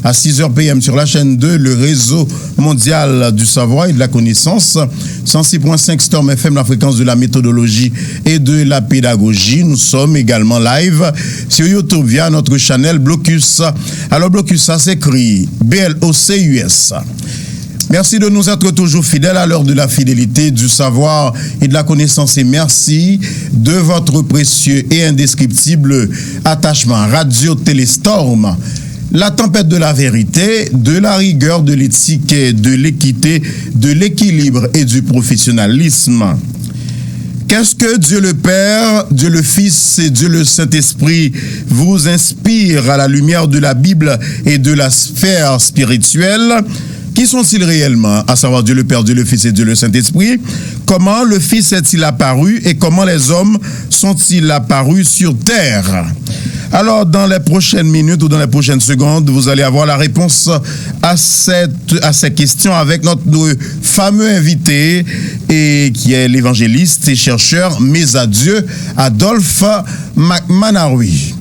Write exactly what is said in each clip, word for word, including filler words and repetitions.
à six heures P M sur la chaîne deux, le réseau mondial du savoir et de la connaissance, cent six point cinq Storm F M, la fréquence de la méthodologie et de la pédagogie. Nous sommes également live sur YouTube via notre channel Blocus. Alors, Blocus, ça s'écrit B L O C U S. Merci de nous être toujours fidèles à l'heure de la fidélité, du savoir et de la connaissance. Et merci de votre précieux et indescriptible attachement. Radio Téléstorm, la tempête de la vérité, de la rigueur, de l'éthique, de l'équité, de l'équilibre et du professionnalisme. Qu'est-ce que Dieu le Père, Dieu le Fils et Dieu le Saint-Esprit vous inspire à la lumière de la Bible et de la sphère spirituelle? Qui sont-ils réellement, à savoir Dieu le Père, Dieu le Fils et Dieu le Saint-Esprit? Comment le Fils est-il apparu et comment les hommes sont-ils apparus sur terre? Alors, dans les prochaines minutes ou dans les prochaines secondes, vous allez avoir la réponse à cette, à ces questions avec notre fameux invité, et qui est l'évangéliste et chercheur Mezadieu Adolphe Mac Manawi.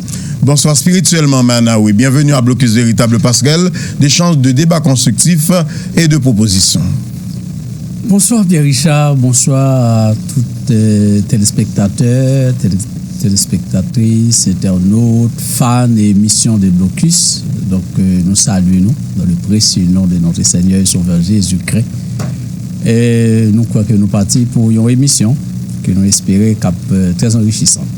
Bonsoir spirituellement Manawi. Bienvenue à Blocus Véritable Passerelle d'échange, de débat constructif et de propositions. Bonsoir Pierre Richard, bonsoir à tout euh, téléspectateur, télé- téléspectatrice, internaute, fan et émission de Blocus. Donc euh, nous saluons nous dans le précieux nom de notre Seigneur et Sauveur Jésus-Christ. Et nous croyons que nous partis pour une émission que nous espérons cap euh, très enrichissante.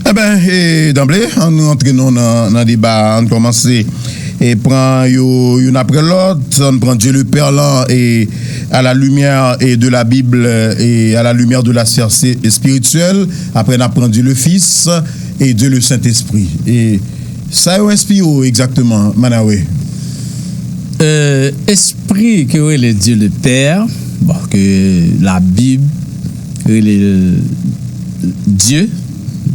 Eben, e, danble, ann antre non nan, nan deba, ann kòmanse e pran yo youn apre lòt, ann pran Dye Lepè lan e à la lumière et de la Bible et à la lumière de la science spirituelle, apre n ap pran Dye le Fils et Dye le Saint-Esprit. E sa yo enspire w egzakteman, Manawe? Euh, espri ke yo rele Dye Lepè, bon, ke Labib rele l Dye,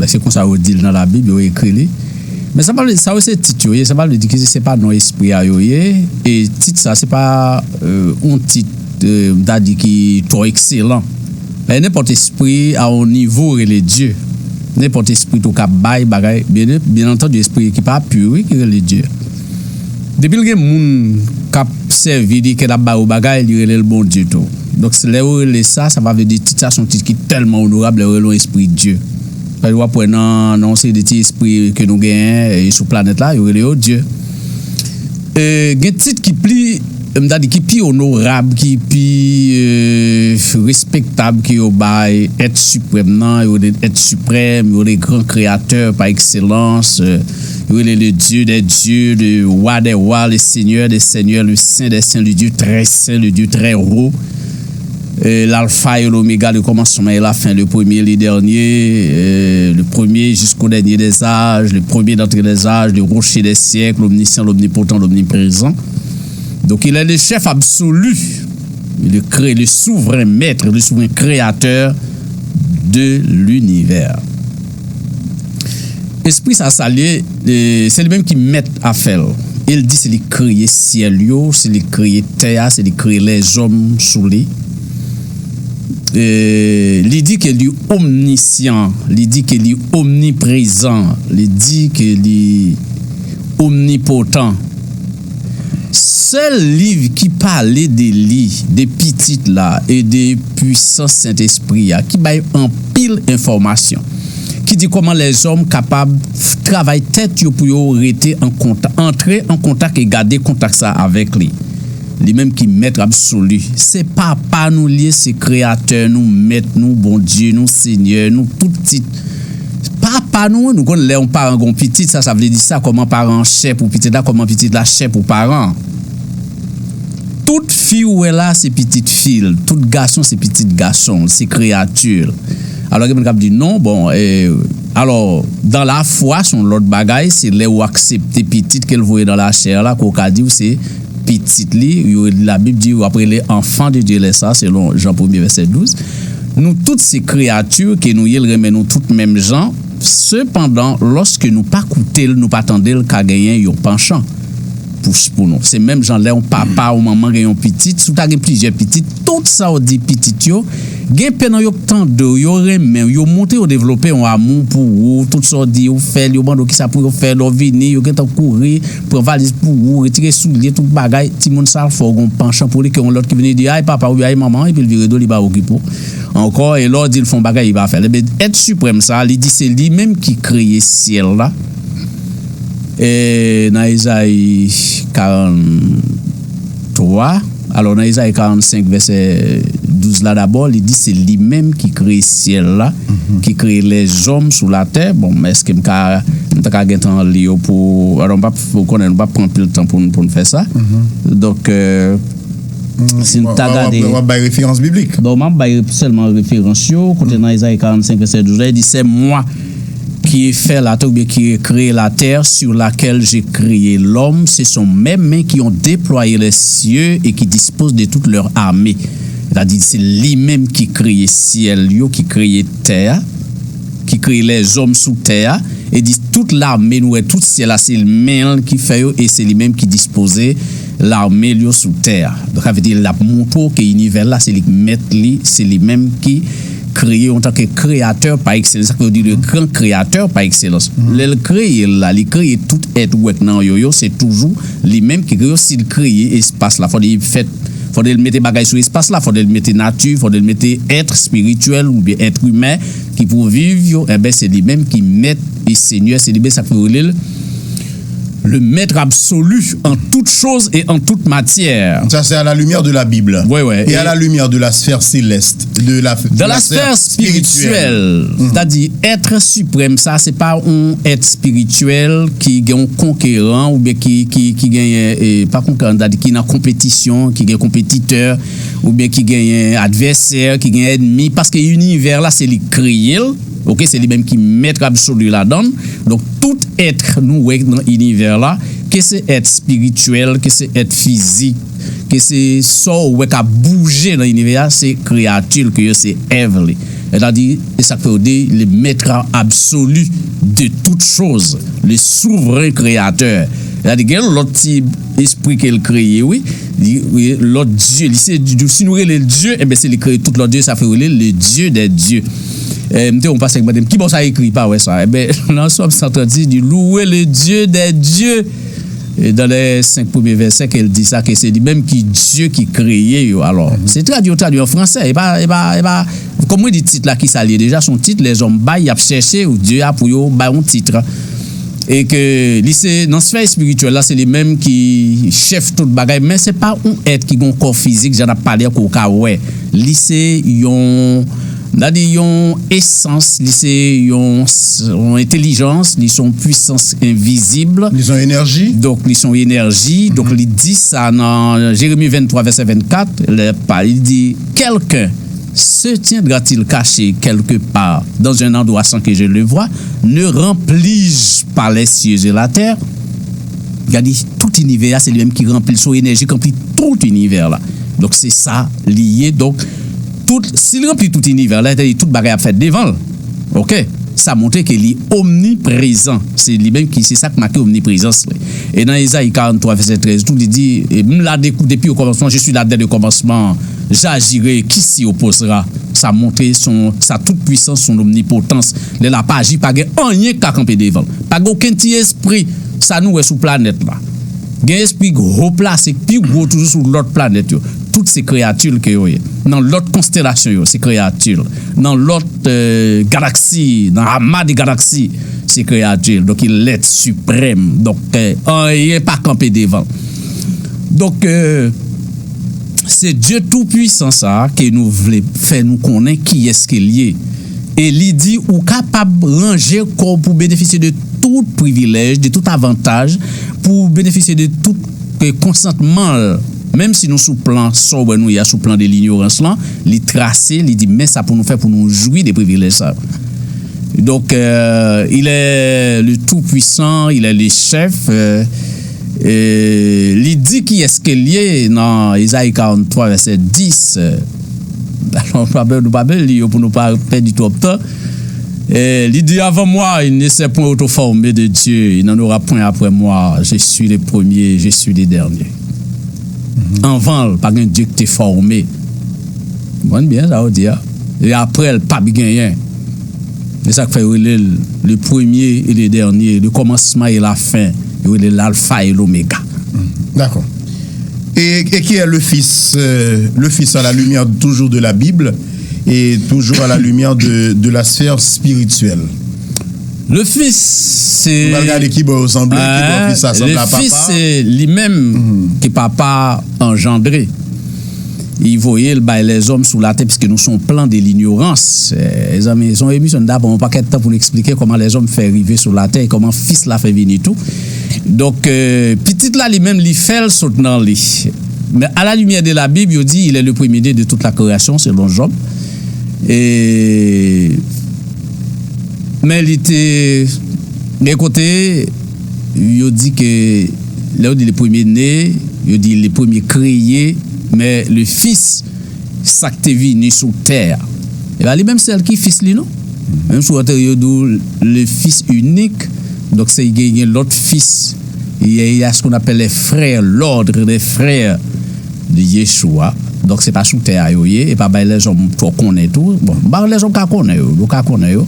ben, se konsa yo di l nan Labib, yo ekri li. Men sa pa vle, sa yo se tit yo ye, sa pa vle di ke se pa non espri a yo ye, e tit sa se pa euh, yon tit euh, m ta di ki twò ekselan. Men nenpòt espri a yon nivo rele Dye. Nenpòt espri tou ka bay bagay, byen, byen antandi espri ki pa pi wi ki rele Dye. Depi l gen moun k ap sèvi li, ke l ap ba yo bagay, li rele l Bondye tou. Donk, lè yo rele sa, sa pa vle di tit sa se yon tit ki tèlman onorab, lè yo rele yon espri Dye. Paske w ap wè nan, nan yon seri de ti espri ke nou genyen e sou planèt la, yo rele yo Dye. E, gen tit ki pli, m ta di, ki pi onorab, ki pi e, respektab ke yo bay èt siprèm nan, yo rele èt siprèm, yo rele gran kreyatè pa ekselans, e, yo rele le Dieu des dieux, le roi des rois, le Seigneur des seigneurs, le Saint des saints, le Dieu très saint, le Dieu très haut. Euh, l'alpha et l'oméga, le commencement et la fin, le premier et le dernier, euh, le premier jusqu'au dernier des âges, le premier d'entre les âges, le rocher des siècles, l'omniscient, l'omnipotent, l'omniprésent. Donc il est le chef absolu, le, cré- le souverain maître, le souverain créateur de l'univers. Espri sa salye, e, se li menm ki mèt afè l. E l di se li kreye syèl yo, se li kreye tè a, se li kreye lèzòm sou li. E, li di ke li omnisyan, li di ke li omniprezan, li di ke li omnipotan. Sèl liv ki pale de li, de pitit la e de pwisans Sentespri a, ki bay anpil enfòmasyon, ki di kòman lèzòm kapab travay tèt yo pou yo rete an kontak, antre an kontak e gade kontak sa avèk li. Li menm ki mèt absoli. Se papa nou li ye, se kreyatè nou, mèt nou, Bondye nou, senyè nou, tout tit. Papa nou, nou konn lè yon paran gon pitit, sa, sa vle di sa, kòman paran an chè pou pitit la, kòman pitit la chè pou paran an. Tout fi ou wè la, se pitit fi l, tout gason, se pitit gason l, se kreyati l. Alò, gen moun k ap di, non, bon, e, alò, dan lafwa, se yon lòt bagay, se lè ou aksepte pitit ke l voye nan lachè la, ke w ka di w se pitit li, yo, Labib di, w ap rele enfant de Dieu lè sa, selon Jan premye, vèsè douz. Nou tout se kreyati ke nou ye, l renmen nou tout menm jan. Sepandan, lòske nou pa koute l, nou pa tande l, ka genyen yon panchan. bouch pou nou. Se menm jan lè yon papa ou manman gen yon pitit, si w ta gen plizyè pitit, tout sa w di pitit yo, gen pen nan yo tande w, yo renmen w, yo montre yo devlope yon amou pou ou, tout sa w di yo fè l, yo mande w kisa pou yo fè, lè w vini, yo gentan kouri, pran valiz pou ou, retire soulye, tout bagay, timoun sa fè w gen yon pansyon pou li, ke yon lòt ki vini di, ay papa oubyen ay manman, epi l vire do, li pa okipe w ankò, e lè w di l fè yon bagay, li pa fè l. Ebyen, èt siprèm sa, li di se li menm ki kreye syèl la, e nan Ezayi karanntwa, alò nan Ezayi karannsenk vèsè douz la dabò, li di se li menm ki kreye syèl la, ki kreye lèzòm sou latè. Bon, èske m ka, m ta ka gentan li yo pou, alò m p ap, ou konnen, nou p ap pran anpil tan pou n, pou n fè sa. Donk, euh, si n ta gade. W ap bay referans biblik. Bon, m ap bay sèlman referans yo. Kote nan Ezayi karannsenk vèsè douz la, li di, c'est moi qui ai fait la terre, ou bien qui ai créé la terre sur laquelle j'ai créé l'homme, ce sont mes mains qui ont déployé les cieux et qui disposent de toute leur armée. Sètadi, se li menm ki kreye syèl yo, ki kreye tè a, ki kreye lèzòm sou tè a, e di tout lame nou wè, tout syèl la, se men l ki fè yo, e se li menm ki dispoze lame l yo sou tè a. Donk, sa vle di, l ap montre w ke inivè la, se li k mèt li, se li menm ki kreye antanke kreyatè pa ekselans. Sa k fè yo di le grand créateur par excellence. Lè l kreye l la, li kreye tout èt ou wè k nan yo yo, se toujou li menm ki kreye yo. Si l kreye espas la, fòk li fè, fòk li mete bagay sou espas la, fòk li mete nati, fòk li mete èt espirityèl oubyen èt imen ki pou viv yo, enben, se li menm ki mèt e senyè, se li menm, sa k fè yo rele l le maître absolu en toute chose et en toute matière. Ça, c'est à la lumière de la Bible. Ouais, ouais. Et à la lumière de la sphère céleste, de la, de la sphère spirituelle. Sètadi, èt siprèm sa, se pa yon èt espirityèl ki gen yon konkeran oubyen ki, ki, ki genyen, e, pa konkeran, sètadi ki nan konpetisyon, ki gen konpetitè, oubyen ki genyen advèsè, ki gen ènmi, paske inivè la, se li k kreye l, oke, se li menm ki mèt absoli ladan l. Donk, tout èt nou wè nan inivè la, ke se èt espirityèl, ke se èt fizik, ke se sa w wè k ap bouje nan inivè a, se kreyati l ke yo, se èv li. Sètadi, se sa k fè yo di le maître absolu de toute chose, le souverain créateur. Sètadi, gen lòt ti espri ke l kreye, wi. Li, wi, lòt dye, li se, si nou rele l dye, enben, se li kreye tout lòt dye, sa fè yo rele l le Dieu des dieux. E, m te wè yon pastè ki mande m, "Kibò sa ekri?" Pa wè sa. Enben, nan Sòm san trant, li di, "Louez le Dieu des dieux." E dans les cinq premiers versets ke l di sa, ke se li menm ki Dye ki kreye yo. Alò, se tradui, yo tradui an fransè. E pa, e pa, e pa, kòm mwen di tit la, kisa l ye deja? Se yon tit lèzòm bay, y ap chèche Dye a pou yo bay yon tit. E ke li se, nan sfè espirityèl la, se li menm ki chèf tout bagay, men se pa yon èt ki gen yon kò fizik, jan n ap pale a, ke w ka wè. Li se yon, n a di yon esans, li se yon, yon entèlijans, li se yon pwisans envizib. Li se yon enèji. Donk, li se yon enèji. Donk, li di sa nan Jeremi venntwa, vèsè vennkat, lè pa, li di, Quelqu'un se tiendra-t-il caché quelque part dans un endroit sans que je le voie? Ne remplissent pas les cieux et la terre? Gade, tout inivè a, se li menm ki ranpli l, se yon enèji k ranpli tout inivè la. Donk, se sa li ye. Donk, tout, si l ranpli tout inivè la, sètadi tout bagay ap fèt devan l. Oke? Sa montre ke li omniprezan. Se li menm ki, se sa k make omniprezans li. E nan Ezayi karanntwa, vèsè trèz, tou, li di, e, "M la de-, depuis au commencement, je suis là dès le commencement, j'agirai, qui s'y opposera?" Sa montre son, sa tout pwisans, son omnipotans. Lè l ap aji, pa gen anyen k ka kanpe devan l. Pa gen okenn ti espri, sa nou wè sou planèt la. Gen espri gwo plase, pi gwo toujou sou lòt planèt yo. Tout se kreyati l ke yo ye. Nan lòt konstelasyon yo, se kreyati l. Nan lòt, euh, galaksi, nan ama de galaksi, se kreyati l. Donk, il est suprême. Donk, euh, anyen pa kanpe devan l. Donk, euh, se Dye Toupwisan sa a ke nou vle fè nou konnen kiyès ke l ye. E li di ou kapab ranje kò w pou benefisye de tout privilèj, de tout avantaj, pou benefisye de tout, eh, konsantman l. Menm si nou sou plan sa w wè nou ye a, sou plan de linyorans lan, li trase, li di men sa pou nou fè pou nou jwi de privilèj sa yo. Donk, euh, il est le tout-puissant, il est le chef, euh, e li di kiyès ke l ye nan Ezayi karanntwa, vèsè dis. Alò, nou pa, nou pa bezwen li yo pou nou pa pèdi twòp tan. Eh, li di, avant moi, il ne s'est point auto-formé de Dieu, il n'en aura point après moi, je suis le premier, je suis le dernier. Anvan l, pa gen Dye ki te fòme. Konprann byen sa yo di a. E apre l, p ap genyen. Se sa k fè yo rele l le premier et le dernier, le commencement et la fin. Yo rele l l'alpha et l'oméga. D'accord. Et, et qui est le Fils, euh, le Fils à la lumière toujours de la Bible et toujours à la lumière de, de la sphère spirituelle? Le Fils, se. Nou pral gade ki bò yo sanble, ki bò Fis la sanble a Papa. Le Fils, se li menm ke Papa anjandre. Li voye l bay lèzòm sou latè, piske nou se yon plan de linyorans. Eh, mezanmi, se yon emisyon n t ap pran yon pakèt tan pou n eksplike kòman lèzòm fè rive sou latè e kòman Fis la fè vini tou. Donk, eh, Pitit la li menm, li fè l sot nan li. Mais à la lumière de la Bible, yo di, il est le premier-né de toute la création, selon Job. E, men li te gen kote, yo di ke, lè yo di le premier-né, yo di le premier créé, men le Fils, sa k te vini sou tè a. E pa li menm sèl ki Fis li, non. Menm sou antre yo di w le Fils unique, donk se gen, gen lòt Fis. Il y a, il y a ce qu'on appelle les frères, l'ordre des frères de Yeshua. Donk se pa sou tè a yo ye, e pa bay lèzòm twò konnen tou. Bon, bay lèzòm ka konnen yo, yo ka konnen yo.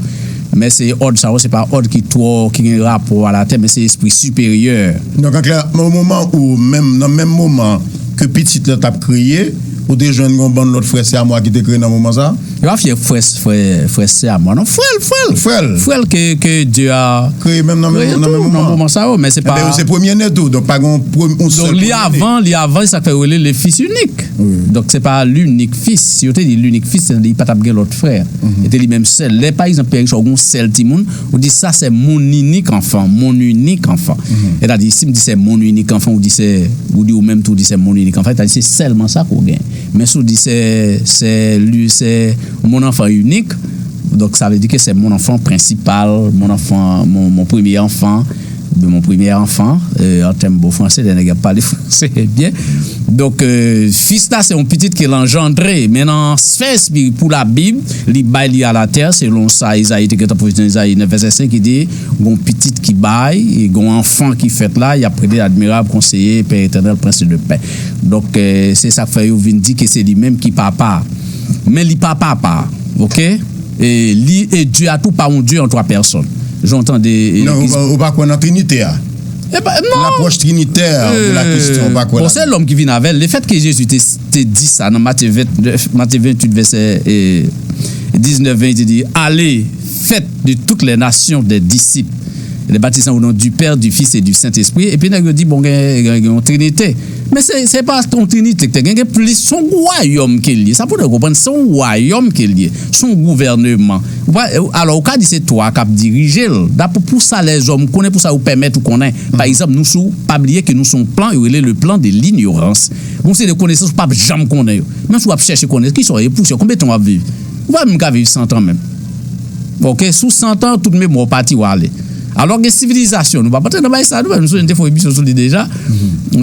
Men se òd sa yo, se pa òd ki twò, ki gen rapò a latè, men se espri siperyè. Donk, an klè, o moman ou menm, nan menm moman ke Pitit la t ap kreye, ou te jwenn yon bann lòt frè sè a mwa ki te kreye nan moman sa a? Yo pa fè frè, frè, frè sè a mwa, non. Frè l, frè l. Frè l. Frè l ke, ke Dye a kreye menm nan menm, nan menm moman. Nan moman sa yo, men se pa. Enben, yo se premye ne tou, donk pa gen yon premye. Donk li avan, li avan, sa k fè yo rele le Fils unique. Donk se pa l'unique Fils. Si yo te di l'unique Fils, se li pa t ap gen lòt frè. E te li menm sèl. Lè, pa egzanp, Pierre Richard, ou gen yon sèl timoun, ou di, ça c'est mon unique enfant, mon unique enfant. Sètadi, si m di c'est mon unique enfant, ou di se, ou di ou menm tou, ou di c'est mon unique enfant, sètadi se sèlman sa ke w gen. Men si w di c'est, c'est lui, c'est mon enfant unique, donk sa vle di ke c'est mon enfant principal, mon enfant, mon, mon premier enfant, de mon premier enfant, euh, an tèm bon franse, lè nèg ap pale franse byen. Donk, euh, Fis la se yon pitit ke l anjandre, men nan sfè espiri pou Labib, li bay li a latè, selon sa Ezayi te gentan pwofetize nan Ezayi nèf vèsè senk, ki di, gon pitit ki bay, e gon anfan ki fèt la, y ap rele admirab, konseye, pè etènèl, prens de pè. Donk, euh, se sa k fè yo vin di ke se li menm ki papa. Men li pa papa, oke? E li e Dye a tou pa yon Dye an twa pèsòn. Jan w tande. E, non, ou pa, ou pa kwè nan Trinite a? E pa, non. L'approche trinitaire de la question, ou pa kwè la? Bon, se lòm ki vin avè l. Lefèt ke Jezi te, te di sa nan Matye venntuit, vèsè, e, diznèf, ven, li te di, allez, faites de toutes les nations des disciples, les baptisant au nom du Père, du Fils et du Saint-Esprit. Epi nèg yo di, bon, gen, gen, gen yon trinite. Men se, se pa yon trinite ki te gen, gen plis, se yon wayòm ke l ye. Sa pou nou konprann, se yon wayòm ke l ye. Se yon gouvèneman. Ou pa, alò, ou ka di se twa k ap dirije l. Dapre pou sa lèzòm konnen, pou sa yo pèmèt ou konnen. Pa egzanp, nou sou, pa bliye ke nou sou yon plan, yo rele le plan de l'ignorance. Gon seri de konesans ou p ap janm konnen yo. Menm si w ap chèche konnen, kisa w ye, pousyè, konbyen tan w ap viv? Ou pa menm ka viv san tan menm. Oke, sou san tan, tout memwa w pati, w ale. Alò, gen sivilizasyon, nou p ap antre nan bagay sa, nou, nou sonje n te fè yon emisyon sou li deja.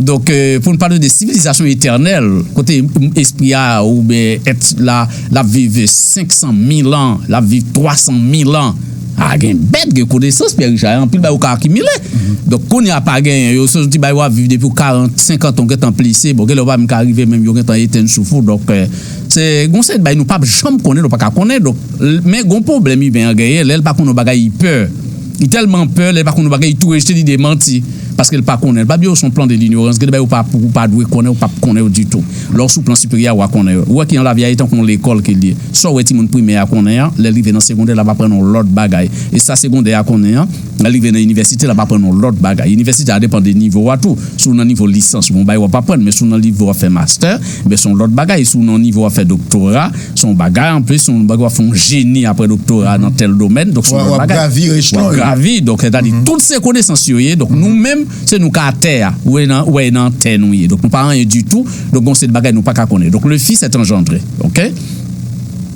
Donk, euh, pou n pale de sivilizasyon etènèl, kote espri a, oubyen èt la, l ap viv senk san mil an, l ap viv twa san mil an. A, gen bèt, gen konesans, Pierre Richard, anpil bagay ou ka akimile. Donk, kounye a pa genyen yo, se yon ti bagay w ap viv depi w karant, senkant an, w gentan plese, bon, gen lè w pa menm ka rive menm, yo gentan etenn souf ou. Donk, euh, se, gon seri de bagay nou p ap janm konnen, nou pa ka konnen. Donk, l-, men gon pwoblèm imen an genyen, lè l pa konn yon bagay, li pè. Li tèlman pè, lè li pa konn yon bagay, li tou rejte, li demanti. Paske l pa konnen. Pa bliye, se yon plan de l'ignorance. Gen de bagay ou pa, ou pa dwe konnen, ou p ap konnen yo ditou. Lè w sou plan siperyè a, w a konnen yo. Ou wè ke yon lavi a, e tankou yon lekòl ke l ye. Sa w wè timoun primè a konnen an, lè l rive nan segondè, l ap aprann yon lòt bagay. E sa segondè a konnen an, lè l rive nan inivèsite, l ap aprann yon lòt bagay. Inivèsite a depann de nivo a tou. Si w nan nivo lisans, bon, bagay w ap aprann, men si w nan nivo w ap fè mastè, ben, se yon lòt bagay. Si w nan nivo w ap fè doktora, se yon bagay anplis, se yon bagay w ap fè yon jeni apre doktora nan tèl domèn. Donk, se yon lòt bagay. W ap gravi echelon yo. W ap gravi. Donk, sètadi, tout se konesans yo ye. Donk, nou menm, se nou k atè a. Ou wè nan, ou wè nan tè nou ye. Donk, nou pa anyen ditou. Donk, gon seri de bagay nou pa ka konnen. Donk, le Fils est engendré. Oke?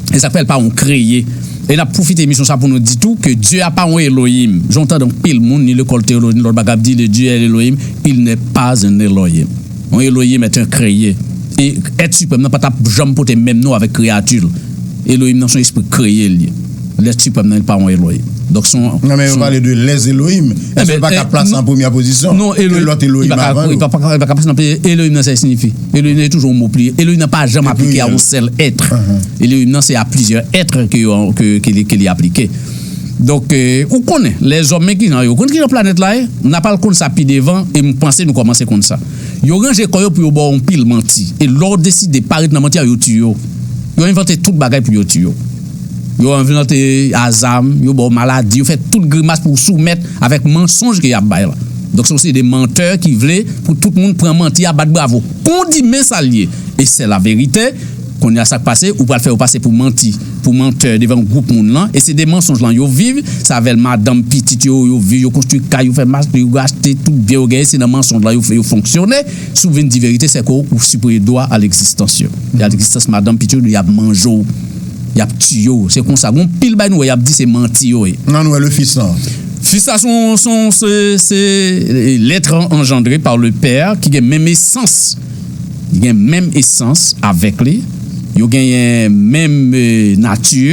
E sa k fè l pa yon kreye. E n ap pwofite emisyon sa pou nou di tou ke Dye a pa yon Elohim. Jan w tande anpil moun, ni lekòl teyoloji, ni lòt bagay, ap di le Dieu est l'Elohim, il n'est pas un Elohim. Yon Elohim est un créé. E èt siprèm nan pa t ap janm pote menm non avèk kreyati l. Elohim nan se yon espri kreye l ye. Lèt siprèm nan, li pa yon Elohim. Donk, se yon. Non, men yo pale de les Elohim. Èske li pa ka plase an premyè pozisyon ke lòt Elohim avan yo? Li pa ka plase nan premyè. Elohim nan, sa li siyifi. Elohim nan, se toujou yon mo pli. Elohim nan pa janm aplike a yon sèl èt. Elohim nan, se a plizyè èt ke, yo, ke, ke, li, ke li aplike. Donk, ou konnen, lèzòm, men kijan yo, ou konn kijan planèt la ye? N ap al konn sa pi devan, e m panse nou kòmanse konn sa. Yo ranje kò yo pou yo ba w yon pil manti. E lè w deside pa ret nan manti a, yo tiye w. Yo envante tout bagay pou yo tiye w. Yo envante a zam, yo ba w maladi, yo fè tout grimas pou w soumèt avèk mansonj ke y ap bay la. Donk, se yon seri de mantè ki vle pou tout moun pran manti a, bat bravo. Kon w di men sa l ye, e se laverite, kounye a sa k pase, ou pral fè yo pase pou manti, pou mantè devan gwoup moun lan, e se de mansonj lan yo viv, se avè l madanm, pitit yo, yo viv, yo konstwi kay, yo fè mach, yo achte tout byen yo genyen, se nan mansonj lan yo, yo fonksyone. Si w vin di verite, se ke w sipoze dwa a legzistans yo. E a legzistans madanm, pitit yo, y ap manje w, y ap tiye w. Se konsa. Gon pil bay nou wè y ap di se manti yo ye. Nan nou wè le fis lan. Fis la se yon, se yon, se, se l'être engendré par le Père ki gen menm esans. Li gen menm esans avèk li. Yo genyen menm, eh, nati.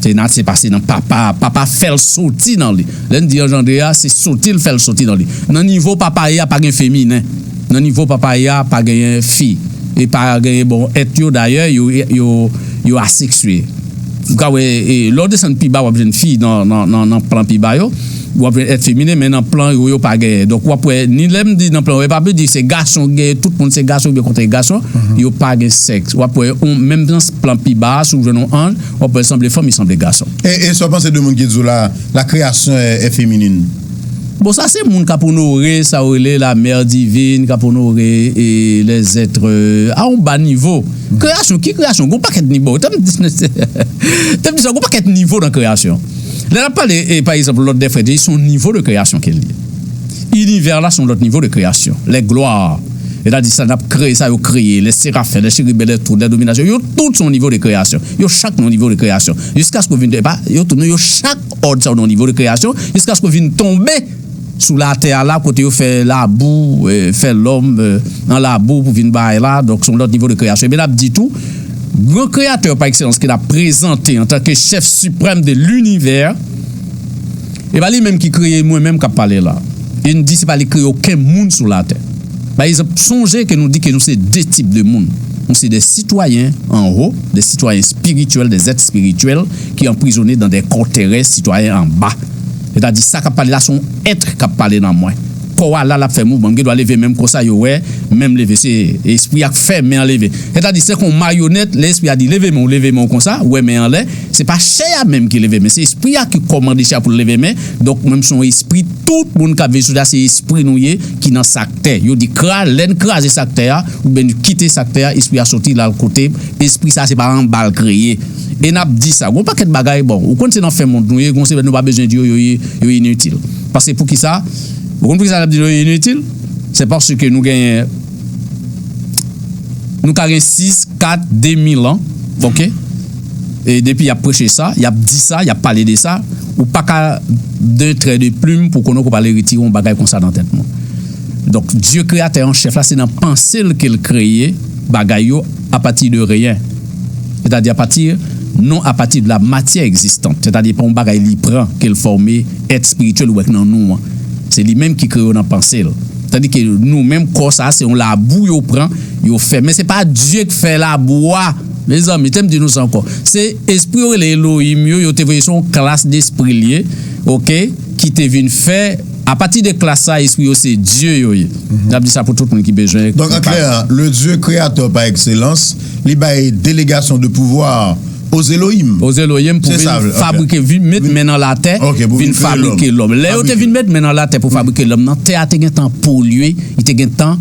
Se nat, se pase nan papa. Papa fè l soti nan li. Lè n di anjandre a, se soti l fè l soti nan li. Nan nivo papa ye a, pa gen feminen. Nan nivo papa ye a, pa genyen fi. E pa genyen, bon, èt yo, dayè, yo, yo, yo aseksye. Ou ka wè, e, lè w desann pi ba, w ap jwenn fi nan, nan, nan, nan plan pi ba yo. W ap jwenn èt feminen, men nan plan yo, yo pa genyen. Donk, w ap wè, ni lè m di nan plan yo, e pa vle di se gason ki genyen, tout moun se gason, oubyen kontre gason, yo pa gen sèks. W ap wè, yon, menm nan plan pi ba a, si w jwenn yon anj, w ap wè l sanble fanm, li sanble gason. E, e sa w panse de moun ki di w la, la création est, est féminine? Bon, sa se moun k ap onore sa yo rele la mère divine, k ap onore, e, les êtres, euh, a yon ba nivo. Kreyasyon, ki kreyasyon? Gon pakèt nivo. Te m di, te m di sa, gon pakèt nivo nan kreyasyon. Lè n ap pale, e, pa egzanp, lòd dè frè, se yon nivo de kreyasyon ke l ye. Inivè la se yon lòt nivo de kreyasyon. Les gloires. Sètadi sa n ap kreye, sa yo kreye, les séraphin, les chérubins, les trônes, les dominations, yo tout se yon nivo de kreyasyon. Yo chak nan yon nivo de kreyasyon. Jiskaske w vin, epa, yo tout, non, yo chak òd sa yo nan yon nivo de kreyasyon, jiskaske w vin tonbe sou latè a la, kote yo fè labou, eh, fè lòm, eh, an labou pou vin bay la, donk se yon lòt nivo de kreyasyon. Epi n ap di tou, gran kreyatè pa ekselans ke n ap prezante antanke chèf siprèm de linivè, e pa li menm ki kreye mwen menm k ap pale la. E n di se pa li kreye okenn moun sou latè. Pa egzanp, sonje ke nou di ke nou se de tip de moun. Nou se de sitwayen anwo, de sitwayen espirityèl, de zèt espirityèl ki anprizone dan de kò terès, sitwayen anba. Sètadi, sa k ap pale la, se yon èt k ap pale nan mwen. Kò a la, l ap fè mouvman. M gen dwa leve men m konsa, yo wè men m leve. Se espri a k fè men an leve. Sètadi, se kon maryonèt, lè espri a di, "Leve men w," leve men w konsa, ou wè men anlè. Se pa chè a menm ki leve men, se espri a ki kòmande chè a pou l leve men. Donk, mwen, m se yon espri, tout moun k ap viv sou tè a, se espri nou ye, ki nan sa k tè. Yo di, kra-, lè n kraze sa k tè a, oubyen n kite sa k tè a, espri a soti, l al kote, espri sa, se pa anba l kreye. E n ap di sa. Gon pakèt bagay, bon, ou konn se nan fen mond nou ye, gon se nou pa bezwen di yo, yo, yo, yo initil. Paske poukisa? Ou konn poukisa n ap di yo initil? Se paske nou genyen, nou ka gen sis, kat, de mil an, oke? E depi y ap preche sa, y ap di sa, y ap pale de sa, ou pa ka, d'un trait de plume, pou konnen ke w pral retire yon bagay konsa nan tèt moun. Donk, Dye kreyatè an chèf la, se nan panse l ke l kreye bagay yo apati de rien. Sètadi apati, non, apati de la matière existante. Sètadi pa yon bagay li pran, ke l fòme èt espirityèl ou wè k nan nou an. Se li menm ki kreye yo nan panse l. Tandike nou menm, kò sa a, se yon labou yo pran, yo fè. Men se pa Dye k fè labou a. Mezanmi, te m di nou sa ankò. Se espri yo rele Elohim yo, yo te voye se yon klas despri l ye, oke, ki te vin fè, apati de klas sa, espri yo se Dye yo ye. N ap di sa pou tout moun ki bezwen. Donk, an klè, le Dieu créateur par excellence, li bay délégation de pouvoir aux Elohim. Aux Elohim pou vin fabrike, vin met men nan latè, vin fabrike lòm. Lè yo te vin met men nan latè pou fabrike lòm nan, tè a te gentan polye, li te gentan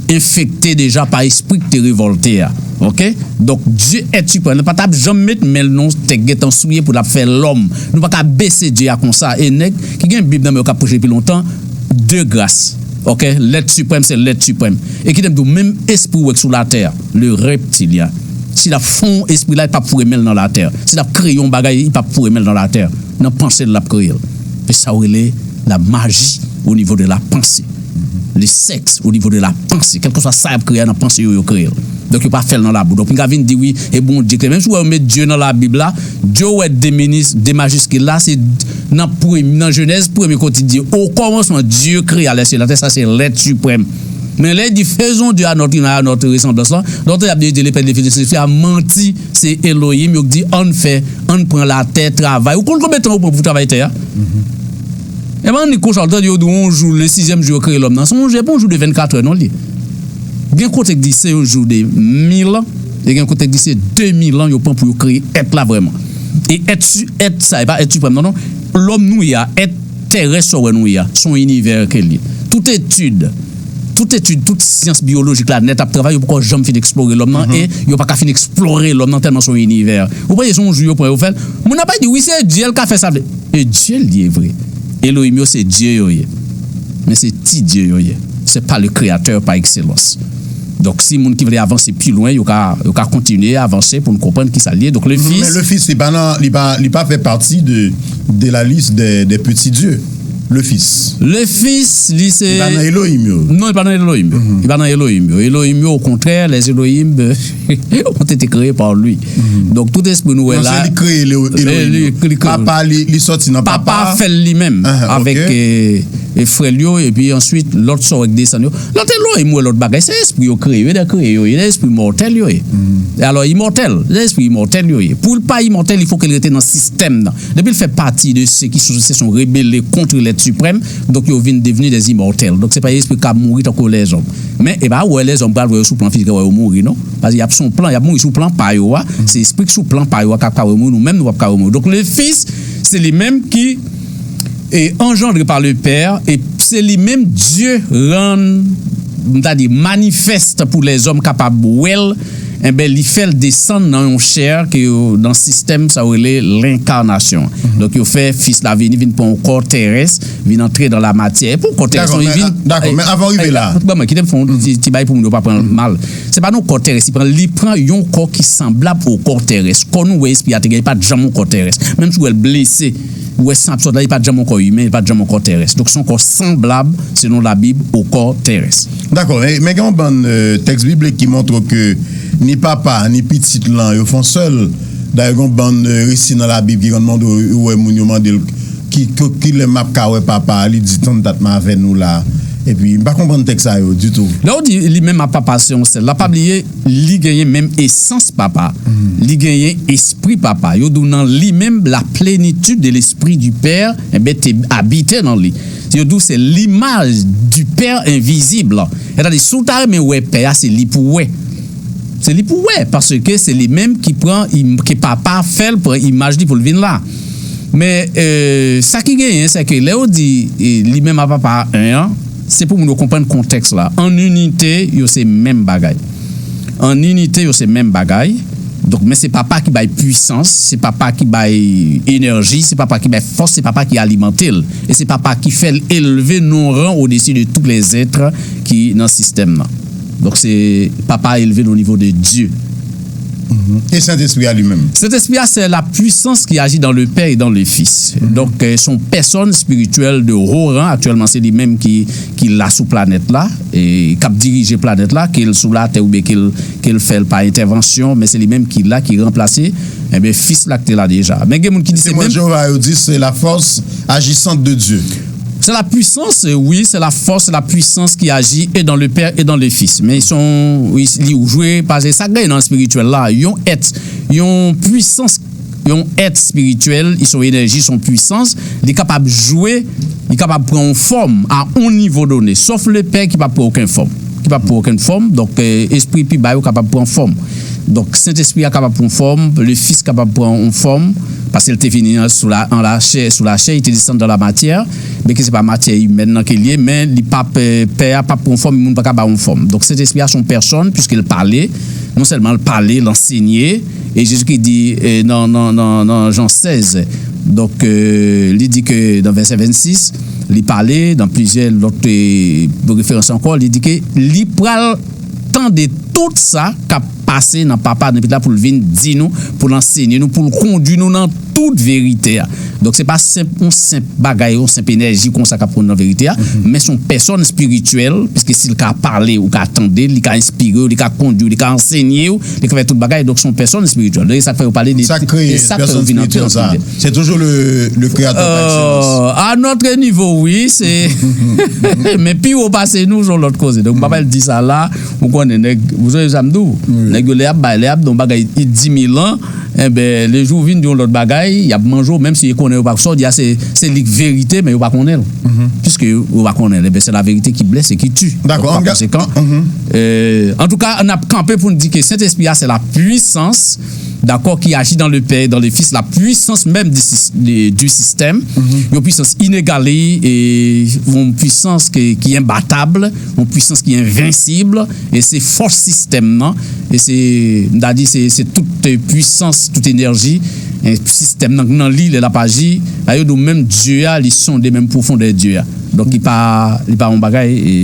enfekte deja pa espri ki te revòlte a. Oke? Donk, Dye èt siprèm nan pa t ap janm met men l nan yon tè k gentan souye pou l ap fè lòm. Nou pa ka bese Dye a konsa. E nèg ki gen Bib nan men yo k ap preche depi lontan, de gras. Oke? Lèt siprèm, se lèt siprèm. E kite m di w, menm espri w wè k sou latè a, le reptilien, si l ap fè yon espri la, li p ap foure men l nan latè. Si l ap kreye yon bagay, li p ap foure men l nan latè. Nan panse l, l ap kreye l. Se sa yo rele la magie au niveau de la pensée. le sexe, au niveau de la pensée. Kèlkeswa sa y ap kreye a nan panse yo, yo kreye l. Donk, yo pa fè l nan labou. Donk, m ka vin di, wi, e Bondye kreye. Menm si w wè yo met Dye nan Labib la, Dye w wè de minis, de majiskil la, se nan premye, nan Jenèz, premye kote di, au commencement, Dieu créa les cieux et la terre, sa se lèt siprèm. Men lè l di, faisons Dieu à notre image, à notre ressemblance la, lòt y ap di, le Père, le Fils, le Saint-Esprit, a manti, se Elohim, yo di, ann fè, ann pran latè, travay. Ou konn konbyen tan yo pran pou travay tè a? Ebyen, annik konsa, ou tande yo di yon jou, le sizyèm jou, yo kreye lòm nan. Se yon jou, e pa yon jou de vennkatrè non li ye. Gen kote k di se yon jou de mil an, e gen kote k di se de mil an yo pran pou yo kreye èt la vrèman. E èt, èt sa, e pa èt siprèm non, non. Lòm nou ye a, èt terès sa w wè nou ye a, se yon inivè ke l ye. Tout etid, tout etid, tout syans biyolojik la nèt ap travay, yo poko janm fin eksplore lòm nan, e yo pa ka fin eksplore lòm nan tèlman se yon inivè. Ou panse se yon jou yo pran yo fè l? Moun nan pa di, wi, se Dye l ka fè sa vle. E Dye l ye vre. Elohim yo se Dye yo ye. Men se ti Dye yo ye. Se pa le Créateur par excellence. Donk, si moun ki vle avanse pi lwen, yo ka, yo ka kontinye avanse pou n konprann ki sa l ye. Donk, le Fils. Men le Fils, li pa nan, li pa, li pa fè pati de, de la liste des, des petits dieux. Le Fils. Le Fils, li se. Li pa nan Elohim yo. Non, li pa nan Elohim yo. Li pa nan Elohim yo. Elohim yo, au contraire, les Elohim, ont été créés par lui. Donk, tout espri nou wè la. Non, se li kreye Elohim yo. Papa, li, li sòti nan papa. Papa fè l li menm, avèk, e, e frè l yo, epi answit, lòt sa w wè k desann yo. Lòt Elohim, wè lòt bagay, se espri yo kreye, yo de kreye yo, yo de espri mòtèl yo ye. E alò, imòtèl, se espri imòtèl yo ye. Pou l pa imòtèl, il faut ke l rete nan sistèm nan. Depi l fè pati de se ki sou, se son rebele kont lèt siprèm, donk yo vin devni des immortels. Donk se pa espri k ap mouri tankou lèzòm. Men, e pa wè lèzòm pral wè yo sou plan fizik, wè yo mouri, non. Paske y ap sou plan, y ap mouri sou plan pa yo a. Se espri k sou plan pa yo a k ap ka remouri, nou menm nou p ap ka remouri. Donk, le Fils, se li menm ki e anjandre pa le Père, e se li menm Dye rann, m ta di, manifès pou lèzòm kapab wè l, enben, li fè l desann nan yon chè ke yo, nan sistèm sa yo rele lenkanasyon. Donk, yo fè Fis la vini, vin pran yon kò terès, vin antre nan lamatyè. E pou kò terès, non, li vin. Dakò, men avan w rive la. Ban mwen, kite m fè yon ti, ti bay pou moun yo pa pran l mal. Se pa yon kò terès, li pran, li pran yon kò ki sanblab o kò terès. Kò nou wè espri a te gen, li pa t janm yon kò terès. Menm si w wè l blese, ou wè san ap sot la, li pa t janm yon kò imen, li pa t janm yon kò terès. Donk, se yon kò sanblab, selon Labib, o kò terès. Dakò, men, men gen yon bann, euh, tèks biblik ki montre ke ni Papa, ni Pitit lan, yo fè yon sèl. Dayè, gen yon bann, euh, resi nan Labib ki konn mande w, ou wè moun yo mande l, ki, ki, kilè m ap ka wè Papa a, li di, tann dat m avè nou la. Epi, m pa konprann tèks sa yo ditou. Lè w di li menm ak Papa se yon sèl la, pa bliye, li genyen menm esans Papa, li genyen espri Papa. Yo di w nan li menm, la plénitude de l'esprit du Père, enben, te abite nan li. Yo di w se l'image du Père invisible. Sètadi, si w ta renmen wè Pè a, se li pou w wè. Se li pou w wè, paske se li menm ki pran, im- ke Papa fè l pran imaj li pou l vin la. Men, euh, sa ki genyen, se ke lè yo di, eh, li menm ak Papa a en an, se pou moun yo konprann kontèks la. An inite, yo se menm bagay. An inite, yo se menm bagay. Donk, men se Papa ki bay pwisans, se Papa ki bay enèji, se Papa ki bay fòs, se Papa ki alimante l. E se Papa ki fè l elve nan yon ran odesi de tout les êtres ki nan sistèm nan. Donk, se Papa elve l o nivo de Dye. Mhm. E Sentespri a li menm? Sentespri a, c'est la puissance qui agit dans le Père et dans le Fils. Mhm. Donk, euh, se yon pèsòn espirityèl de haut rang. Aktyèlman, se li menm ki, ki la sou planèt la, e k ap dirije planèt la, ke l sou latè oubyen ke l, ke l fè l pa entèvansyon, men se li menm ki la, ki ranplase, enben, Fis la ki te la deja. Men gen moun ki di se menm. Témoin de Jéhovah yo di c'est la force agissante de Dieu. C'est la puissance, euh, oui, c'est la force, c'est la puissance qui agit et dans le Père et dans le Fils. Men se yon, wi, li jwe, paske sa k genyen nan espirityèl la, yon èt, yon pwisans, yon èt espirityèl, li se yon enèji, se yon pwisans, li kapab jwe, li kapab pran yon fòm a yon nivo done. Sòf le Pè ki p ap pran okenn fòm. Ki p ap pran okenn fòm. Donk, euh, espri pi ba yo kapab pran fòm. Donk, Sentespri a kapab pran fòm, le Fils kapab pran yon fòm, paske l te vini an, sou la, an la chè, sou la chè, li te desann dan la matyè, byenke se pa matyè imèn nan ke l ye, men li p ap, euh, Pè a p ap pran fòm, moun pa ka ba yon fòm. Donk, Sentespri a se yon pèsòn, piske l pale, non sèlman l pale, l ansenye, e Jezikri di, euh, nan, nan, nan, nan Jan sèz, donk, euh, li di ke nan vèsè vennsis, li pale, nan plizyè lòt, euh, referans ankò, li di ke li pral tande tout sa k ap pase nan Papa, nan Pitit la, pou l vin di nou, pou l ansenye nou, pou l kondui nou nan tout verite a. Donk, se pa senp, yon senp bagay, yon senp enèji konsa k ap konn nan verite a, men se yon pèsòn espirityèl, piske si l ka pale, ou ka tande l, li ka enspire w, li ka kondui w, li ka ansenye w, li ka fè tout bagay. Donk, se yon pèsòn espirityèl. Donk, e sa k fè yo pale de, Sa k kreye e sa k fè yo pèsòn vin antre espirityèl an sa. privyè. Se toujou le, le créateur par excellence. Euh, à notre niveau, oui, c'est. Men pi wo pase nou, se yon lòt koze. Donk, m pa pral di sa la, ou konnen, nèg, ou sonje sa m di w? Nèg yo, lè y ap bay, lè y ap di yon bagay, i di mil an, enben, le jou vin di yon lòt bagay, y ap manje w, menm si yo konnen yo pa, sa w di a, se, se li k verite, men yo pa konnen l. Piske yo, yo pa konnen l, enben, c'est la vérité qui blesse et qui tue. Dakò, Donk, ann pa ga- konsekan, euh, an tou ka, n ap kanpe pou n di ke Sentespri a, se la puissance, dakò, qui agit dans le Père et dans le Fils, la puissance même du, sys- du, du système, yon pwisans inegalé, e yon pwisans ki, ki enbatab, yon pwisans ki envensib, e se fòs sistèm nan, e se, m ta di, se, se tout, euh, pwisans, tout enèji, e sistèm nan, nan li, lè l ap aji, a yo di w menm Dye a, li sonde menm pwofondè Dye a. Donk, li pa, li pa yon bagay, e,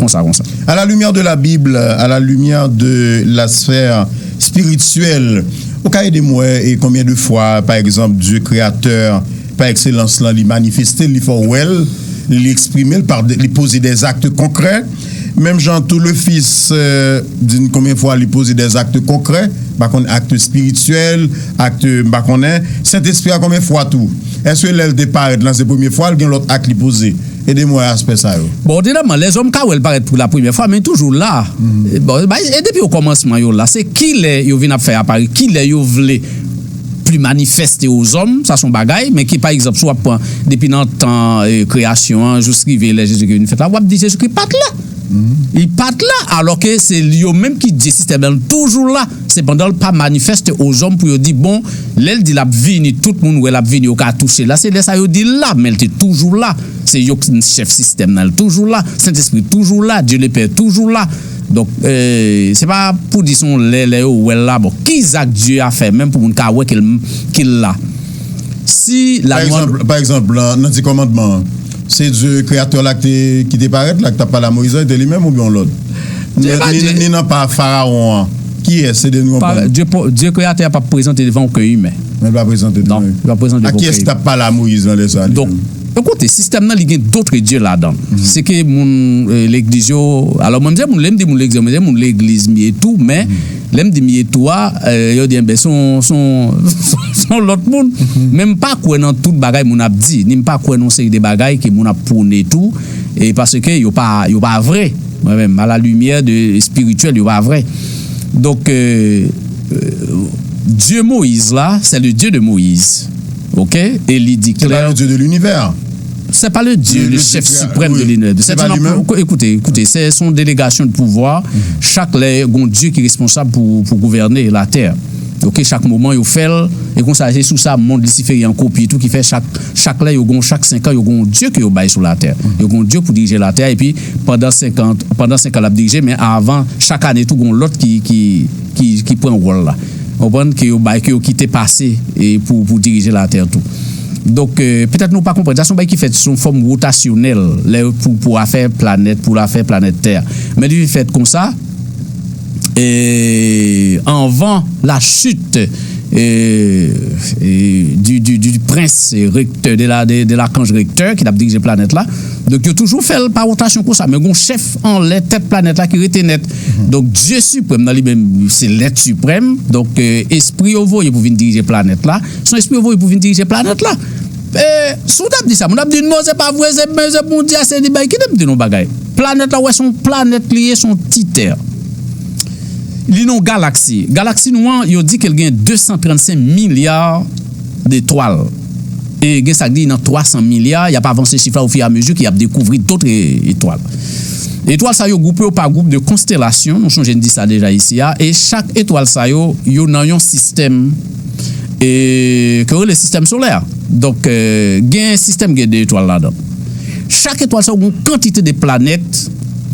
konsa, konsa. À la lumière de la Bible, à la lumière de la sphère spirituelle, ou ka ede m wè e konbyen de fwa, pa egzanp, Dye kreyatè pa ekselans lan, li manifeste l, li fè w wè l, li eksprime l, pa de- li poze des actes concrets. Menm jan tou le Fils, euh, di n konbyen fwa li poze des actes concrets, m pa konn, acte spirituel, acte, m pa konnen. Sentespri a konbyen fwa tou? Èske lè l te parèt lan, se premye fwa l gen lòt ak li poze? Ede m wè aspè sa yo. Bon, òdinèman, lèzòm ka wè l parèt pou la premyè fwa, men toujou la. Bon, bay- e depi okòmansman, yo la. Se kilè yo vin ap fè aparèt, kilè yo vle pli manifeste aux hommes, sa se yon bagay, men ki, pa egzanp, si w ap pran depi nan tan, e, kreyasyon an, jis rive lè Jezikri vin fèt la, w ap di Jezikri pa t la. Li pa t la, alò ke se li yo menm ki di sistèm nan toujou la. Sepandan, l pa manifeste aux hommes pou yo di, bon, lè l di l ap vini, tout moun wè l ap vini, yo ka touche l la. Se lè sa yo di l la, men l te toujou la. Se yo ki chèf sistèm nan, l toujou la. Sentespri toujou la, Dye Lepè toujou la. Donk, euh, se pa pou di se yon lè, lè yo wè l la, bon, ki zak Dye a fè menm pou moun ka wè ke l, ke l la? Si la Pa lwa egzanp, pa egzanp, nan, nan Di Kòmandman an, se Dye kreyatè la ki te, ki te parèt la, ki t ap pale a Moyiz la, se te li menm oubyen yon lòt? Dye pa Ni, Dye. Ni nan pa Farawon an. Kiyès? Ede nou Pa- konprann. Dye, po- Dye kreyatè a p ap prezante devan okenn imen. Men l pa prezante Non, devan. li pa prezante A devan kiyès okenn t ap pale a Moyiz nan lè sa a? Donk, ekoute, sistèm nan, li gen dòt dye ladan l. Se ke moun, euh, legliz yo, alò, mwen, m se moun, lè m di moun legliz yo, m se moun legliz m ye tou, men lè m di m ye tou a, euh, yo di, enben, se yon, se yon, se yon lòt moun. Men m pa kwè nan tout bagay moun ap di, ni m pa kwè nan yon seri de bagay ke moun ap pwone tou, e paske yo pa, yo pa vre. Mwen menm, à la lumière de spirituel, yo pa vre. Donk, euh, euh, Dye Moyiz la, c'est le Dieu de Moïse. OK? E li di Se pa klè, le Dieu de l'univers. c'est pas le Dieu, Le- le le chef Dieu- suprême oui. de l'univers. C'est C'est pas une lui-même. Écoutez, écoutez, c'est son délégation de pouvoir. Chak lè gon Dye ki responsab pou, pou gouvène latè. OK, chak moman yo fè l, e konsa se sou sa mond lisiferyen an kopye tou, ki fè chak, chak lè yo gon, chak senk an yo gon Dye ke yo bay sou latè. Yo gon Dye pou dirije latè, epi pandan senk an, pandan senk an l ap dirije, men avan, chak ane tou gon lòt ki, ki, ki, ki pran wòl la. Ou konprann, ke yo bay, ke yo kite pase, e pou, pou dirije latè tou. Donk, euh, petèt nou pa konprann. Sa se yon bagay ki fèt sou yon fòm wotasyonèl, lè pou, pou afè planèt, pou afè planèt tè a. Men li fèt konsa, e anvan la chute, e, e, du, du, du prince recteur, de la, de, de l'archange recteur ki t ap dirije planèt la. Donk, yo toujou fè l pa wotasyon konsa, men gon chèf anlè tèt planèt la ki rete nèt. Donk, Dye siprèm nan li menm, se lèt siprèm. Donk, euh, espri yo voye pou vin dirije planèt la, se yon espri yo voye pou vin dirije planèt la. E, si w t ap di sa, moun ap di, non, se pa vre, se, se Bondye a, se li bay. Kite m di nou yon bagay. Planèt la, w wè, se yon planèt li ye, se yon ti tè. Li nan yon galaksi. Galaksi nou an, yo di ke l gen de san trannsenk milya detwal. E gen sa k di nan twa san milya, y ap avanse chif la ofiyamezi ke y ap dekouvri dòt e- etwal. Etwal sa yo gwoupe yo pa gwoup de konstelasyon, nou sonje n di sa deja isi a, e chak etwal sa yo, yo nan yon sistèm, e, ke yo rele sistèm solè. Donk, euh, gen sistèm, gen de etwal ladan. Chak etwal sa yo gen yon kantite de planèt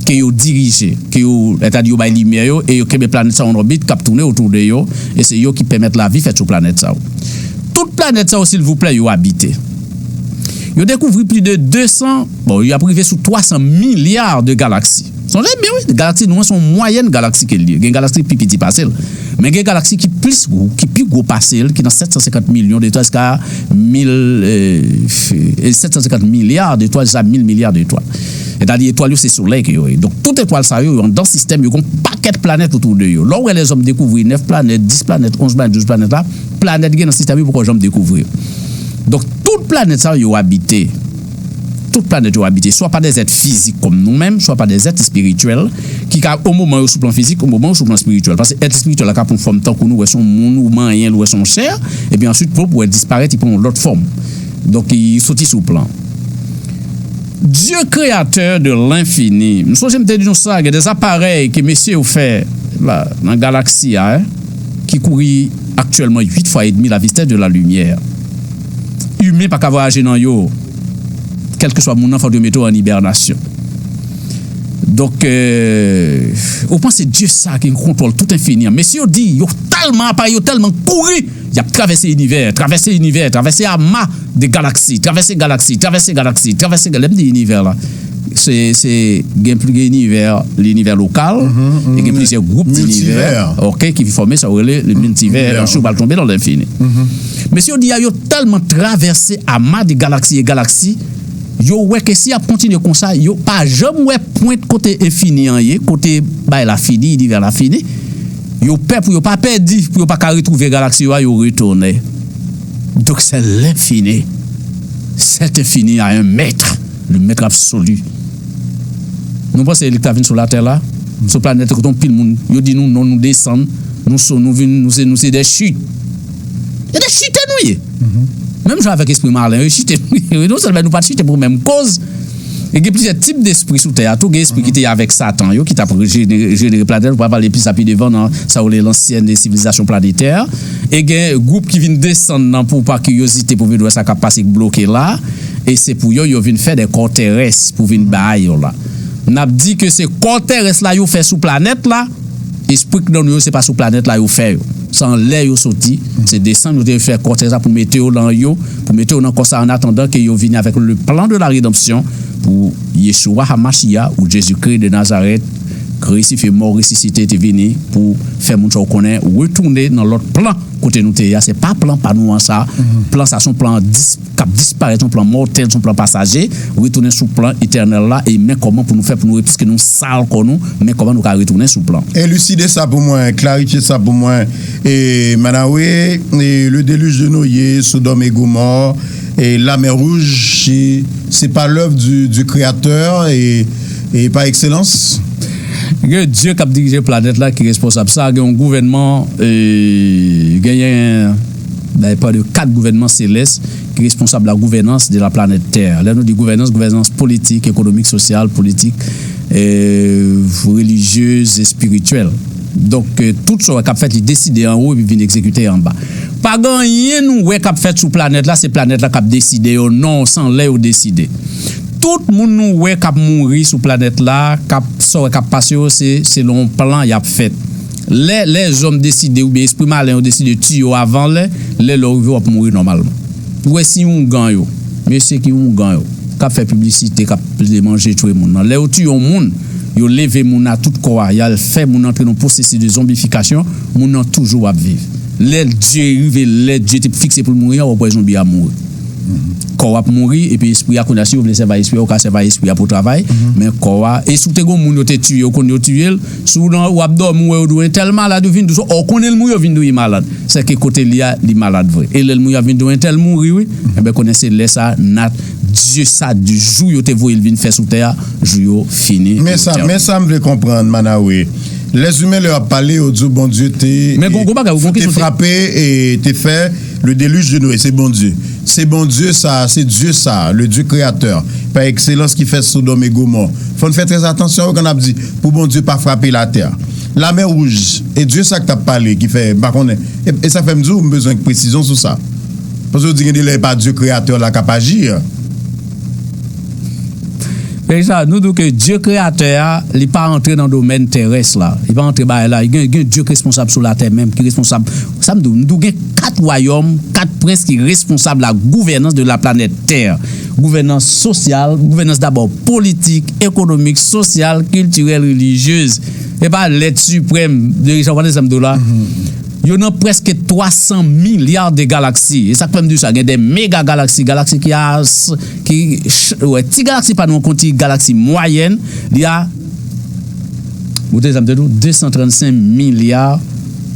ke yo dirije, ke yo, sètadi yo bay limyè yo, e yo kenbe planèt sa yo an òbit k ap tounen otou de yo, e se yo ki pèmèt lavi fèt sou planèt sa yo. Tout planèt sa yo, silvouplè, yo abite. Yo dekouvri plis de de san, bon, y ap rive sou twa san milya de galaksi. Sonje byen, wi, galaksi nou an se yon mwayèn galaksi ke l ye. Gen galaksi ki pi piti pase l. Men gen galaksi ki plis gwo, ki pi gwo pase l, ki nan sèt san senkant milyon de etwal jiska mil, euh, sèt san senkant milya de etwal jiska mil milya de etwal. Sètadi etwal yo se solèy ke yo ye. Donk, tout etwal sa yo, yo anndan sistèm, yo gen yon pakèt planèt otou de yo. Lè w wè lèzòm dekouvri nèf planèt, dis planèt, onz planèt, douz planèt la, planèt gen nan sistèm yo poko janm dekouvri yo. Donk, tout planèt sa yo, yo abite. Tout planèt yo abite, swa pa dèzèt fizik kòm nou menm, swa pa dèzèt espirityèl, ki ka, o moman yo sou plan fizik, o moman yo sou plan espirityèl. Paske èt espirityèl la ka pran fòm tankou nou, wè se yon moun, ou manyen l, wè se yon chè, epi answit, pwòp, wè disparèt, li pran yon lòt fòm. Donk, li soti sou plan. Dieu créateur de l'infini. M sonje m te di nou sa, gen de aparèy ke mesye yo fè la, nan galaksi a, hein, ki kouri aktyèlman uit fwa edmi la vitès de la limyè. Imen pa ka vwayaje nan yo. Kèlkeswa moun nan, fòk yo mete w an ibènasyon. Donk, euh, ou panse Dye sa ki gen kontwòl tout enfini an? Mesye yo di, yo tèlman aparèy, yo tèlman kouri, y ap travèse inivè, travèse inivè, travèse ama de galaksi, travèse galaksi, travèse galaksi, travèse galaksi. Lè m di inivè la, se, se, gen pli gen inivè, linivè lokal, e gen plizyè gwoup dinivè, miltivè, ok, ki fòme sa yo rele le miltivè, miltivè, answit ou pral tonbe nan lenfini. Mesye yo di a, yo tèlman travèse ama de galaksi e galaksi, yo wè ke si y ap kontinye konsa, yo pa janm wè pwent kote enfini an ye, kote bagay la fini, inivè la fini. Yo pè pou yo pa pèdi, pou yo pa ka retwouve galaksi yo a, yo retounen. Donc c'est l'infini. Cet infini a un maître, le maître absolu. Nou panse li k ta vin sou latè la, sou planèt kote yon pil moun, yo di nou non, nou desann, nou so, nou vin, nou se, nou se de chit. E de chite nou ye. Menm jan avèk espri malen, yo chite nou ye. Non sèlman nou pa t chite pou menm koz, e gen plizyè tip despri sou tè a tou. Gen espri ki te avèk Satan yo, ki t ap jenere, jenere planèt. Nou pral pale plis la pi devan nan sa yo rele lansyèn sivilizasyon planetè. E gen gwoup ki vin desann nan pou pa kiryozite, pou vin wè sa k ap pase, k bloke la. E se pou yo, yo vin fè de kò terès pou vin bay yo la. N ap di ke se kò terès la yo fè sou planèt la. Espri k nan nou yo, se pa sou planèt la yo fè yo. Se anlè yo soti. Se desann yo te fè kò terès la pou mete yo nan yo, pou mete yo nan kò sa, an atandan ke yo vini avèk le plan de la rédemption, pou Yeshua Hamashiach ou Jezikri de Nazarèt, krisifye, mò, resisite, te vini pou fè moun sa yo konnen, retounen nan lòt plan kote nou te ye a. Se pa plan pa nou an sa. Plan sa se yon plan dis k ap disparèt, yon plan mòtèl, yon plan pasaje, retounen sou plan etènèl la, e men kòman pou nou fè pou nou, piske nou sal kò nou, men kòman nou ka retounen sou plan. Eliside sa pou mwen, klarifye sa pou mwen, e Manawe, e le déluge de Noé, Sodòm e Gomò, e la mer Rouge, se, se pa lèv du, du Créateur, e, e pa ekselans? Gen Dye k ap dirije planèt la ki responsab sa, gen yon gouvènman, e, genyen, ben, pa de kat gouvènman selès ki responsab la gouvènans de la planèt Tè. Lè nou di gouvènans, gouvènans politik, ekonomik, sosyal, politik, e, relijyez, espirityèl. Donk, e, tout sa w wè k ap fèt, li deside anwo epi vin egzekite anba. Pa gen anyen nou wè k ap fèt sou planèt la, se planèt la k ap deside yo. Non, se anlè yo deside. Tout moun nou wè k ap mouri sou planèt la, k ap, sa w wè k ap pase yo, se selon plan y ap fèt. Lè lèzòm deside oubyen espri malen yo deside tiye w avan lè, lè lè w rive w ap mouri nòmalman. Ou wè si oungan yo, mesye ki oungan yo, k ap fè piblisite, k ap plede manje, tchwe moun nan. Lè yo tiye yon moun, yo leve moun nan tout kò a, y al fè moun nan antre nan yon pwosesis de zonbifikasyon, moun nan toujou ap viv. Lè Dye rive, lè Dye te fikse pou l mouri an, w ap wè zonbi a mouri. Kò w ap mouri, epi espri a, kounye a, si w vle sèvi a espri a, ou ka sèvi a espri a pou travay, men kò a, e si w te gen yon moun yo te tiye, ou konn yo tiye l, si w nan, w ap dòmi, ou wè yo di w entèl malad, ou vin di w, o, konnen l mouri, yo vin di w li malad. Sèke kote li a, li malad vre. E lè l mouri, y ap vin di w entèl mouri, wi. Enben, konnen se lè sa, nat, Dye sa, di jou yo te voye l vin fè sou tè a, jou yo fini. Men sa, men sa m vle konprann, Manawe. Lèzimen, lè y ap pale, yo di w Bondye te, men gon, gon bagay, gon te kesyon te frape e te fè le déluge de Noé, se Bondye. Se Bondye sa, se Dye sa, le Dieu créateur, par excellence, ki fè Sodòm e Gomò. Fò n fè trè atansyon, wi, kan n ap di, pou Bondye pa frape latè. La mer Rouge, e Dye sa k t ap pale, ki fè, m pa konnen. E, e sa fè m di w, m bezwen presizyon sou sa. Paske w di gen de lè e pa Dye kreyatè la k ap aji. Deja, nou di w ke Dye kreyatè a, li pa antre nan domèn terès la. Li pa antre bagay la. Gen, gen Dye ki responsab sou latè menm, ki responsab. Sa m di w, m di w gen kat wayòm, kat prens ki responsab la gouvènans de la planèt tè. Gouvènans sosyal, gouvènans dabò politik, ekonomik, sosyal, kiltirèl, relijyez. E pa lèt siprèm, dirijan, w pa tande sa m di w la? Yo nan prèske twa san milya de galaksi. E sa k fè m di w sa, gen de mega galaksi, galaksi ki a, ki, ch- wè, ti galaksi pa nou an, konn ti galaksi mwayèn, li a, ou tande sa m te di w, de san trannsenk milya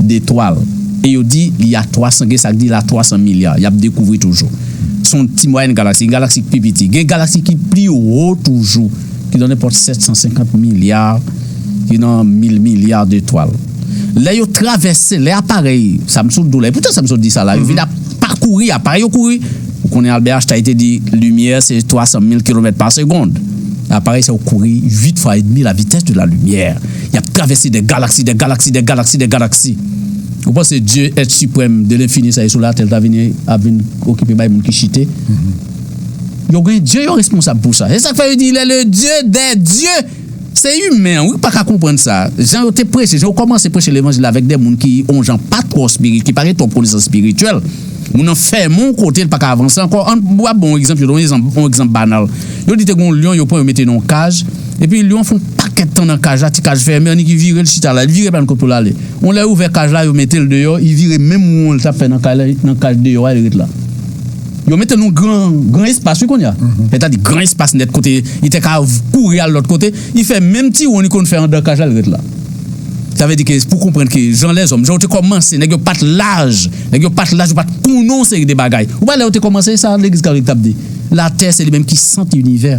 detwal. E yo di li a twa san, gen sa k di l a twa san milya. Y ap dekouvri toujou. Se yon ti mwayèn galaksi, galaksi ki pi piti. Gen galaksi ki pi wo toujou, ki nan nenpòt sèt san senkant milya, ki nan mil milya detwal. Lè yo travèse, lè aparèy, sa m sot di w la, e poutan sa m sot di sa la, yo vin ap pa kouri, aparèy yo kouri. Ou konnen Albert Einstein te di, limyè se twa san mil kilomèt pa segond. Aparèy sa yo kouri uit fwa edmi la vitès de la limyè. Y ap travèse de galaksi, de galaksi, de galaksi, de galaksi. Ou panse Dye, èt siprèm de lenfini sa, e sou latè, l ta vini, ap vin okipe bay moun ki chite? Yo gen Dye yo responsab pou sa. Se sa k fè yo di, il est le Dieu des dieux. Se imen an, wi, pa ka konprann sa. Jan yo te preche, jan yo kòmanse preche levanjil la avèk de moun ki, yon jan, pa twò spiri-, ki pa gen twòp konesans espirityèl. Moun nan fèmen yon kote, l pa ka avanse ankò. Ann, m ap ba w yon egzanp, yo, yon egzanp, yon egzanp banal. Yo di te gen yon lyon, yo pran, yo mete nan yon kaj. Epi lyon fè yon pakèt tan nan kaj la, ti kaj fèmen, annik li vire, l chita la, li vire pa nan kot pou l ale. Yon lè yo ouvè kaj la, yo mete l deyò, li vire menm won l t ap fè nan kaj la, nan kaj deyò a, li ret la. Yo mete l nan gran, gran espas, wi, kounye a. Sètadi gran espas nèt kote li te ka kouri al lòt kote, li fè menm ti won li konn fè anndan kaj la, li ret la. Sa vle di ke pou konprann ke jan lèzòm, jan yo te kòmanse, nèg yo pa t laj, nèg yo pa t laj, yo pa t konnen yon seri de bagay. Ou pa lè yo te kòmanse, sa legliz katolik t ap di. Latè se li menm ki sant linivè.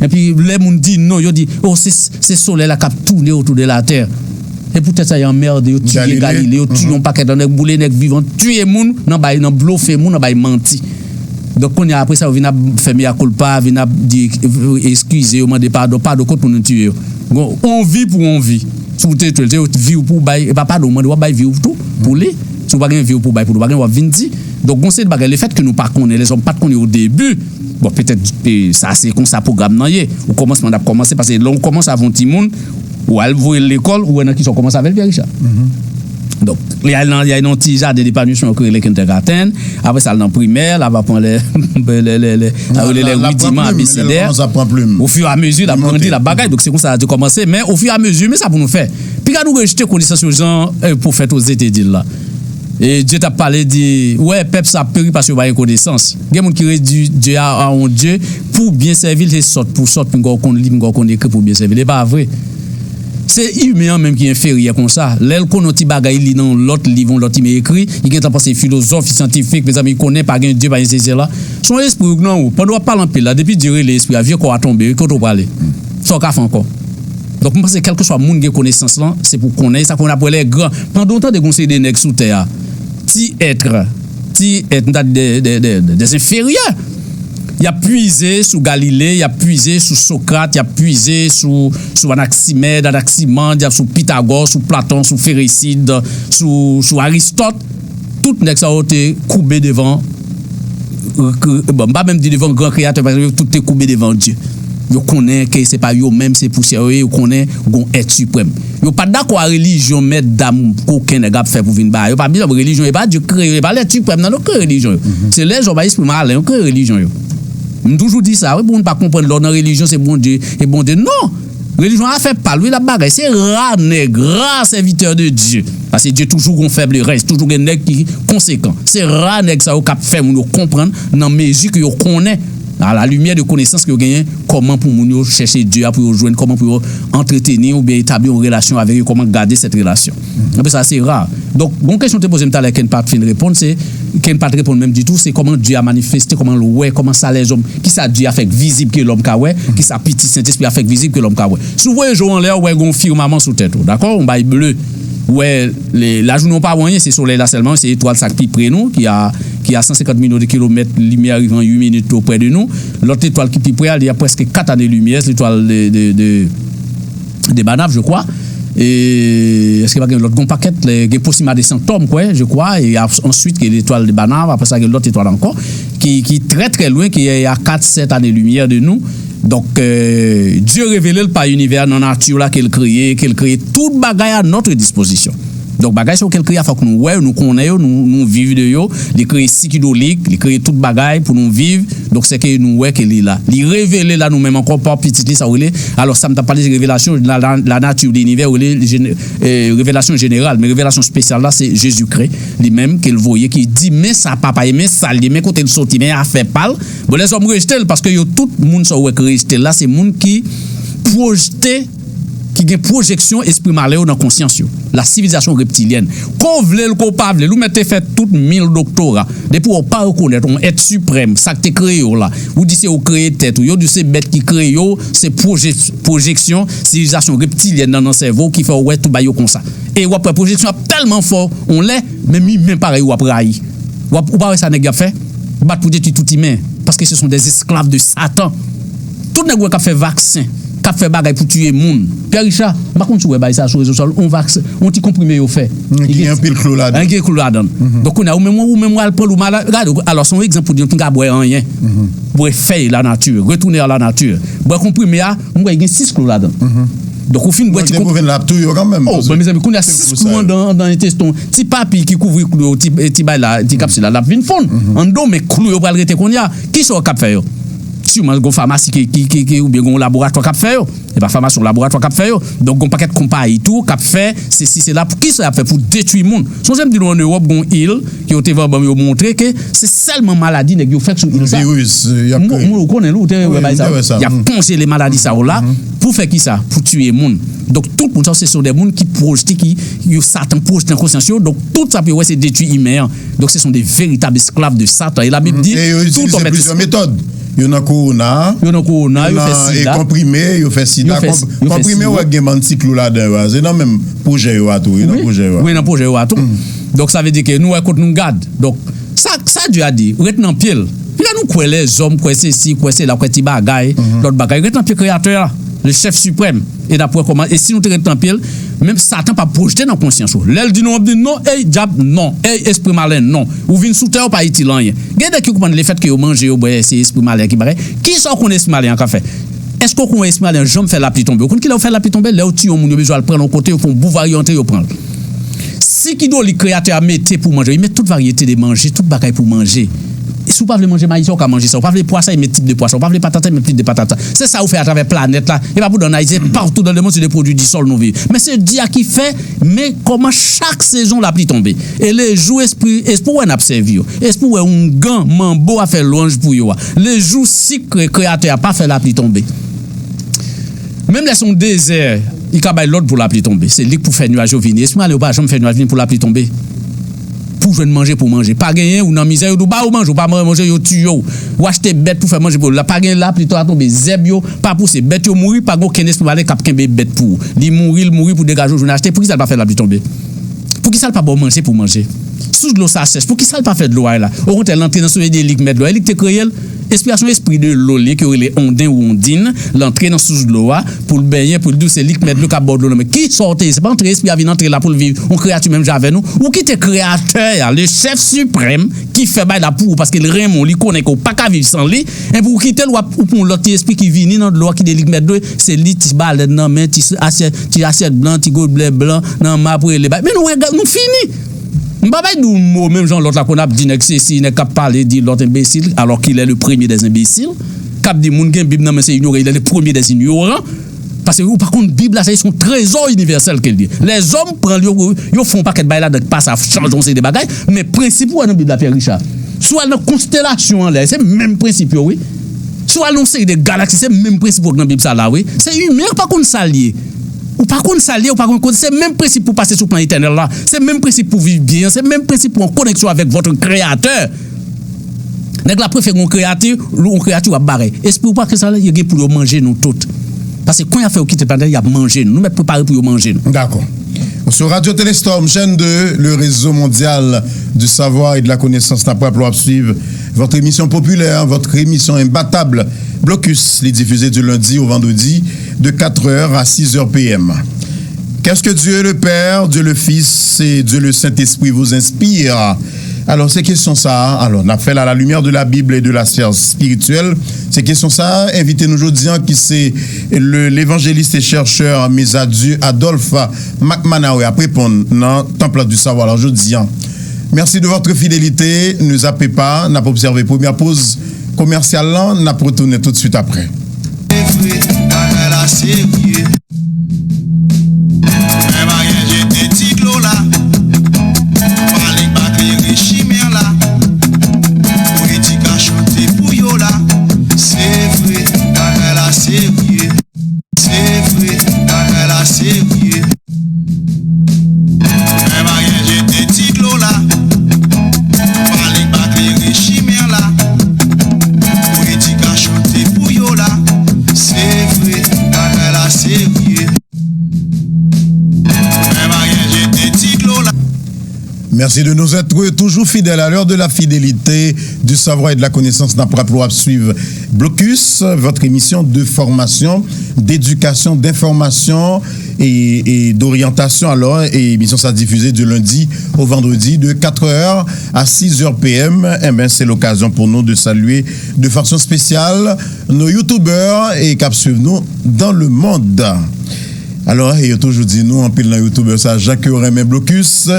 Epi lè moun di non, yo di, oh, se, se solèy la k ap tounen otou de latè. E poutèt sa, yo anmède, yo tiye Galile, yo tiye yon pakèt nèg, boule nèg vivan, tiye moun nan bay, nan blofe moun, nan bay manti. Donk, kounye a, apre sa, yo vin ap fè mea culpa, vin ap di eskize, yo mande padon, padon, kot moun nou tiye yo? Bon, on vi pou on vi. Si w te tye l, se vi w pou w bay, e pa padon w mande, w ap bay vi w tou pou li. Si w pa gen vi w pou w bay pou li, w pa gen w ap vin di. Donk, gon seri de bagay, lefètke nou pa konnen, lèzòm pa t konnen o debi, bon, petèt, e, sa se konsa pwogram nan ye. Okòmansman, n ap kòmanse, paske lè w kòmanse avè yon timoun, ou al voye l lekòl, ou wè nan kisa w kòmanse avè l, Pierre Richard. Donk, li al nan, li al nan yon ti jaden depanwisman yo rele kindergarten, apre sa, l nan primè, l ap aprann lè, lè, lè, lè, sa yo rele lè rudiman, A B C D. Ofiyamezi, l ap grandi, l ap bagay. Donk, se konsa l te kòmanse. Men, ofiyamezi, men sa pou nou fè. Piga nou rejte konesans yo, jan, e, pwofèt Oze te di l la. E Dye t ap pale, di, wè, pèp sa ap peri paske yo pa gen konesans. Gen moun ki redui Dye a, a yon Dye pou byen sèvi l, se sòt pou sòt, piga w konn li, piga w konn ekri pou byen sèvi l. E pa vre. Se imen an menm ki enferyè konsa. Lè l konnen yon ti bagay, li li nan yon lòt liv, yon lòt imen ekri, li gentan panse filozòf, li syantifik, mezanmi, konnen pa gen Dye, pa gen sesi, sela. Se yon espri ou k nan ou. Pandan w ap pale anpil la, depi Dye rele espri a, vye kò a tonbe, wi, kote w prale? Sa w ka fè ankò? Donk, mwen panse kèlkeswa moun gen konesans lan, se pou konnen, e sa konnen ap wè lè gran. Pandan w tande gon seri de nèg sou tè a, ti èt, ti èt, m ta di de, de, de, de, des inférieurs. Y ap pwize sou Galile, y ap pwize sou Sokrat, y ap pwize sou, sou Anaksimèd, Anaksimand, y ap sou Pitagò, sou Platon, sou Feresid, sou, sou Aristòt. Tout nèg sa yo te koube devan, bon, m pa menm di devan gran kreyatè, paske yo tout te koube devan Dye. Yo konnen ke se pa yo menm, se pousyè yo ye, yo konnen gon èt siprèm. Yo pa t dakò a relijyon mèt dam koken nèg ap fè pou vin ba yo. Pa bliye, relijyon, e pa Dye k kreye yo, e pa lèt siprèm nan, yo kreye relijyon yo. Se lèzòm a espri malen, yo kreye relijyon yo. M toujou di sa, wi, pou moun pa konprann lè w nan relijyon, se Bondye, e Bondye. Non! Relijyon afè pa l, wi, l ap bagay. Se ra nèg, ra sèvitè de Dye. Paske Dye toujou gon fèb, le rès, toujou gen nèg ki konsekan. Se ra nèg sa yo k ap fè moun yo konprann nan mezi ke yo konnen, à la lumière de connaissance ke yo genyen, kòman pou moun yo chèche Dye a, pou yo jwenn, kòman pou yo antreteni oubyen etabli yon relasyon avèk yo, kòman gade sèt relasyon. Anplis sa, se ra. Donk, gon kesyon te poze m talè Ken pa t fin reponn, se, Ken pa t reponn menm ditou, se kòman Dye a manifeste, kòman l wè, kòman sa lèzòm, kisa Dye a fè k vizib ke lòm ka wè, kisa Pitit Sentespri a fè k vizib ke lòm ka wè. Si w voye je w anlè, w wè gon fimaman sou tèt ou, dakò? Yon bay ble. Ou wè, le, lajounen w pa wè anyen, se solèy la sèlman, se etwal sa k pi pre nou, ki a, ki a san senkant milyon de kilomèt, limyè a rive an uit minit oprè de nou. Lòt etwal ki pi pre a, li a prèske kat ane limyè, se etwal de, de, de, de Banav, je crois. E èske pa gen lòt, gon pakèt, le, gen Proxima de Sanctorum, kwè, je crois, e a, answit, gen letwal de Banav, apre sa, gen lòt etwal ankò, ki, ki trè, trè lwen, ki a kat, sèt ane limyè de nou. Donk, euh, Dye revele l pa inivè nan nati la ke l kreye, ke l kreye tout bagay à notre disposition. Donk, bagay sa yo ke l kreye a, fòk nou wè yo, nou konnen yo, nou, nou viv de yo. Li kreye sik idolik, li kreye tout bagay pou nou viv. Donk, se ke nou wè ke li la. Li revele la nou menm ankò pa pitit li, sa w rele. Alò, sa m t ap pale, se revelasyon, la, la, la nature de l'univers, rele jene- eh, revelasyon jeneral. Men revelasyon espesyal la, se Jezikri li menm ke l voye, ki di, men sa papa e men sa l ye, men kote l soti, men afè pa l. Bon, lèzòm rejte l, paske yo tout moun sa w wè ki rejte l la, se moun ki pwojte, ki gen pwojeksyon espri malè yo nan konsyans yo. La civilisation reptilienne. Ko w vle l, ko w pa vle l, ou mèt te fè tout mil doktora. Depi w pa rekonèt yon èt siprèm, sa k te kreye w la, ou di se ou kreye tèt ou, yo di se bèt ki kreye w, se pwojek- pwojeksyon civilisation reptilienne nan, nan sèvo w ki fè w wè tout bagay yo konsa. E w ap wè pwojeksyon ap tèlman fò, on lè, menm imen parèy ou ap rayi. W ap, ou pa wè sa nèg y ap fè? Bat pou detwi tout imen, paske ce sont des esclaves de Satan. Tout nèg ou wè k ap fè vaksen, k ap fè bagay pou tiye moun. Pierre Richard, m pa konn si w wè bagay sa sou rezo sosyo, on vaksen, on ti konprime yo fè. Ki gen anpil klou ladan. Gen klou ladan. Donk, kounye a, ou menm, ou menm, w al pran l, ou malad. Gade, alò, se yon egzanp pou di nou, nou ka bwè anyen. Bwè fèy lanati, retounen a lanati. Bwè konprime a, m wè gen sis klou ladan. Donk, ou fin bwè ti konp- Depo vin la ap touye w kanmenm. Oh, bon, mezanmi, kounye a sis klou anndan, anndan enteston. Ti papi ki kouvri klou yo, ti, ti bay la, ti kapsid la, l ap vin fonn. Anndan, men klou yo pral rete kounye a. Kisa w k ap fè yo? Siman, gon famasi ki, ki, ki, ki, oubyen gon laboratwa k ap fè yo. E pa famasi, yon laboratwa k ap fè yo. Donk, gon pakèt konpayi tou k ap fè sesi, sela. Pou kisa y ap fè? Pou detwi moun. Sonje m di nou, ann Ewòp, gon il ke yo te vann ban m, yo montre ke se sèlman maladi nèg yo fèt sou il sa. Viris, euh, y ap kreye. Ou konnen l, ou te wè bagay sa yo. Y ap konjele maladi sa yo la. Pou fè kisa? Pou tiye moun. Donk, tout moun sa yo, se son de moun ki pwojte, ki, yo Satan pwojte nan konsyans yo. Donk, tout sa pou yo wè, se detwi imen an. Donk, se son de veritab esklav de Satan. E Labib di, e yo itilize plizyè metòd. Yo nan kowona. Yo nan kowona, yo fè sida. Konprime, yo fè sida. Konprime, w gen bann ti klou ladan yo a. Se nan menm pwojè yo a tou. Yo nan pwojè yo a. Wi, nan pwojè yo a tou. Donk, sa vle di ke nou wè kot nou gad. Donk, sa, sa Dye a di, ret nan pye l. Pi la nou kwè lèzòm, kwè sesi, kwè sela, kwè ti bagay, lòt bagay. Ret nan pye Kreyatè a, le chèf siprèm. E n ap wè kòman, e si nou te ret nan pye l, menm Satan p ap pwojte nan konsyans ou. Lè l di non, w ap di non, ey dyab, non, ey espri malen, non. Ou vin sou tè, ou pa itil anyen. Gen nèg ki konprann lefèt ke yo manje, yo bwè, se espri malen ki bagay. Kisa w konn espri malen an ka fè? Èske w konn espri malen an janm fè lapli tonbe? Ou konn kilè yo fè lapli tonbe? Lè yo tiye yon moun, yo bezwen al pran l yon kote, yo fè yon bouvay, yo antre, yo pran l. Sik idolik Kreyatè a mete pou manje, li met tout varyete de manje, tout bagay pou manje. Si w pa vle manje mayi sa, ou ka manje sa. Ou pa vle pwa sa, li met tip de pwa sa. Ou pa vle patat sa, li met tip de patat sa. Se sa yo fè atravè planèt la. E pa pou dan Ayiti, se partou dans le monde, se de produits du sol nou viv. Men se Dye a ki fè, men kòman chak sezon lapli tonbe. E lejou espri, espri w wè n ap sèvi yo. Espri w wè oungan, manbo a fè lwanj pou yo a. Lejou sik Kreyatè a pa fè lapli tonbe. Menm lè se yon dezè, li ka bay lòd pou lapli tonbe. Se li k pou fè nyaj yo vini. Espri malen yo pa janm fè nyaj vini pou lapli tonbe. Pou jwenn manje pou manje. Pa genyen, ou nan mizè, yo di w ba yo manje, ou pa manje, yo tiye w. Ou achte bèt pou fè manje pou yo. La pa gen lapli, to a tonbe, zèb yo pa pouse, bèt yo mouri, pa gen okenn espri malen k ap kenbe bèt pou ou. Li mouri, li mouri pou degaje w jwenn achte. Poukisa l pa fè lapli tonbe? Poukisa l pa ba w manje pou manje? Sous dlo sa chèch. Poukisa l pa fè dlo a la? Okontrè, l antre nan somèy de li k mèt dlo a. E li k te kreye l. Espirasyon espri de lo li ke yo rele Onden ou Ondin, l antre nan sous dlo a pou l benyen, pou l di w se li k mèt dlo k ap ba w dlo nan men. Kisa w te ye? Se pa antre espri a vin antre la pou l viv, yon kreyati menm jan avè nou. Ou kite Kreyatè a, le chèf siprèm, ki fè bagay la pou ou, paske l renmen w, li konnen ke w pa ka viv san li, enpi ou kite l, w ap, ou pran yon lòt ti espri ki vini nan dlo a, ki de li k mèt dlo, se li ti balèn nan men, ti asyèt, ti asyèt blan, ti goblè blan nan men, ap rele bagay. Men nou, nou fini! M pa bay di w mo menm jan lòt la konn ap di nèg sesi, nèg k ap pale, di lòt enbesil, alors qu'il est le premier des imbéciles, k ap di moun gen Bib nan men se inyore, il est le premier des ignorants. Paske ou pa konn Bib la, se yon trezò inivèsèl ke l ye. Lèzòm pran l, yo, yo fè yon pakèt bagay ladan k pa sa, chanje yon seri de bagay, men prensip ou wè nan Bib la, Pierre Richard, si w al nan konstelasyon anlè, se menm prensip yo, wi. Si w al nan yon seri de galaksi, se menm prensip ou wè nan Bib sa la, wi. Se imen, ou pa konn sa l ye. Ou pa konn sa l ye, ou pa konn kote. Se menm prensip pou pase sou plan etènèl la. Se menm prensip pou viv byen. Se menm prensip pou an koneksyon avèk votre Créateur. Nèg la prefere yon kreyati, yon kreyati w ap bare. Espri ou pa ke sa, yo gen pou yo manje nou tout. Paske kon y ap fè yo kite planèt, y ap manje nou. Nou mèt prepare pou yo manje nou. Dakò. Sur Radio Téléstorm, chaîne deux, le réseau mondial du savoir et de la connaissance, n ap raple w ap swiv votre émission populaire, votre émission imbattable, Blocus, li difize du lundi au vendredi de quatre heures à six heures P M. Qu'est-ce que Dieu le Père, Dieu le Fils et Dieu le Saint-Esprit vous inspire Alò, se kesyon sa a, alò, n ap fè l à la lumière de la Bible et de la sphère spirituelle. Se kesyon sa a, envite nou jodi a, ki se le, l'évangéliste et chercheur Mezadieu Adolphe Mac Manawer ap reponn nan Temple du Savoir la jodi a. Merci de votre fidélité. Ne zapez pas, n ap obsève premyè poz komèsyal lan, n ap retounen tout de suite après. Se vre, bagay la serye. Fè bagay jete ti dlo la. Pale pa klere chimè la. Politik a chante pou yo la. Se vre, bagay la serye. Se vre, bagay la serye. Fè bagay jete ti dlo la. Pale pa klere chimè la. Politik a chante pou yo la. Se vre, bagay la serye. Fè bagay jete ti dlo la. Merci de nous être toujours fidèles à l'heure de la fidélité, du savoir et de la connaissance. N ap raple w ap swiv Blocus, votre émission de formation, d'éducation, d'information et, et d'orientation. Alors, et émission ça diffusée du lundi au vendredi de quatre heures à six heures P M. Eh ben, c'est l'occasion pour nous de saluer de façon spéciale nos youtubeurs et k ap swiv nou dans le monde. Alò, e yo toujou di nou, anpil nan youtubè sa, jan ke yo renmen Blocus,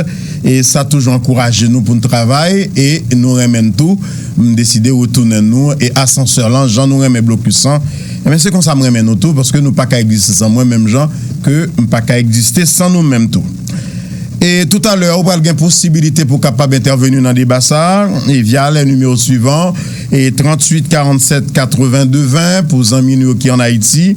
e sa toujou ankouraje nou pou n travay, e nou renmen n tou. M deside retounen nou, e asansè lan, jan nou renmen Blocus lan, enben, se konsa m renmen nou tou, paske nou pa ka egziste san mwen, menm jan ke m pa ka egziste san nou menm tou. E toutalè, ou pral gen posibilite pou kapab entèveni nan deba sa a, e via les numéros suivants, e tranntuit karannsèt katrevenndez ven pou zanmi nou yo ki ann Ayiti,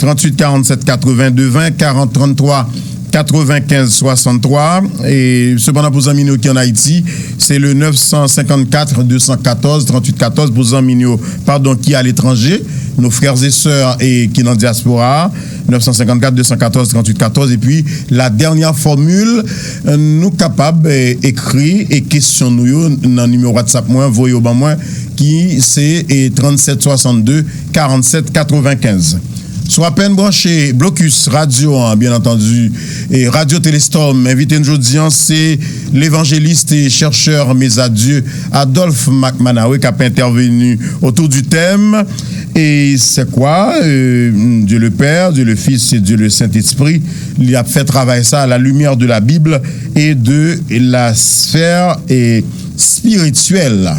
tranntuit karannsèt katrevenndez ven, karant tranntwa katrevenkenz swasanntwa. E sepandan, pou zanmi nou yo ki ann Ayiti, se le nèf san senkannkat de san katòz tranntuit katòz pou zanmi nou yo, padon, ki aletranje, nos frères et sœurs e ki nan dyaspora a, nèf san senkannkat de san katòz tranntuit katòz. Epi, la dernière formule, nou kapab, eh, ekri, e kesyon nou yo nan nimewo WhatsApp mwen, voye yo ban mwen, ki se, eh, trannsèt swasanndez karannsèt katrevenkenz. Si w apèn branche Blocus radyo an, byen antandi, e Radyo Telestorm, envite n jodi an, se levanjelis e chèchè Mezadieu Adolphe Mac Manawer k ap entèveni autour du thème. Et c'est quoi, euh, Dieu le Père, Dieu le Fils et Dieu le Saint-Esprit? Li ap fè travay sa à la lumière de la Bible et de la sphère, eh, spirituelle.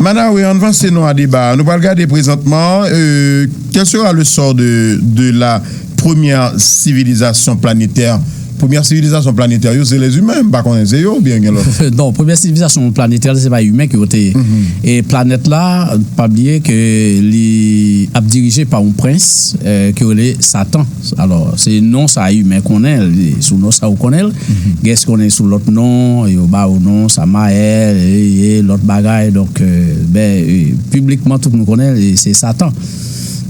Manawer, ann vanse non a deba a. Nou pral gade prezantman, euh, quel sera le sort de, de la première civilisation planétaire? Premyè sivilizasyon planetè yo, se lèzimen, m pa konnen se yo oubyen gen lòt. Non, premyè sivilizasyon planetè, se pa imen ki yo te ye. E planèt la, pa bliye ke li ap dirije pa yon prens, eh, ki rele Satan. Alò, se non sa imen konnen, li sou non sa ou konnen l. Gen ki konnen sou lòt non, yo ba yo non, Samaèl, e, e lòt bagay. Donk, eh, ben, eh, piblikman, tout moun konnen l, e se Satan.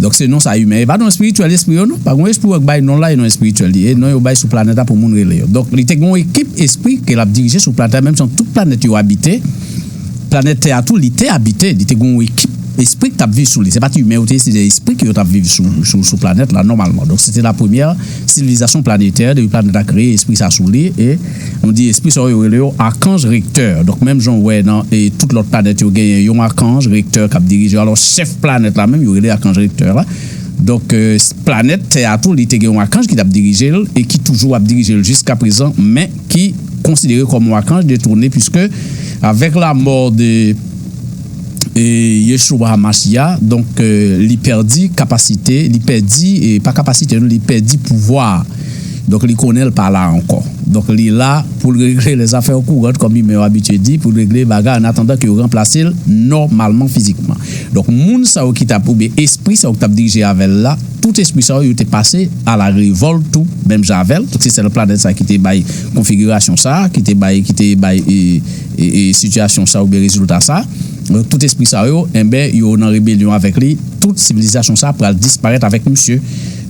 Donk, se non sa imen. E pa non espirityèl espri yo, non. Pa gen espri yo k bay non la, e non espirityèl li. E non yo bay sou planèt la pou moun rele yo. Donk, li te gen yon ekip espri ke l ap dirije sou planèt la, menm jan tout planèt yo abite. Planèt Tè a tou, li te abite, li te gen yon ekip espri ki t ap viv sou li. Se pa t imen yo te ye, se de espri ke yo t ap viv sou, sou, sou planèt la, nòmalman. Donk, se te la premyè sivilizasyon planetè, depi planèt la kreye, espri sa sou li, e nou di espri sa yo, yo rele yo akanj rektè. Donk, menm jan w wè nan, e tout lòt planèt yo genyen yon akanj rektè k ap dirije yo. Alò, chèf planèt la menm, yo rele akanj rektè la. Donk, eh, s-, planèt Tè a tou, li te gen yon akanj ki t ap dirije l e ki toujou ap dirije l jiska prezan, men ki konsidere kòm yon akanj detounen, piske avèk lamò de, eh, Yeshua Mashiach, donk, eh, li pèdi kapasite, li pèdi, eh, pa kapasite, non, li pèdi pouvwa. Donk, li konnen l pa la ankò. Donk, li la pou l regle lèzafè kourant, kòm imen yo abitye di, pou l regle bagay, an atandan ke yo ranplase l nòmalman, fizikman. Donk, moun sa yo ki t ap, oubyen espri sa yo ki t ap dirije avè l la, tout espri sa yo, yo te pase a la revòlt tou, menm jan avè l. Donk, se sèl planèt sa ki te bay konfigirasyon sa, ki te bay, ki te bay, e, e, e, sitiyasyon sa oubyen rezilta sa. Donk, tout espri sa yo, enben, yo nan rebelyon avèk li. Tout sivilizasyon sa pral disparèt avèk misye.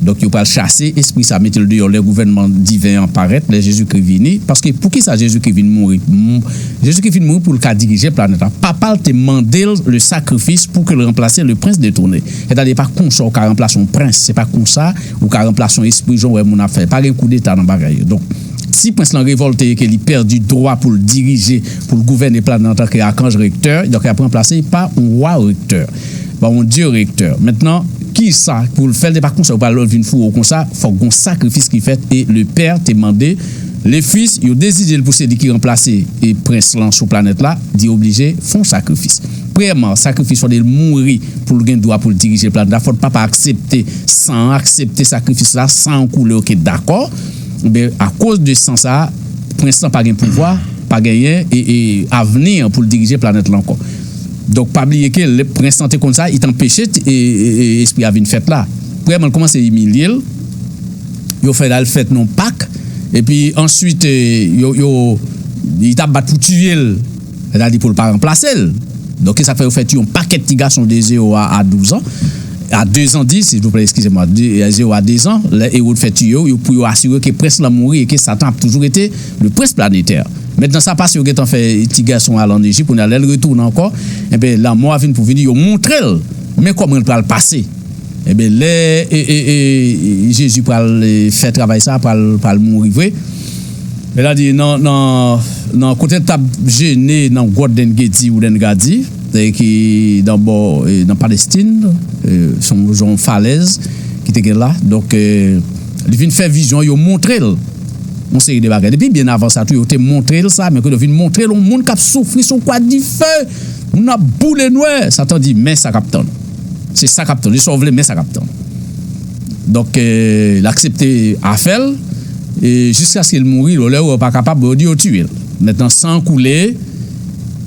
Donk, yo pral chase espri sa, mete l deyò lè gouvènman diven an parèt, lè Jezikri vini. Paske poukisa Jezikri vin mouri? M-, Jezikri vin mouri pou l ka dirije planèt la. Papa l te mande l le sakrifis pou ke l ranplase le prince détrôné. Sètadi, e pa konsa w ka ranplase yon prens, se pa konsa ou ka ranplase yon espri, jan w wè moun ap fè. Pa gen koudeta nan bagay yo. Donk, Si prens lan revòlte e ke li pèdi dwa pou l dirije, pou l gouvène planèt antanke akanj rektè, donk y ap ranplase pa yon wa rektè, pa yon dye rektè. Mentnan, kisa pou l fè l, te pa konsa, yo pral vin foure w konsa, fòk gon sakrifis ki fèt, e le pè te mande le fis, yo dezide l pou se li ki ranplase e prens lan sou planèt la, li oblije fè yon sakrifis. Premyèman, sakrifis fòk li mouri pou l gen dwa pou l dirije planèt la, fòk papa aksepte san an, aksepte sakrifis la, san an koule, oke, dakò. Ebyen, akoz de san sa, prens lan pa gen pouvwa, pa genyen e, e avni pou l dirije planèt la ankò. Donk, pa bliye ke lè prens lan te konn sa, li t anpeche e, e, e espri a vin fèt la. Premyèman, l kòmanse imilye l, yo fè l al fèt nan pak, epi answit, e, yo, yo, li t ap bat pou tiye l, sètadi pou l pa ranplase l. Donk, se sa k fè yo fè tiye yon pakèt ti gason de zewo a, a douz an, a dezan, di, silvouplè, eskize mwa, de, zewo a dezan, lè Ewòd fè tiye yo, yo, pou yo asire ke prens lan mouri e ke Satan ap toujou rete le prince planétaire. Mentnan, sa pase, yo gentan fè ti gason al ann Ejip, kounye a, lè l retounen ankò, enben, lanmò a vin pou vini, yo montre l, men kòman l pral pase. Enben, lè e, e, e, Jezi pral e, fè travay sa, pral, pral mouri vre. Sètadi, nan, nan, nan kote l t ap jene nan gwòt Dengedi ou Dengadi, e ki nan bò, e, nan Palestin, e, se yon, yon falèz ki te gen la. Donk, e, li vin fè vizyon, yo montre l yon seri de bagay. Depi byen avan sa tou, yo te montre l sa, men kounye a yo vin montre l yon moun k ap soufri sou kwa dife, moun ap boule nwè. Satan di, men sa k ap tann. Se sa k ap tann. Li sa w vle, men sa k ap tann. Donk, e, l aksepte afè l, e jiskaske l mouri, lè yo wè yo pa kapab, yo di yo tiye l. Mentnan, san an koule,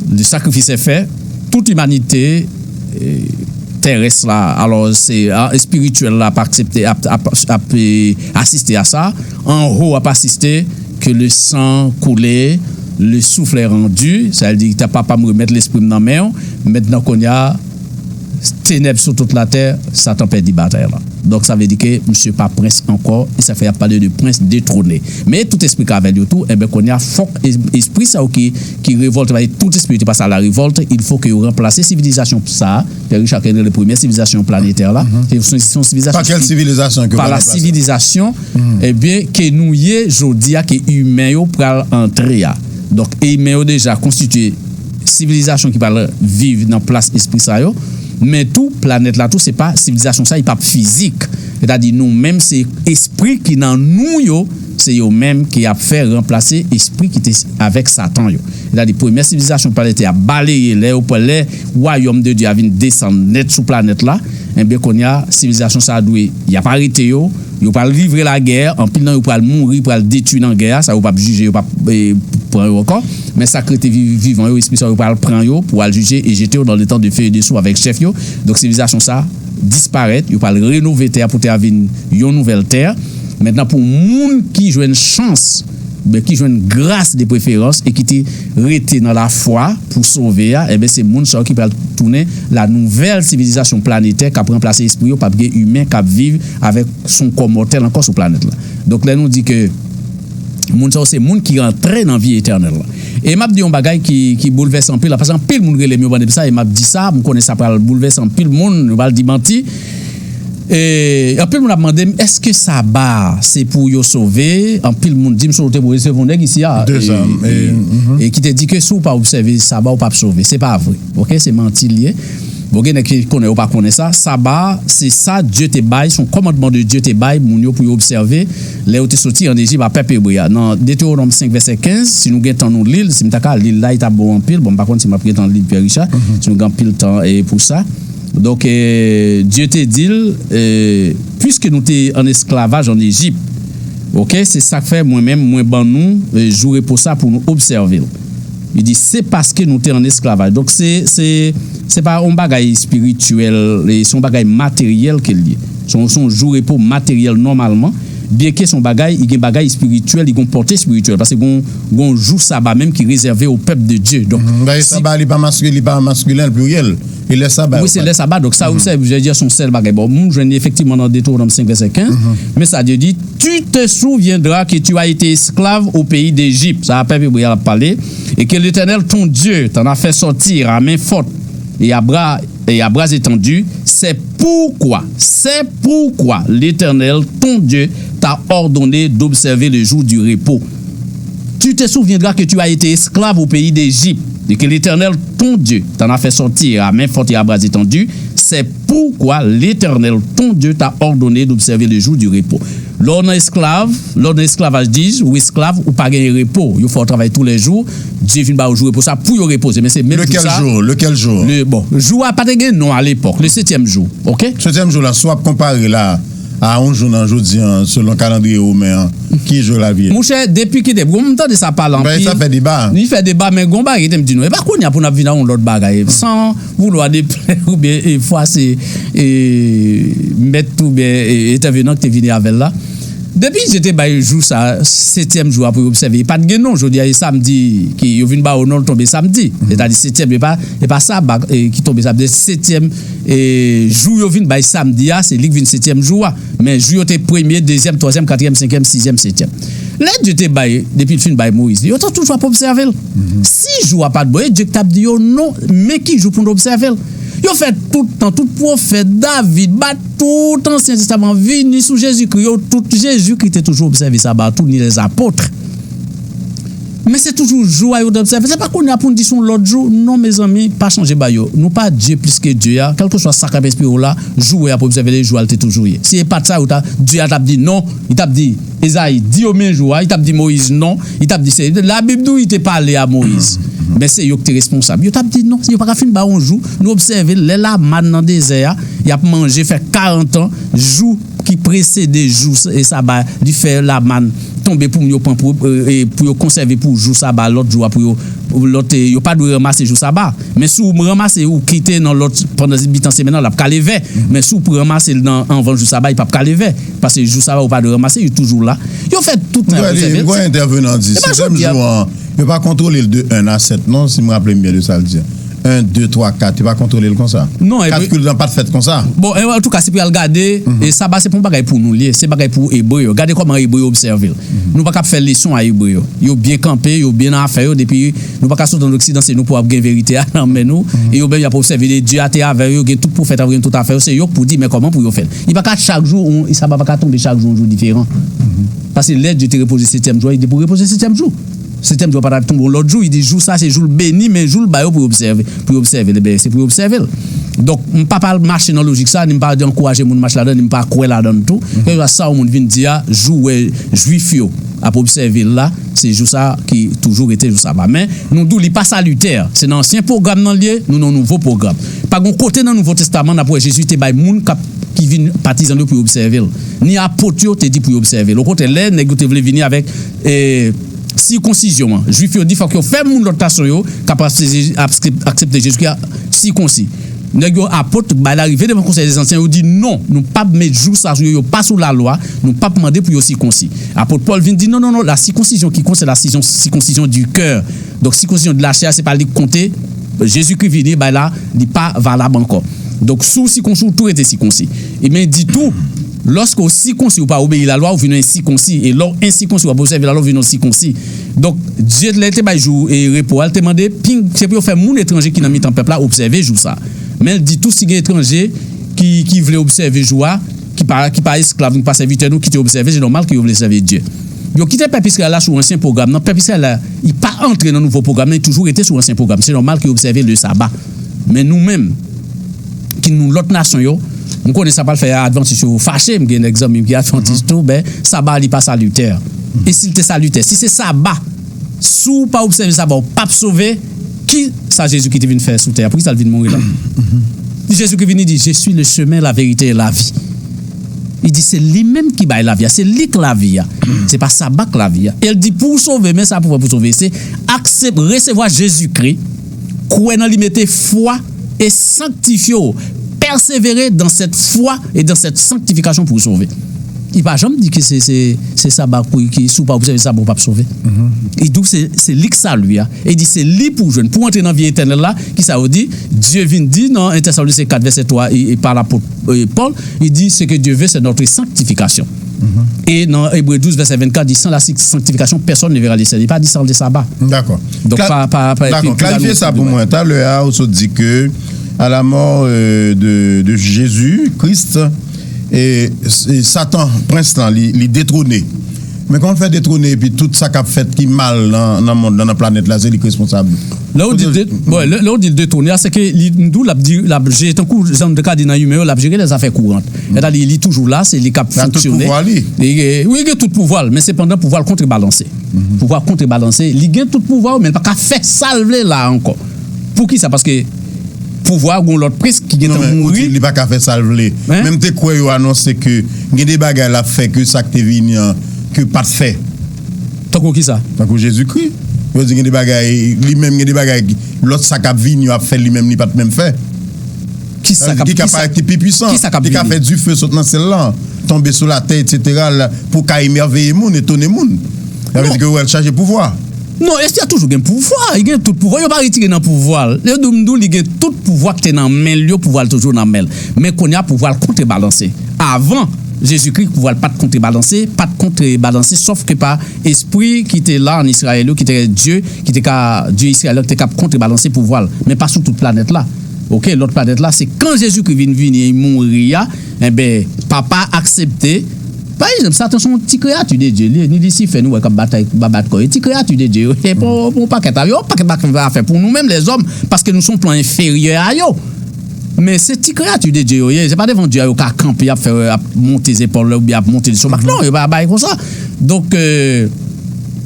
le sacrifice est fait, tout imanite, e, tèrès la, alò, se, a, espirityèl la ap aksepte, ap, ap, ap, e, asiste a sa, anwo ap asiste, que le sang coule, le souffle est rendu, sa vle di, ta papa m remèt lespri m nan men w, mentnan kounye a, tenèb sou tout latè, Satan pèdi batay la. Donk, sa vle di ke misye pa prens ankò, e sa fè y ap pale de prens detwone. Men tout espri k avè l yo tou, enben, kounye a, fòk es-, espri sa yo ki, ki revòlte, paske tout espri yo te pase à la révolte, il faut que yo ranplase sivilizasyon sa a, Pierre Richard Kendrick, le premye sivilizasyon planetè la, se, se, se yon sivilizasyon pa kèl sivilizasyon ke yo pa la ranplase? Sivilizasyon, ebyen, ke nou ye jodi a, ke imen yo pral antre a. Donk, imen yo deja konstitye sivilizasyon ki pral viv nan plas espri sa yo. Men tou, planèt la tou, se pa sivilizasyon sa, li p ap fizik. Sètadi, nou menm, se espri ki nan nou yo, se yo menm ki ap fè ranplase espri ki te avèk Satan yo. Sètadi, premyè sivilizasyon planetè a baleye, lè yo pran, lè wayòm de Dye a vin desann nèt sou planèt la, enben, kounye a, sivilizasyon sa a dwe, y ap arete yo, yo pral livre lagè, anpil nan yo pral mouri, pral detwi nan gè a, sa yo p ap jije, yo p ap, e, pran yo ankò. Men sa k rete vi-, vivan yo, espri sa yo pral pran yo pou al jije e jete yo dans l'étang de feu et de soufre avèk chèf yo. Donk, sivilizasyon sa a disparèt, yo pral renove tè a pou tè a vin yon nouvèl tè. Mentnan, pou moun ki jwenn chans, oubyen ki jwenn gras de preferans e ki te rete nan lafwa pou sove a, enben, se moun sa yo ki pral tounen la nouvèl sivilizasyon planetè k ap ranplase espri yo, p ap gen imen k ap viv avèk son kò mòtèl ankò sou planèt la. Donk, lè nou di ke moun sa yo se moun ki rantre nan vi etènèl la. E m ap di yon bagay ki, ki boulvèse anpil, paske anpil moun rele m, yo mande m sa, e m ap di sa, m konnen sa pral boulvèse anpil moun, yo pral di manti. E anpil moun ap mande m, èske saba a se pou yo sove? Anpil moun di m, si w te pou resevwa yon nèg isi a, e, e, e ki te di ke si w pa obsève saba, ou p ap sove. Se pa vre. Oke, se manti l ye. Bon, gen nèg ki konnen, yo pa konnen sa. Saba a, se sa Dye te bay, se yon kòmandman de Dye te bay moun yo pou yo obsève lè yo te soti ann Ejip a pèp ebre a. Nan Detewonòm senk vèsè kenz, si nou gen tan nou li l, si m ta ka li l la, li t ap bon anpil. Bon, m pa konn si m ap gen tan li l, Pierre Richard, si nou gen anpil tan, e, pou sa. Donk, e, Dye te di l, e, piske nou te an esklavaj ann Ejip, oke, se sa k fè mwen menm, mwen ban nou, e, jou repo sa pou nou obsève l. Li di, se paske nou te an esklavaj. Donk, se, se, se pa yon bagay espirityèl, e, se yon bagay materyèl ke l ye. Se yon, se yon jou repo materyèl nòmalman, byenke se yon bagay, li gen bagay espirityèl, li gen yon pòte espirityèl, paske gon, gon jou saba menm ki rezève o pèp de Dye. Donk, mhm, dayè, si saba, li pa maski-, li pa maskilen, pliryèl. E lè saba, wi, se lè saba. Donk, sa, mhm, se, je veux dire, se yon sèl bagay. Bon, moun jwenn li efektivman nan Detewonòm senk vèsè kenz. Mhm. Men sa Dye di, tu te souviendras que tu as été esclave au pays d'Égypte. Sa a pèp ebre a l ap pale. Et que l'Éternel, ton Dieu, t'en a fait sortir à main forte et à bras, et à bras étendus. C'est pourquoi, c'est pourquoi l'Éternel, ton Dieu, t'a ordonné d'observer le jour du repos. Tu te souviendras que tu as été esclave au pays d'Égypte, et que l'Éternel, ton Dieu, t'en a fait sortir à main forte et à bras étendu. C'est pourquoi l'Éternel, ton Dieu, t'a ordonné d'observer le jour du repos. Lè w nan esklav, lè w nan esklavaj, dis, ou esklav, ou pa genyen repo. Yo fè w travay toulèjou. Dye vin ba yo jou repo sa pou yo repoze. Men se menm jou Lequel sa. Jour? Lequel jour? Le, bon, jou a pa te gen non alepòk, le setyèm jou, ok? Setyèm jou la, si w ap konpare la a yon jou nan jodi an, selon kalandriye women an, ki jou l ap ye? Monchè, depi ki depi, bon, m tande sa pale Ben, anpil. Sa fè deba. Li fè deba, men gon bagay ki te m di nou. E pa kounye a pou n ap vin a yon lòt bagay. San vouloir deplè oubyen e fwase e, mèt oubyen e, entèvenan ki te vini avè l la. Depi Dye te bay jou sa, setyèm jou a pou yo obsève, e pa t gen non. Jodi a, e samdi, ki yo vin ba yo non, l tonbe samdi. Sètadi setyèm, e pa, e pa saba e, ki tonbe samdi, setyèm e, jou yo vin bay samdi a, se li k vin setyèm jou a. Men jou yo te premye, dezyèm, twazyèm, katriyèm, senkyèm, sizyèm, setyèm. Lè Dye te bay, depi l fin bay Moyiz li, yo te toujou ap obsève l. Si jou a pa t bon, e Dye k t ap di yo, non, men ki jou pou n obsève l. Yo fè tout tan, tout pwofèt, David, bat tout Ansyen Testaman, vini sou Jezikri, yo tout, Jezikri te toujou obsève saba a tou, ni lèzapot. Men se toujou jou a yo t obsève. Se pa kounye a pou n di se yon lòt jou. Non, mezanmi, pa chanje bagay yo. Nou pa Dye plis ke Dye a. Kèlkeswa sa k ap enspire w la, jou w ap obsève l, e jou a l te toujou ye. Si e pa t sa, yo ta, Dye a t ap di non. Li t ap di Ezayi, di yo men jou a. Li t ap di Moyiz non. Li t ap di se Labib di w li te pale a Moyiz. Men se yo ki te responsab. Yo t ap di non. Yo pa ka fin ba w yon jou. Nou obsève l lè Laman nan dezè a, y ap manje fè karant an, jou ki presede jou s- e saba, li fè Laman tonbe pou moun yo pran pou, e, e pou yo konsève pou jou saba, lòt jou a pou yo, lòt, e, yo pa dwe ranmase jou saba. Men si w ranmase, ou kite nan lòt, pandan mitan semèn nan, l ap kale vè. Men si w ranmase l nan anvan jou saba, li p ap kale vè. Paske jou saba, ou pa dwe ranmase, yo toujou la. Yo fè tout sa, yo obsève. Yon entèvenan di, E pa setyèm jodi a. Jou an, yo pa kontwole l de en a sèt non, si m raple m byen de sa l di. En, de, twa, kat, yo pa kontwole l konsa. Non, e Kat vre. Kildan pa t fèt konsa. Bon, e, antouka, si pou y al gade, e saba se pa yon bagay pou nou li ye, se bagay pou Ebre yo. Gade kòman Ebre yo obsève l. Nou pa ka ap fè leson a Ebre yo. Yo byen kanpe, yo byen nan afè yo, depi nou pa ka sot an Oksidan, se nou pou ap gen verite a nan men nou. E yo menm y ap obsève, e Dye a te avè yo, gen tout pwofèt, gen tout afè yo, se yo k pou di, men kòman pou yo fè l. Li pa ka chak jou, on, saba pa ka tonbe chak jou, yon jou diferan. Paske lè Dye te repoze setyèm jou a, li te pou repoze setyèm jou. Setyèm jou a pa t ap tonbe yon lòt jou, li di jou sa se jou l beni, men jou l ba yo pou yo obsève, pou yo obsève l, ebyen, se pou yo obsève l. Donk, m pa pral mache nan lojik sa, ni m pa ankouraje moun mache ladan, ni m pa kwè ladan l tou. Kèlkeswa sa yon moun vin di a, jou wè Jwif yo ap obsève l la, se jou sa ki toujou rete jou saba. Men, nou di w li pa salitè, se nan ansyen pwogram nan l ye, nou nan yon nouvo pwogram. Pa gen yon kote nan Nouvo Testaman n ap wè Jezi te bay moun k ap, ki vin patizan l yo pou yo obsève l. Ni apot yo te di pou yo obsève l. Okontrè, lè nèg yo te vle vini avèk, e, sikonsizyon an. Jwif yo di fòk yo fè moun lòt nasyon yo k ap aksepte Jezikri a sikonsi. Nèg yo, apot, bagay la rive devan konsèy de zansyen, yo di non, nou p ap met jou sa sou yo, yo pa sou lalwa, nou p ap mande pou yo sikonsi. Apot Pòl vin di non, non, non, la circoncision qui compte, c'est la circoncision du cœur. Donk, sikonsizyon de lachè a, se pa li k konte. Jezikri vini, bagay la, li pa valab ankò. Donk, si w sikonsi, w tou rete sikonsi. E men, di tou, lòske w sikonsi, ou pa obeyi lalwa, ou vin yon ensikonsi. E lè w ensikonsi, w ap obsève lalwa, ou vin yon sikonsi. Donk, Dye, lè l te bay jou e repo a, l te mande, ping, se pou yo fè moun etranje ki nan mitan pèp la obsève jou sa. Men l di tou, si gen etranje ki, ki vle obsève jou a, ki pa, ki pa esklav nou, ki pa sèvitè nou, ki te obsève, se nòmal ke yo vle sèvi Dye. Yo kite pèp Izrayèl la sou ansyen pwogram nan. Pèp Izrayèl la, li pa antre nan nouvo pwogram nan, li toujou rete sou ansyen pwogram. Se nòmal ke yo obsève le saba. Men nou menm, ki nou lòt nasyon yo, m konnen sa pral fè advantis yo fache, m gen nèg zanmi m ki advantis tou, ben, saba a li pa salitè. E si l te salitè, si se saba, si w pa obsève saba, w p ap sove, ki sa Jezikri te vin fè sou tè a? Poukisa l vin mouri la? Jezikri vini di, je suis le chemin, la vérité et la vie. Li di se li menm ki bay lavi a, se li k lavi a. Se pa saba k lavi a. E l di pou w sove, men sa pou w fè pou w sove, se aksep-, resevwa Jezikri, kwè nan li, mete fwa e sanktifye w. Pèsevere dans cette foi et dans cette sanctification pou w sove. Li pa janm di ke se, se, se saba pou ki, si w pa obsève saba, ou p ap sove. Li di w se, se li k sali a. E li di se li pou w jwenn. Pou w antre nan vi etènèl la, ki sa yo di? Dye vin di nan en Tèsalonisenyen kat vèsè twa, e, e pa lapot, e, Pòl, li di, ce que Dieu veut, c'est notre sanctification. E nan Ebre douz, vèsè vennkat, di, sans la sanctification, personne ne verra le Seigneur. Li pa di san le saba. Dakò. Donk, pa, pa, pa, Dakò, klarifye sa pou mwen. Talè a, ou sot di ke à la mort, euh, de, de Jésus, Christ, e, e Satan, prens lan, li, li detwone. Men kòman l fè detwone epi tout sa k ap fèt ki mal nan, nan mond lan, nan planèt la, se li k responsab? Lè w di de, bon, lè, lè w di l detwone a, se ke li, m di w, l ap di, l ap jere, tankou jan nou te ka di nan imen yo, l ap jere lèzafè kourant. Sètadi, li toujou la, se li k ap fonksyone. Li gen tout pouvwa li. Wi, li gen tout pouvwa l, men sepandan, pouvwa l kontrebalanse. Pouvwa kontrebalanse, li gen tout pouvwa yo, men l pa ka fè sa l vle la ankò. Poukisa? Paske pouvwa a gon lòt prens ki gentan mouri. Li pa ka fè sa l vle. Men m te kwè yo anonse ke gen de bagay l ap fè ke sa k te vini an, ke pa t fè. Tankou kisa? Tankou Jezikri. Yo di gen de bagay, li menm gen de bagay, lòt sa k ap vini yo ap fè, li menm li pa t menm fè. Kisa k ap, ki ka parèt ki pi pwisan, ki ka fè dife sot nan syèl lan, tonbe sou latè, etsetera, pou ka emèveye moun, etone moun. Sa vle di ke wè l chaje pouvwa. Non, Estè toujou gen pouvwa, li gen tout pouvwa, yo pa retire nan pouvwa l. Yo di w, m di w, li gen tout pouvwa ki te nan men l yo, pouvwa l toujou nan men l. Men kounye a, pouvwa l kontrebalanse. Avan Jezikri, pouvwa l pa t kontrebalanse, pa t kontrebalanse, sòf ke pa espri ki te la an Izrayèl yo, ki te Dye, ki te ka, Dye Izrayèl yo, ki te ka kontrebalanse pouvwa l. Men pa sou tout planèt la. Oke, lòt planèt la, se kan Jezikri vin vini, li mouri a, enben, papa aksepte. Pa egzanp, Satan se yon ti kreyati de Dye li ye, ni Lisifè, nou wè k ap batay, k ap bat kò yo. Ti kreyati de Dye yo, se pou, pou yon pakèt afè, yon pakèt afè pou nou menm lèzòm, paske nou se yon plan enferyè a yo. Men se ti kreyati de Dye yo ye, se pa devan Dye a yo ka kanpe, ap fè, ap monte zepòl oubyen ap monte sou bak, non, yo pa bay konsa. Donk, euh,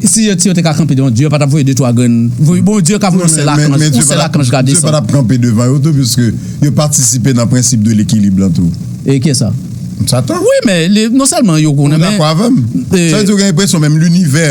si, si yo te ka kanpe devan Dye, yo pa t ap voye de twa grenn. Voye, Bondye ka voye yon sèl akanj, yon sèl akanj ka desann. Dye pa t ap kanpe devan yo tou, piske yo patisipe nan prensip de lekilib lan tou. E kiyès sa? Satan. Wi, men li, non sèlman yo konnen, men. Ou dakò avè m? Sa vle di ou gen enpresyon menm linivè,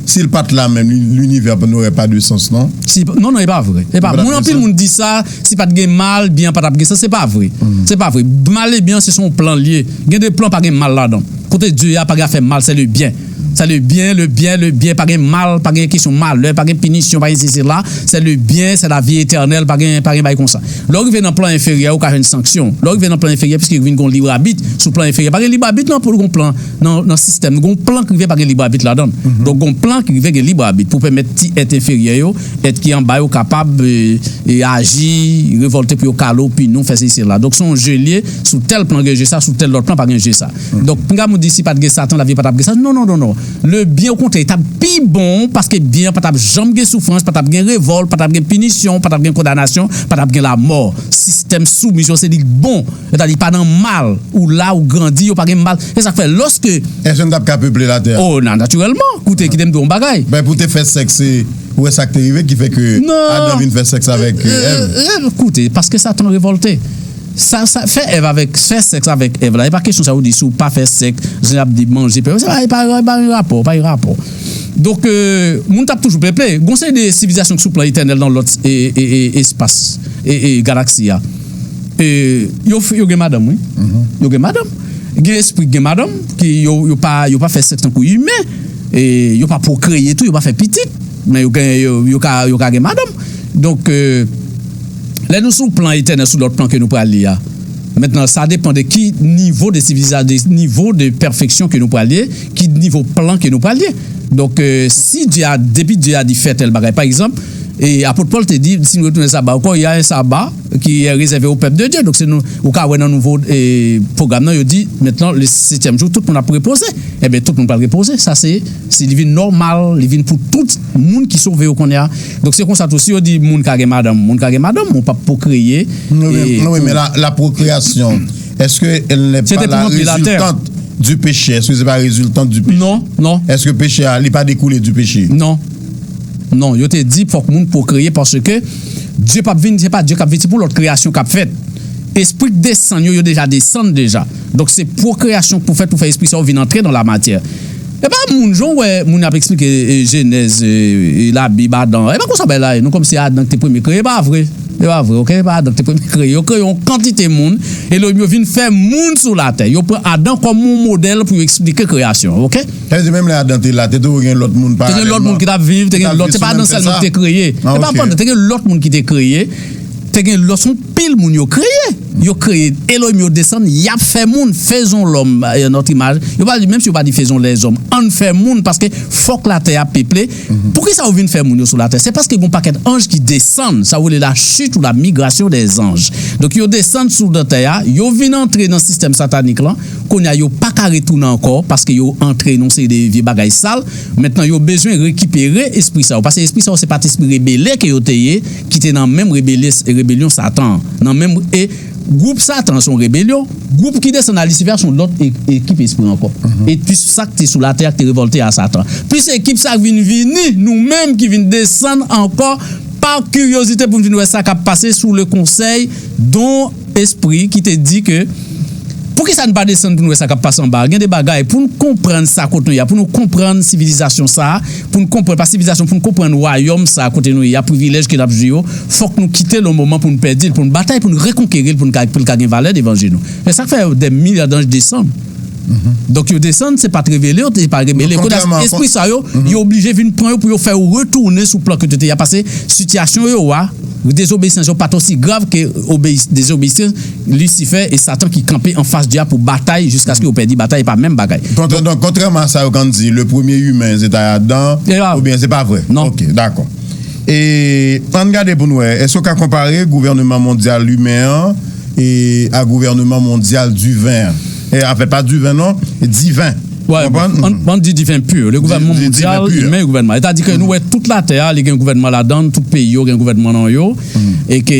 si l pa t la menm, li- linivè n'aurait pas de sens, non? Si, non, non, e pa vre. E pa, moun, anpil moun di sa, si pa t gen mal, byen pa t ap gen sa, se pa vre. Se pa vre. Mal e byen, se son plan l ye. Gen de plan pa gen mal ladan. Kote Dye a pa gen afè mal, c'est le bien. C'est le bien, le bien, le bien, pa gen mal, pa gen kesyon malè, pa gen pinisyon, pa gen sesi, sela. C'est le bien, c'est la vie éternelle, pa gen, pa gen bagay konsa. Lè w rive nan plan enferyè, ou ka jwenn sanksyon. Lè w rive nan plan enferyè, piske vin gon lib abit sou plan enferyè. Pa gen lib abit nan, pou gon plan, nan, nan sistèm. Gon plan ki rive pa gen lib abit ladan. Donk, gon plan ki rive gen lib abit pou pèmèt ti èt enferyè yo, èt ki anba yo kapab, e, e aji, revòlte pou yo kale w, pini w, fè sesi, sela. Donk, se yon je l ye, sou tèl plan gen je sa, sou tèl lòt plan pa gen je sa. Donk, pinga moun di si pa t gen Satan, lavi pa t ap gen sa. Non, non, non, non. Le byen, okontrè, t ap pi bon, paske byen an pa t ap janm gen soufrans, pa t ap gen revòlt, pa t ap gen pinisyon, pa t ap gen kondanasyon, pa t ap gen lamò. Sistèm soumisyon, se li k bon. Sètadi, pa nan mal. Ou la, ou grandi, yo pa gen mal. E sa k fè, lòske Èske n t ap ka peple latè a? Oh, nan, natirèlman. Koute, kite m di w yon bagay. Ben, pou te fè sèks, se, ou wè sa k te rive, ki fè ke Adan vin fè sèks avèk, euh, Èv. Euh, euh, koute, paske Satan revòlte. Sa, sa, fè Èv avèk, fè sèks avèk Èv la. E pa kesyon sa ou di si ou pa fè sèks, jan y ap di manje, pè, sa pa, pa, pa gen rapò, pa gen rapò. Donk, euh, moun t ap toujou peple. Gon seri de sivilizasyon ki sou plan etènèl nan lòt, e, e, e, espas, e, e, galaksi a. E, yo, f- yo gen madanm, wi. Yo gen madanm. Gen espri ki gen madanm, ki yo, yo pa, yo pa fè sèks tankou imen. E, yo pa pwokreye tou, yo pa fè pitit. Men yo gen, yo, yo ka, yo ka gen madanm. Donk, euh, lè nou sou plan etènèl, sou lòt plan ke nou pral ye a, mentnan, sa depann de ki nivo de sivilizasyon, de nivo de pèfeksyon ke nou pral ye, ki nivo plan ke nou pral ye. Donk, euh, si Dye a, depi Dye a di fè tèl bagay, pa egzanp, e apot Pòl te di, si nou retounen saba ankò, il y a un sabbat qui est réservé au peuple de Dieu. Donk, se nou, ou ka wè nan nouvo, e, pwogram nan, yo di, mentnan, le setyèm jou, tout moun ap repoze. Ebyen, tout moun pral repoze. Sa, se, se li vin nòmal, li vin pou tout moun ki sove yo kounye a. Donk, se konsa tou, si yo di moun ka gen madanm, moun ka gen madanm, moun p ap pwokreye. Non, men, e non, men la, la procréation, est-ce qu'elle n'est pas la résultante du péché? Est-ce que c'est pas résultante du péché? Non, non. Est-ce que péché a, li pa découlé du péché? Non. Non, yo te di fòk moun pwokreye paske Dye p ap vin, se pa Dye k ap vin, se pou lòt kreyasyon k ap fèt. Espri k desann yo, yo deja desann deja. Donk se pwokreyasyon k pou fèt pou fè espri sa yo vin antre nan lamatyè. E pa moun, jan w wè moun ap eksplike, e, Jenèz, e, e, Labib, Adan. E pa konsa bagay la ye, non, kòmsi Adan ki te premye kreye, e pa vre. E pa vre, oke? E pa Adan ki te premye kreye. Yo kreye yon kantite moun, e lè yo vin fè moun sou latè. Yo pran Adan kòm yon modèl pou yo eksplike kreyasyon, oke? Sa vle di menm lè Adan te la, te toujou gen lòt moun paralèlman. Te gen lòt moun ki t ap viv, te gen lòt, se pa Adan sèlman ki te kreye. Se pa pandan, te gen lòt moun ki te kreye. Te gen lòt, se yon pil moun yo kreye. Yo kreye Elohim, yo desann, y ap fè moun, faisons l'homme, euh, notre image. Yo pa di, menm si yo pa di faisons les hommes, ann fè moun, paske fòk latè a peple. Poukisa yo vin fè moun yo sou latè? Se paske gon pakèt anj ki desann, sa yo rele la chute ou la migration des anges. Donk yo desann sou latè a, yo vin antre nan sistèm satanik lan, kounye a yo pa ka retounen ankò, paske yo antre nan yon seri de vye bagay sal. Mentnan yo bezwen rekipere espri sa yo, paske espri sa yo se pa t espri rebele ke yo te ye, ki te nan menm rebele-, rebelyon Satan, nan menm, e gwoup Satan se yon rebelyon, gwoup ki desann a Lisifè se yon lòt e-, ekip espri ankò. E plis sa k te sou latè a ki te revòlte a Satan. Plis ekip sa k vin vini, nou menm ki vin desann ankò pa kiryozite pou n vin wè sa k ap pase sou le konsèy don espri ki te di ke, poukisa n pa desann pou n wè sa k ap pase anba a? Gen de bagay pou n konprann sa kote nou ye a, pou nou konprann sivilizasyon sa a, pou n konprann, pa sivilizasyon, pou n konprann wayòm sa a kote nou ye a, privilèj ke n ap jwi yo, fòk nou kite l yon moman pou n pèdi l, pou n batay, pou n rekonkeri l, pou n ka, pou l ka gen valè devan je nou. Se sa k fè dè milya danj desann. Donk yo desann, se pa t revele yo, se pa rebele. Kounye a, espri sa yo, yo oblije vin pran yo pou yo fè yo retounen sou plan ke yo te ye a, paske sitiyasyon yo a, dezobeyisans yo pa t osi grav ke obeyi-, dezobeyisans Lisifè e Satan ki kanpe anfas Dye a pou batay jiskaske yo pèdi batay, e pa menm bagay. Donk, kontrèman a sa yo konn di, le premier humain, se ta Adan, oubyen se pa vre? Non. Ok, dakò. E ann gade pou n wè, èske w ka konpare gouvènman mondyal imen an e a gouvènman mondyal diven an? E, anfèt, pa diven non, diven. Wè, ann, ann di diven pur. Le gouvènman mondyal imen e gouvènman. Sètadi ke nou wè tout latè a, li gen gouvènman ladan l, tout peyi yo gen gouvènman nan yo, e ke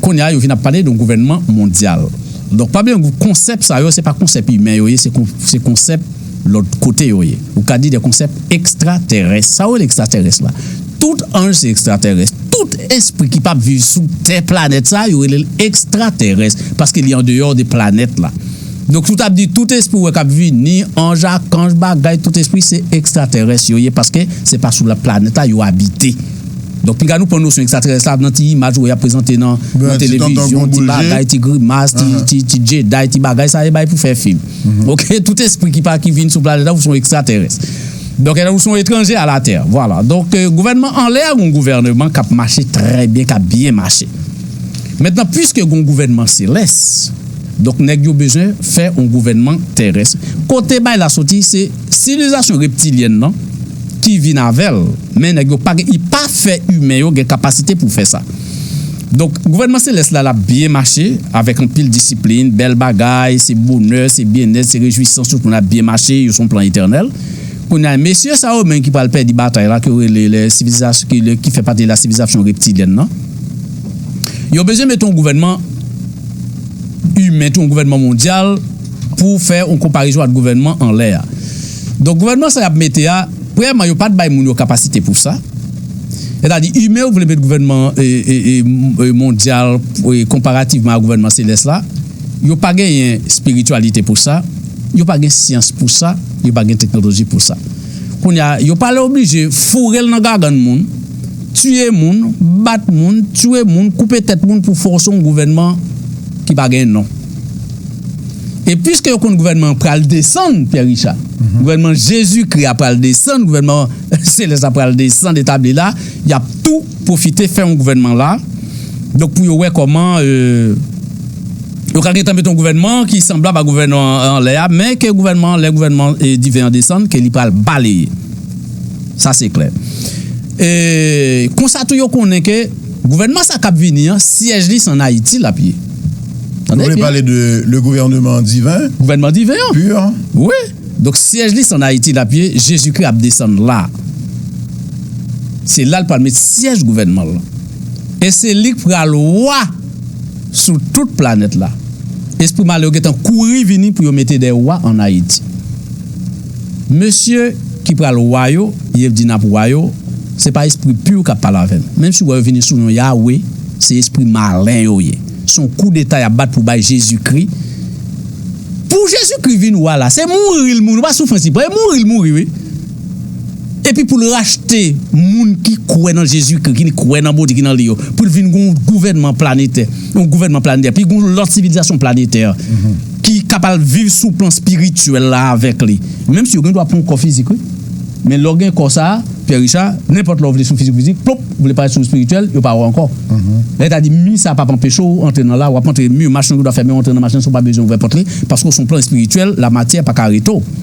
kounye a yo vin ap pale de yon gouvènman mondyal. Donk, pa bliye, konsèp sa yo, se pa konsèp imen yo ye, se kon-, se konsèp lòt kote yo ye. Ou ka di de konsèp ekstratèrès. Sa yo rele ekstratèrès la? Tout anj se ekstratèrès. Tout espri ki p ap viv sou tè, planèt sa, yo rele l ekstratèrès, paske li andeyò de planèt la. Donk, si w t ap di tout espri ou wè k ap vini, anj, akanj, bagay, tout espri, se ekstratèrès yo ye, paske se pa sou la planèt la yo abite. Donk, piga nou pran nosyon ekstratèrès la nan ti imaj ou wè y ap prezante nan, nan televizyon, ti bagay, ti grimas, ti, ti, ti Jedi, ti bagay, sa e bagay pou fè fim. Ok, tout espri ki pa, ki vin sou planèt la, ou se yon ekstratèrès. Donk, ou se yon etranje a latè. Vwala. Donk, euh, gouvènman anlè a, yon gouvènman k ap mache trè byen, k ap byen mache. Mentnan, piske gon gouvènman selès, donk nèg yo bezwen fè yon gouvènman terès. Kote bay la soti, se sivilizasyon reptilyèn nan ki vin avè l, men nèg yo pa gen, li pa fè imen yo gen kapasite pou fè sa. Donk, gouvènman selès la, l ap byen mache, avèk anpil disiplin, bèl bagay, se bonè, se byennèt, se rejwisans, tout moun ap byen mache, yo se yon plan etènèl. Kounye a, mesye sa yo menm ki pral pèdi batay la, ke yo rele le sivilizasyon, ki, le, ki fè pati de la sivilizasyon reptilyèn nan, yo bezwen mete yon gouvènman imen, tou yon gouvènman mondyal, pou fè yon konparezon ak gouvènman anlè a. Donk, gouvènman sa y ap mete a, premyèman, yo pa t bay moun yo kapasite pou sa. Sètadi, imen yo vle met gouvènman, e, e, e, m-, e, mondyal, e, konparativman a gouvènman selès la, yo pa genyen espirityalite pou sa, yo pa gen syans pou sa, yo pa gen teknoloji pou sa. Kounye a, yo pral oblije foure l nan gagann moun, tiye moun, bat moun, tiye moun, koupe tèt moun pou fòse yon gouvènman ki pa gen non. E piske yo konn gouvènman an pral desann, Pierre Richard, gouvènman Jezikri a pral desann, gouvènman selès la pral desann, etabli la, y ap tou pwofite fè yon gouvènman la. Donk, pou yo wè kòman, euh, yo ka gentan mete yon gouvènman ki sanblab a gouvènman anlè a, men ke gouvènman anlè, gouvènman, e, diven an desann, ke li pral baleye. Sa se klè. E konsa tou, yo konnen ke gouvènman sa k ap vini an, syèj li se ann Ayiti l ap ye. Tande byen. Vous voulez parler de le gouvernement divin? Gouvènman diven an. Pur. Wi. Donk, syèj li se ann Ayiti l ap ye, Jezikri ap desann la. Se la l pral met syèj gouvènman l lan. E se li k pral wa sou tout planèt la. Espri malè yo gentan kouri vini pou yo mete de wa ann Ayiti. Mesye ki pral wa yo, Yevdi n ap wa yo, se pa espri pur k ap pale avè n. Menm si w wè yo vini sou non Yawe, se espri malen yo ye. Se yon koudeta y ap bat pou bay Jezikri. Pou Jezikri vin wa la, se mouri l mouri, pa soufrans li pran, e mouri l mouri, wi. Epi pou l rachte moun ki kwè nan Jezikri, ki kwè nan Bondye ki nan li yo, pou l vin gon gouvènman planetè, yon gouvènman planetè, pi gon lòt sivilizasyon planetè ki kapab viv sou plan espirityèl la avèk li. Menm si yo gen dwa pran yon kò fizik, wi. Men lè w gen kò sa a, Richard, nenpòt lè w vle sou fizik, fizik, plop, ou vle parèt sou espirityèl, yo pa wè w ankò. Lè ta di mi sa p ap anpeche w antre nan la, w ap antre mi machin ki dwa fèmen, w antre nan machin san w pa bezwen ouvè pòt li, paske w se yon plan espirityèl, lamatyè pa ka rete w.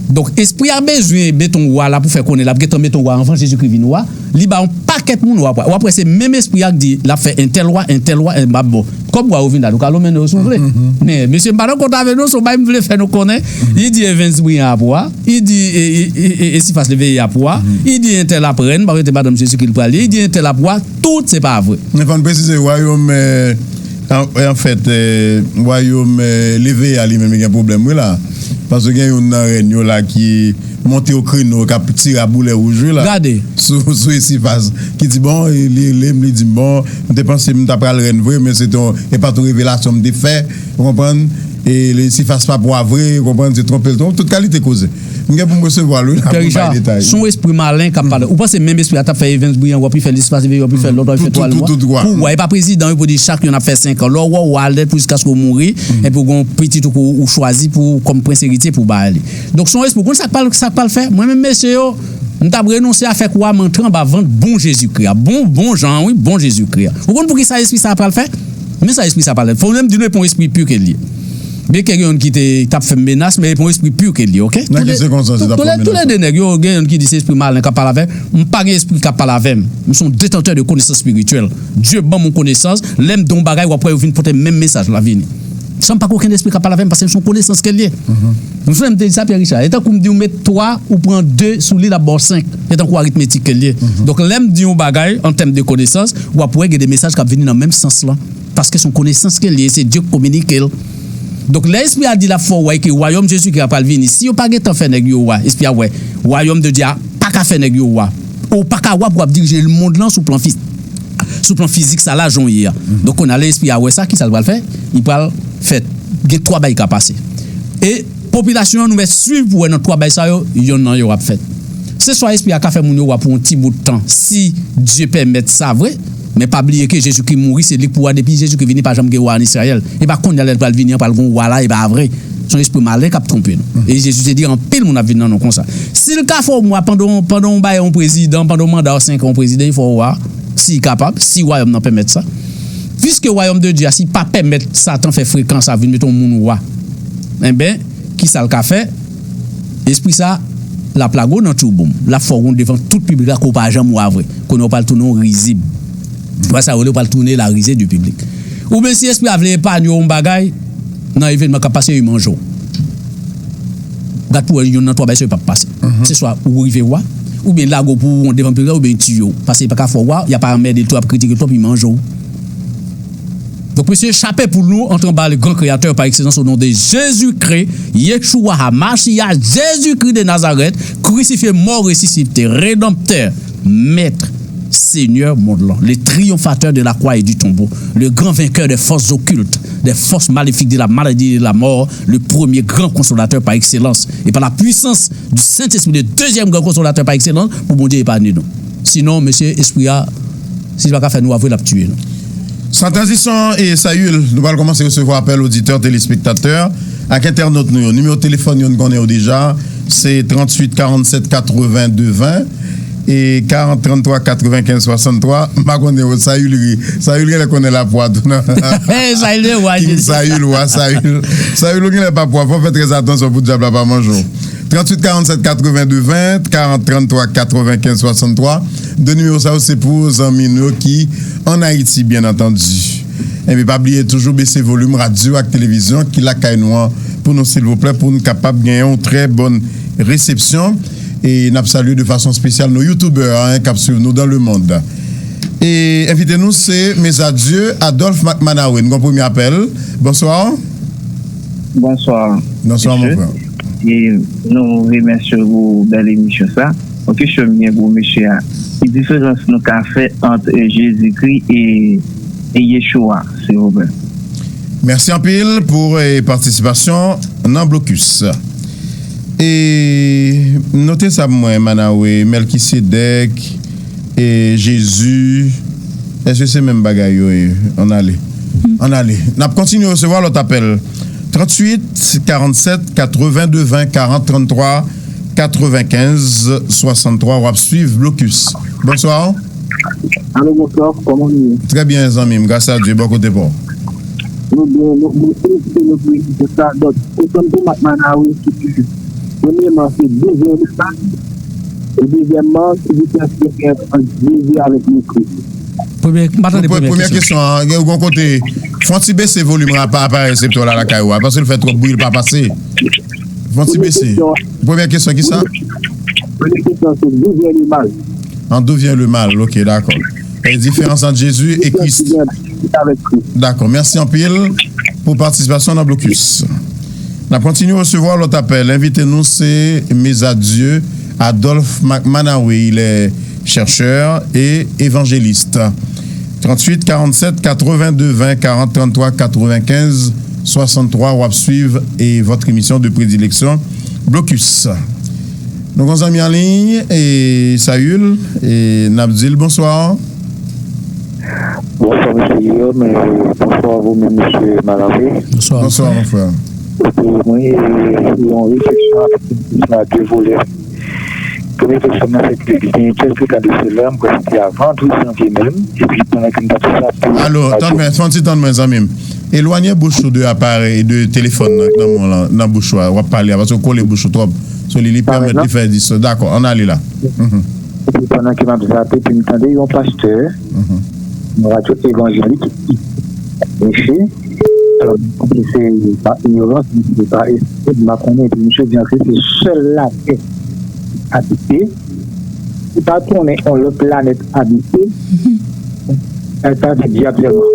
Donk, espri a bezwen mete yon wa la pou fè konnen l ap gentan mete yon wa anvan Jezikri vin wa, li ba yon pakèt moun wa pou wa. W ap wè se menm espri a k di l ap fè entèl wa, entèl wa, en, m ap bon. Kòb wa yo vin la, nou ka lonmen yo si w vle. Men, mesye, m pa nan kont avè nou, se yon bagay m vle fè nou konnen. Li di Evens Brian ap wa, li di e, e, e, e, e Sifas Leveye ap wa, li di entèl ap rèn, pa rete madanm Jezikri l pral ye, li di entèl ap wa, tout se pa vre. Men fò n presize, wayòm, eh, an, anfèt, eh, wayòm, eh, Leveye a li menm li gen pwoblèm, wi la. Paske gen youn nan rèn yo la ki monte o kreno, k ap tire a boulè wouj, wi la. Gade. Sou, sou Esifas, ki di, bon, li rele m, li di m, bon, m te panse m ta pral rèn vre, men se te yon, e pa t yon revelasyon m te fè, ou konprann? E Esifas pa pwa vre, ou konprann? Se twonpe l, twonpe, tout kalite koze. M gen pou m resevwa l, wi, la, pou m bay detay. Se yon espri malen k ap pale. Ou panse menm espri a t ap fè Evens Brian, w ap fè Esifas, w ap fè lòt, w ap fè twal wa? Pou wa, e pa prezidan, wi, pou di chak youn ap fè senk an. Lè w wè w wa, lè pou jiskaske w mouri, epi w gen yon pitit ou, ou chwazi pou, kòm prens eritye pou w bay li. Donk, se yon espri. Ou konn sa k pral, sa k pral fè? Mwen menm, mesye yo, m t ap renonse a fè kou a, m antre anba vant bon Jezikri a. Bon, bon jan, wi, bon Jezikri a. Ou konn poukisa espri sa a pral fè? Men sa espri sa a pral fè. Fò m menm di nou, e pa yon espri pi ke l ye. Byenke gen youn ki te, t ap fè m menas, men e pa yon espri pi ke l ye, oke? Nan ki sikonstans li t ap fè w menas? Tou le de nèg yo, gen youn ki di se espri malen k ap pale avè m. M pa gen espri k ap pale avè m. M se yon detantè de konesans espirityèl. Dye ban m yon konesans. Lè m di yon bagay, w ap wè yo vin pote menm mesaj la vini. San m pa gen okenn espri k ap pale avè m, paske m se yon konesans ke l ye. M sonje m te di sa, Pierre Richard. E tankou m di w met twa, ou pran de sou li, l ap ba w senk. E tankou aritmetik ke l ye. Donk, lè m di yon bagay, an tèm de konesans, w ap wè gen de mesaj k ap vini nan menm sans lan. Paske se yon konesans ke l ye, se Dye k kominike l. Donk, lè espri a di l ap fè w wè ke wayòm Jezikri a pral vini, si yo pa gentan fè nèg yo wa, espri a wè, wayòm de Dye a pa ka fè nèg yo wa. Ou pa ka wa pou w ap dirije lemonn lan sou plan fi-, sou plan fizik, sa la jan w ye a. Donk, kounye a, lè espri a wè sa, kisa l pral fè? Li pral fè, gen twa bagay ka pase. E popilasyon an, nou mèt swiv pou wè nan twa bagay sa yo, yonn nan yo ap fèt. Se swa espri a ka fè moun yo wa pou yon ti bout tan, si Dye pèmèt sa vre, men pa bliye ke Jezikri mouri, se li k pou wa depi Jezikri vini, pa janm gen wa ann Izrayèl. E pa kounye a lè l pral vini an, pral gen yon wa la, e pa vre. Se yon espri malen k ap twonpe nou. E Jezi te di anpil moun ap vin nan non konsa. Si l ka fè w mwa pandan, pandan yon bagay yon prezidan, pandan yon manda senk an yon prezidan, li fè w wa, si l kapab, si wayòm nan pèmèt sa. Piske wayòm de Dye a, si l pa pèmèt Satan fè frekans a vin mete yon moun wa, enben, kisa l ka fè? Espri sa, l ap lage w nan tchouboum. L ap fè w wont devan tout piblik la ke w pa janm wa vre. Kounye a w pral tounen yon rizib. Wè sa yo rele, w pral tounen la risée du public. Oubyen si espri a vle epanye w yon bagay, nan evènman k ap pase yo, li manje w. Gad pou wè yonn nan twa bagay sa yo p ap pase. Se swa ou rive wa, oubyen l lage w pou w wont devan piblik la, oubyen li tiye w. Paske li pa ka fè w wa, y ap anmède l tou, y ap kritike l twòp, li manje w. Donk, mesye, chape pou nou, antre anba le grand créateur par excellence au nom de Jésus-Christ, Yeshua HaMashiach, Jésus-Christ de Nazareth, crucifié, mort, ressuscité, rédempteur, maître, Seigneur, monde là, le triomphateur de la croix et du tombeau, le grand vainqueur des forces occultes, des forces maléfiques de la maladie et de la mort, le premier grand consolateur par excellence, et par la puissance du Saint-Esprit, le deuxième grand consolateur par excellence, pou Bondye epanye nou. Sinon, mesye, espri a, si l pa ka fè nou wa vre, l ap tiye nou. San tranzisyon e Sayil, nou pral kòmanse resevwa apèl oditè, telespektatè ak entènòt nou yo. Nimewo telefòn yo, n konnen yo deja, se tranntuit karannsèt katrevenndez ven e karant tranntwa katrevenkenz swasanntwa. M pa konnen, Sayil ri. Sayil genlè konnen l ap wa tou nan. Sayil, wa, Sayil, wa, Sayil. Sayil, ou genlè p ap wa. Fò w fè trè atansyon pou dyab la pa manje w. Tranntuit karannsèt katrevenndez ven, karant tranntwa katrevenkenz swasanntwa. De nimewo sa yo se pou zanmi nou yo ki ann Ayiti, byen antandi. Enben, pa bliye toujou bese volim radyo ak televizyon ki lakay nou an pou nou, silvouplè, pou n kapab genyen yon trè bòn resepsyon. E n ap salye de fason espesyal nou youtubè, hein, k ap swiv nou dans le monde. E envite nou se Mezadye Adolphe Mac Manawe. Nou gen yon premye apèl. Bonswa. Bonswa. Bonswa, mon frè. E nou remèsye w pou bèl emisyon sa. Yon kesyon m gen pou mesye a. Ki diferans nou ka fè ant Jezikri e, e Yeshua, silvouplè? Mèsi anpil pou, eh, patisipasyon nan blokis. E note sa pou mwen, Manawe, Mèlkisedèk, e Jezi. Èske se menm bagay yo ye? Ann ale. Ann ale. N ap kontinye resevwa lòt apèl. Tranntuit karannsèt katrevenndez ven karant tranntwa katrevenkenz swasanntwa, w ap swiv Blokis. Bonswa. Alo, bonswa, kòman nou ye? Trè byen, zanmi m, gras a Dye, bò kote pa w? Nou byen, nou, nou felisite nou pou emisyon sa. Donk, kesyon m pou Mak Manawe, se ke, premyèman, se douz an de sa. E dezyèmman, ki diferans ki gen ant Jezi avèk Jezi? Premye, m pa tande premye kesyon. Premye kesyon an, gen yon kote, fè yon ti bese volim la, pa aparèy reseptè la lakay ou a, paske l fè twòp bri, l pa pase. Fè yon ti bese. Premye kesyon, ki sa? Premye kesyon, se d'où vient le mal? An, d'où vient le mal? Ok, dakò. E diferans ant Jezi e Kris. Avèk Kris. Dakò, mèsi anpil pou patisipasyon nan Blokis. N ap kontinye resevwa lòt apèl. Envite nou se Mezadieu Adolphe Mac Manawe, il est chercheur et évangéliste. Tranntuit karannsèt katrevenndez ven karant, trannntwa katrevenkenz swasanntwa, w ap swiv e votre émission de prédilection, Blokis. Nou gon zanmi an liy, e Sayil, e n ap di l bonswa. Bonswa, mesye Guillaume, e bonswa a vou menm, mesye Malavé. Bonswa, bonswa, mon frè. Epi, mwen, e, yon refleksyon avèk yon kesyon a de volè. Premye kesyon mwen, se ke gen kèlke tan de sela, m kwè se te a vandredi janvye menm, epi pandan ke m t ap fè sa, alo, tann mwen, fè yon ti tann mwen, zanmi m. Elwanye bouch ou de aparèy, de telefòn nan, nan men w lan, nan bouch ou a, w ap pale a, paske w kole bouch ou twòp. So, li, li pèmèt li fè dis. Dakò, ann ale la. Mhm. Epi pandan ke m ap zape, epi m tande yon pastè, yon radyo evanjelik, mesye, alò, se pa ignorans, se pa espri, m pa konnen, epi misye di antre se sèl latè abite, si pa tounen yon lòt planèt abite, sa, sa se dyab sèlman.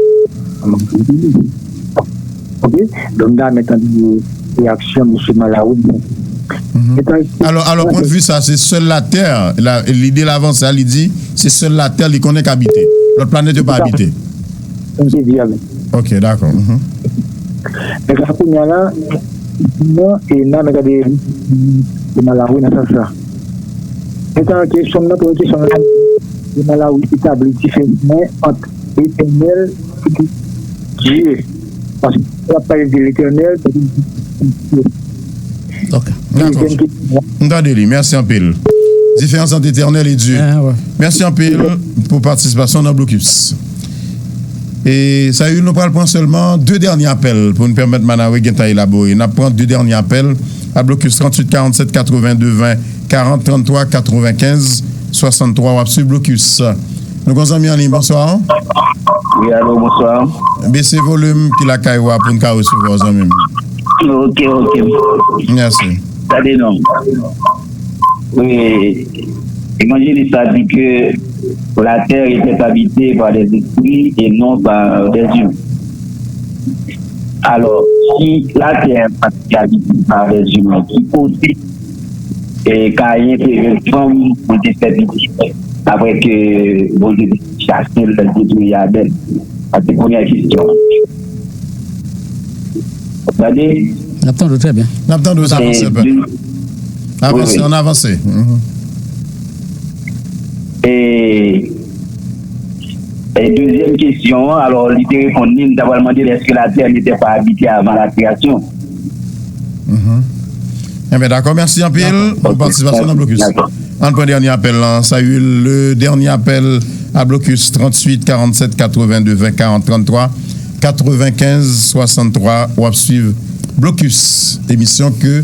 Ok? Donk, m ta renmen tande reyaksyon mesye Malawi. Mhm. Alò, alò, pwennvi sa, se sèl Latè, la, lide l avanse a, li di, se sèl Latè li konnen k abite. Lòt planèt yo pa abite. Sa m te di a menm. Ok, dakò. Mhm. Men sa kounye a la, non, e nan, men gade, e Malawi nan sans sa. Men sa, kesyon m nan, premye kesyon m nan, e Malawi etabli diferans ant Letènèl e Dye. Paske w ap pale de Letènèl, sa vle di Dye. Ok. Dakò. Dezyèm kesyon. M tande li. Mèsi anpil. Diferans ant Etènèl e Dye. Ah, wè. Mèsi anpil pou patisipasyon nan Blokis. E Sayil, nou pral pran sèlman de dènye apèl pou n pèmèt Manawe gentan elabore. N ap pran de dènye apèl a Blokis, tranntuit karannsèt katrevenndez ven karant, trannntwa katrevenkenz swasanntwa. W ap swiv Blokis. Nou gon zanmi an liy, bonswa. Wi, alo, bonswa. Bese volim ki lakay ou a pou n ka resevwa w, zanmi m. Ok, ok. Mèsi. Gade non. Wi, evanjelis la di ke la terre était habitée par des esprits et non par des humains. Alò, si latè pa t abite pa lèzimen, ki kote, e, Kayen te jwenn fanm pou l te fè pitit, apre ke Bondye te chase l, l te touye Abèl? Sa se premyè kesyon an. Tande? N ap tande w trè byen. N ap tande w, sa avanse, pè. Avanse, ann avanse. Mhm. E, e dezyèm kesyon an, alò, li te reponn li, m ta pral mande l, est-ce que la terre n'était pas habitée avant la création? Mhm. Enben, dakò, mèsi anpil pou patisipasyon nan Blokis. Ann pran dènye apèl lan. Sayil, le dènye apèl a Blokis, tranntuit karannsèt katrevenndez ven karant, trannntwa katrevenkenz swasanntwa. W ap swiv Blokis, emisyon ke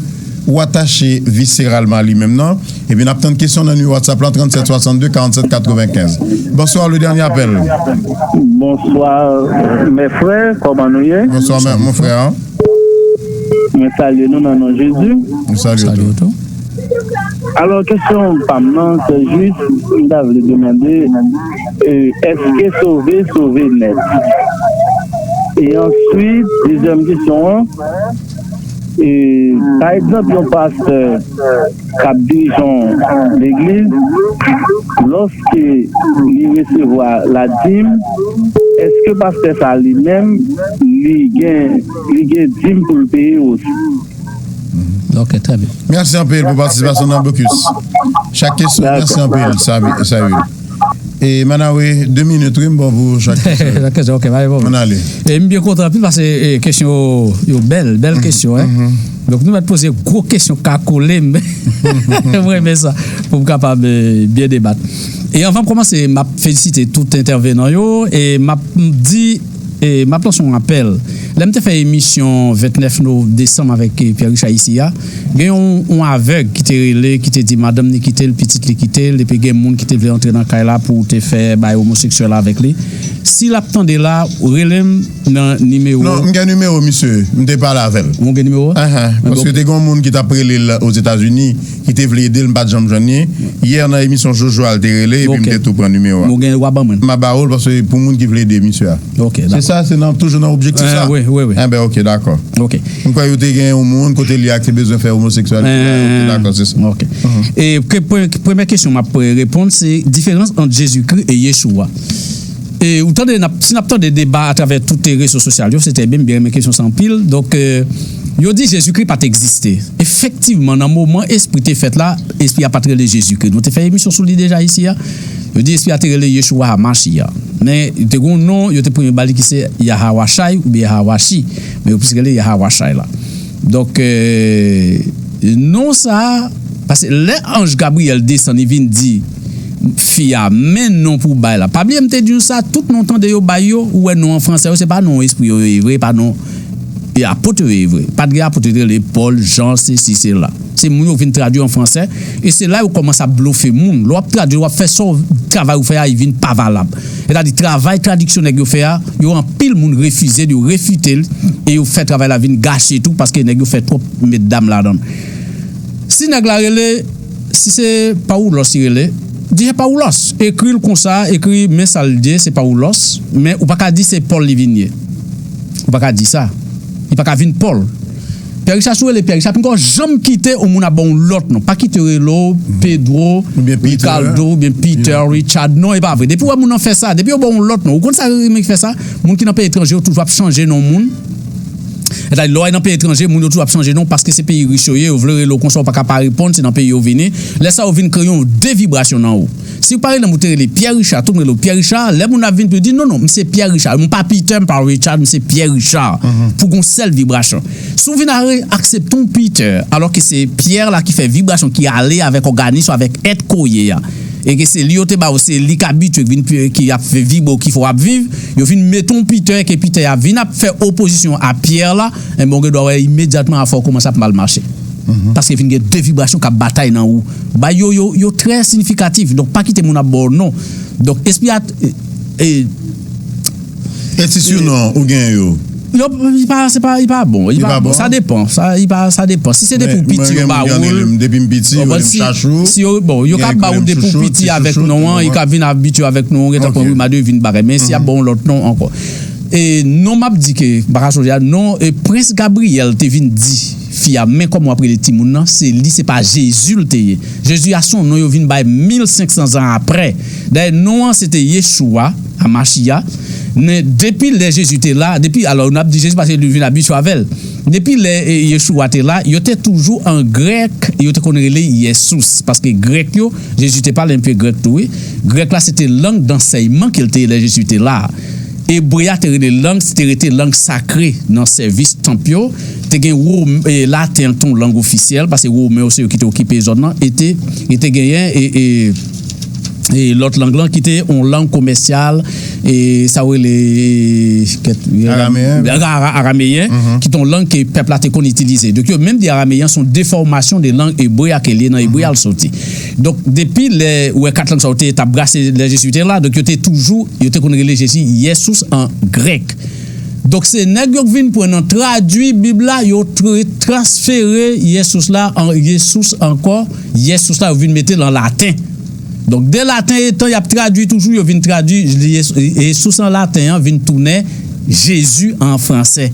ou atache viséralman a li menm nan. Epi n ap tann kesyon nan nimewo WhatsApp lan, tranntsèt swasanndez karannsèt katrevenkenz. Bonswa, le dènye apèl. Bonswa, mè frè, kòman nou ye? Bonswa, mè, mon frè. Mwen salye nou nan non Jezi. Nou salye w tou. Alò, kesyon pa m nan, se jis, m ta vle demande, e, èske sove, sove nèt? E answit, dezyèm kesyon an, e, pa egzanp, yon pastè k ap dirije yon legliz, lòske li resevwa ladim, èske pastè sa li menm, li gen, li gen dim pou l peye osi? Ok, trè byen. Mèsi anpil pou patisipasyon nan Blokis. Chak kesyon, mèsi anpil, Savi-, Sayil. E Manawe, de minit, wi, m bon pou chak kesyon. Chak kesyon, ok, pa gen pwoblèm. Ann ale. E m byen kontan anpil paske e, kesyon yo, yo bèl, bèl kesyon, en. Donk, nou mèt poze gwo kesyon ka kole m. Mwen renmen sa, pou m kapab e, byen debat. E anvan m kòmanse, m ap felisite tout entèvenan yo, e m ap di, e m ap lanse yon apèl. Lè m te fè emisyon vennèf no-, desanm avèk e, Pierre Richard isi a, gen yon, yon avèg ki te rele, ki te di madanm ni kite l, pitit li kite l, epi gen moun ki te vle antre nan kay la pou te fè bay omoseksyèl avèk li. Si l ap tande la, rele m nan nimewo. Non, m gen nimewo misye, m te pale avè l. Ou gen nimewo? Ahan, paske te gen yon moun ki t ap rele l Ozetazini, ki te vle ede l, m pa t janm jwenn li. Yè nan emisyon Jojo a, l te rele, epi m te tou pran nimewo a. Ou gen, w a ban mwen. M a ba ou l, paske pou moun ki vle ede misye a. Ok, dakò. Se sa, se nan, toujou nan objektif sa? Wi, wi, wi. Enben, ok, dakò. Ok. M kwè yo te gen yon moun kote li a ki te bezwen fè omoseksyalite. Ok, dakò, se sa. Ok. E ke, pre-, premyè kesyon m ap reponn, se diferans ant Jezikri e Yeshua. E ou tande, n ap, si n ap tande deba atravè tout rezo sosyal yo, se trè byen, m byen renmen kesyon sa anpil. Donk, e, yo di Jezikri pa t egziste. Efektivman, nan moman espri te fèt la, espri a pa t rele Jezikri. Nou te fè emisyon sou li deja isi a. Yo di espri a te rele Yeshua Hamashiach. Men, te gen yon non, yo te premye ba li ki se Yahawashai oubyen Yahawashi. Men yo plis rele Yahawashai la. Donk, e, non sa a, paske lè anj Gabriyèl desann, li vin di fi a, men non pou w bay la. Pa bliye m te di w sa, tout non tande yo bay yo, ou wè non an fransè yo, se pa non espri yo ye vre, pa non e apot yo ye vre. Pa t gen apot yo te rele Pòl, Jan, sesi, sela. Se moun yo vin tradui an fransè, e se la yo kòmanse ap blofe moun. Lè w ap tradui, w ap fè sa w, travay ou fè a, li vin pa valab. Sètadi, travay tradiksyon nèg yo fè a, yo anpil moun refize l, yo refite l, e yo fè travay la vin gache tou, paske nèg yo fè twòp metdam ladan l. Si nèg la rele, si se Pawoulos li rele, di se Pawoulos. Ekri l konsa, ekri men sa l ye, se Pawoulos, men ou pa ka di se Pòl li vin ye. Ou pa ka di sa. Li pa ka vin Pòl. Pyè Richa, si w rele Pyè Richa, pinkò janm kite yon moun ap ba w yon lòt non. Pa kite yo rele w Pedro, Ricardo, oubyen Peter, Richard. Non, e pa vre. Depi w wè moun nan fè sa, depi yo ba w yon lòt non. Ou konn sa ki fè sa? Moun ki nan peyi etranje yo toujou ap chanje non moun. Sètadi, lè w al nan peyi etranje, moun yo toujou ap chanje non paske se peyi rich yo ye, yo vle rele w konsa, ou pa ka pa reponn, se nan peyi yo vini. Lè sa yo vin kreye yon de vibrasyon nan ou. Si w pa rele m, ou te rele Pyè Richa, tout moun rele w Pyè Richa, lè moun ap vin pou yo di, non, non, m se Pyè Richa, m pa Peter, m pa Richard, m se Pyè Richa, pou gon sèl vibrasyon. Si w vin aksepte yon Peter, alòske se Pyè la ki fè vibrasyon, ki ale avèk òganis ou avèk èt ke w ye a, e ke se li yo te ba w, se li k abitye, ki vin, ki ap fè vibre w, ki fè w ap viv, yo vin mete yon Peter, ke Peter a vin ap fè opozisyon a Pyè la, enben, w gen dwa wè imedyatman afè w kòmanse ap mal mache. Paske vin gen de vibrasyon k ap batay nan ou. Bay yo, yo, yo trè siyifikatif. Donk, pa kite moun ap ba w non. Donk, espri a, e, e, E si sinon ou gen yo? Yo, li pa, se pa, li pa bon. Li pa bon. Sa depan. Sa, li pa, sa depan. Si se depi w piti yo ba ou l. Depi m piti, yo rele m Chachou. Si yo, bon, yo ka ba ou depi w piti avèk non an, yo ka vin abitye avèk non an, gentan pran wi, m a de vin bagay. Men si y ap ba w yon lòt non ankò. E non m ap di ke, m pa ka sonje a, non, e Prens Gabriyèl te vin di fi a, men kòman w ap rele timoun nan, se li, se pa Jezi l te ye. Jezi a se yon non yo vin bay mil senk san zan apre. Dayè, non an se te Yeshua, Amachiya. Men depi lè Jezi te la, depi, alò, n ap di Jezi paske nou vin abitye avè l. Depi lè e, Yeshua te la, yo te toujou an grèk, yo te konn rele Yesous. Paske grèk yo, Jezi te pale enpe grèk tou, wi. Grèk la, se te lang dansèyman ke l te ye lè Jezi te la a. Ebre a te rele lang, te rete lang sakre nan sèvis tanp yo. Te gen Wom-, e, laten an te yon lang ofisyèl, paske Women yo se yo ki te okipe zòn nan, e te, e te genyen, e, e, e lòt lang lan ki te yon lang komèsyal, e sa yo rele, e, kèt, Arameyen. Ara-, arameyen, ki te yon lang ke pèp la te konn itilize. Donk, yo menm di arameyen, se yon defòmasyon de lang ebre a ke l ye, nan ebre a l soti. Donk, depi lè, ou wè kat lang sa yo te, t ap brase lè Jezi te la, donk, yo te toujou, yo te konn rele Jezi Yesous an grèk. Donk, se nèg yo k vin pran nan tradui Bib la, yo tra-, transfere Yesous la an Yesous ankò, Yesous la, yo vin mete l an laten. Donk, de laten etan, y ap tradui toujou, yo vin tradui Yesous an laten an, vin tounen Jezi an fransè.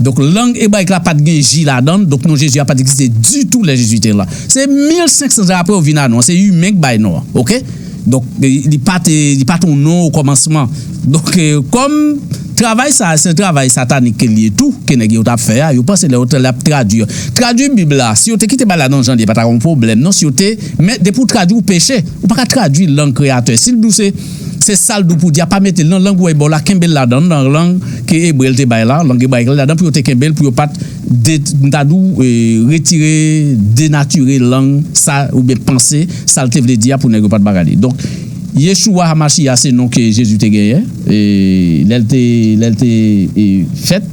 Donk, lang ebrayik la pa t gen J ladan l, donk non Jezi a pa t egziste ditou lè Jezi te la. Se mil senk san zan apre yo vin a non an, se imen k bay non an, oke? Donk, li pa te, li pa t yon non okòmansman. Donk, e, kòm Travay sa a, se travay satanik ke l ye tou, ke nèg yo t ap fè a. Yo panse lè yo t ap tradui. Tradui Bib la, si yo te kite bagay la nan jan l ye, pa ta gen yon pwoblèm, non, si yo te, men depi w tradui, w peche. Ou pa ka tradui lang Kreyatè. Si l di w se, se sa l di w pou w di a, pa mete l nan lang ou wè bò w la, kenbe l ladan, nan lang ke ebre l te bay la, lang ebrayik la ladan, pou yo te kenbe l, pou yo pa t de, m ta di w, e, retire, denatire lang sa, oubyen panse, sa l te vle di a pou nèg yo pa t bagay li. Donk, Yeshua Hamashiach se non ke Jezi te genyen, e, lè l te, lè l te, e, fèt.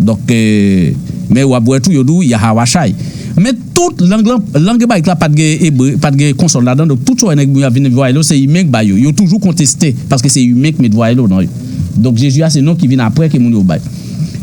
Donk, e, men w ap wè tou, yo di w Yahawashai. Men tout lang lan, lang ebrayik la pa t gen ebre, pa t gen konsòn ladan, donk tout sa w wè nèg moun yo ap vin vwayèl yo, se imen k ba yo. Yo toujou konteste, paske se imen k met vwayèl yo nan yo. Donk, Jezi a se non ki vin apre ke moun yo bay.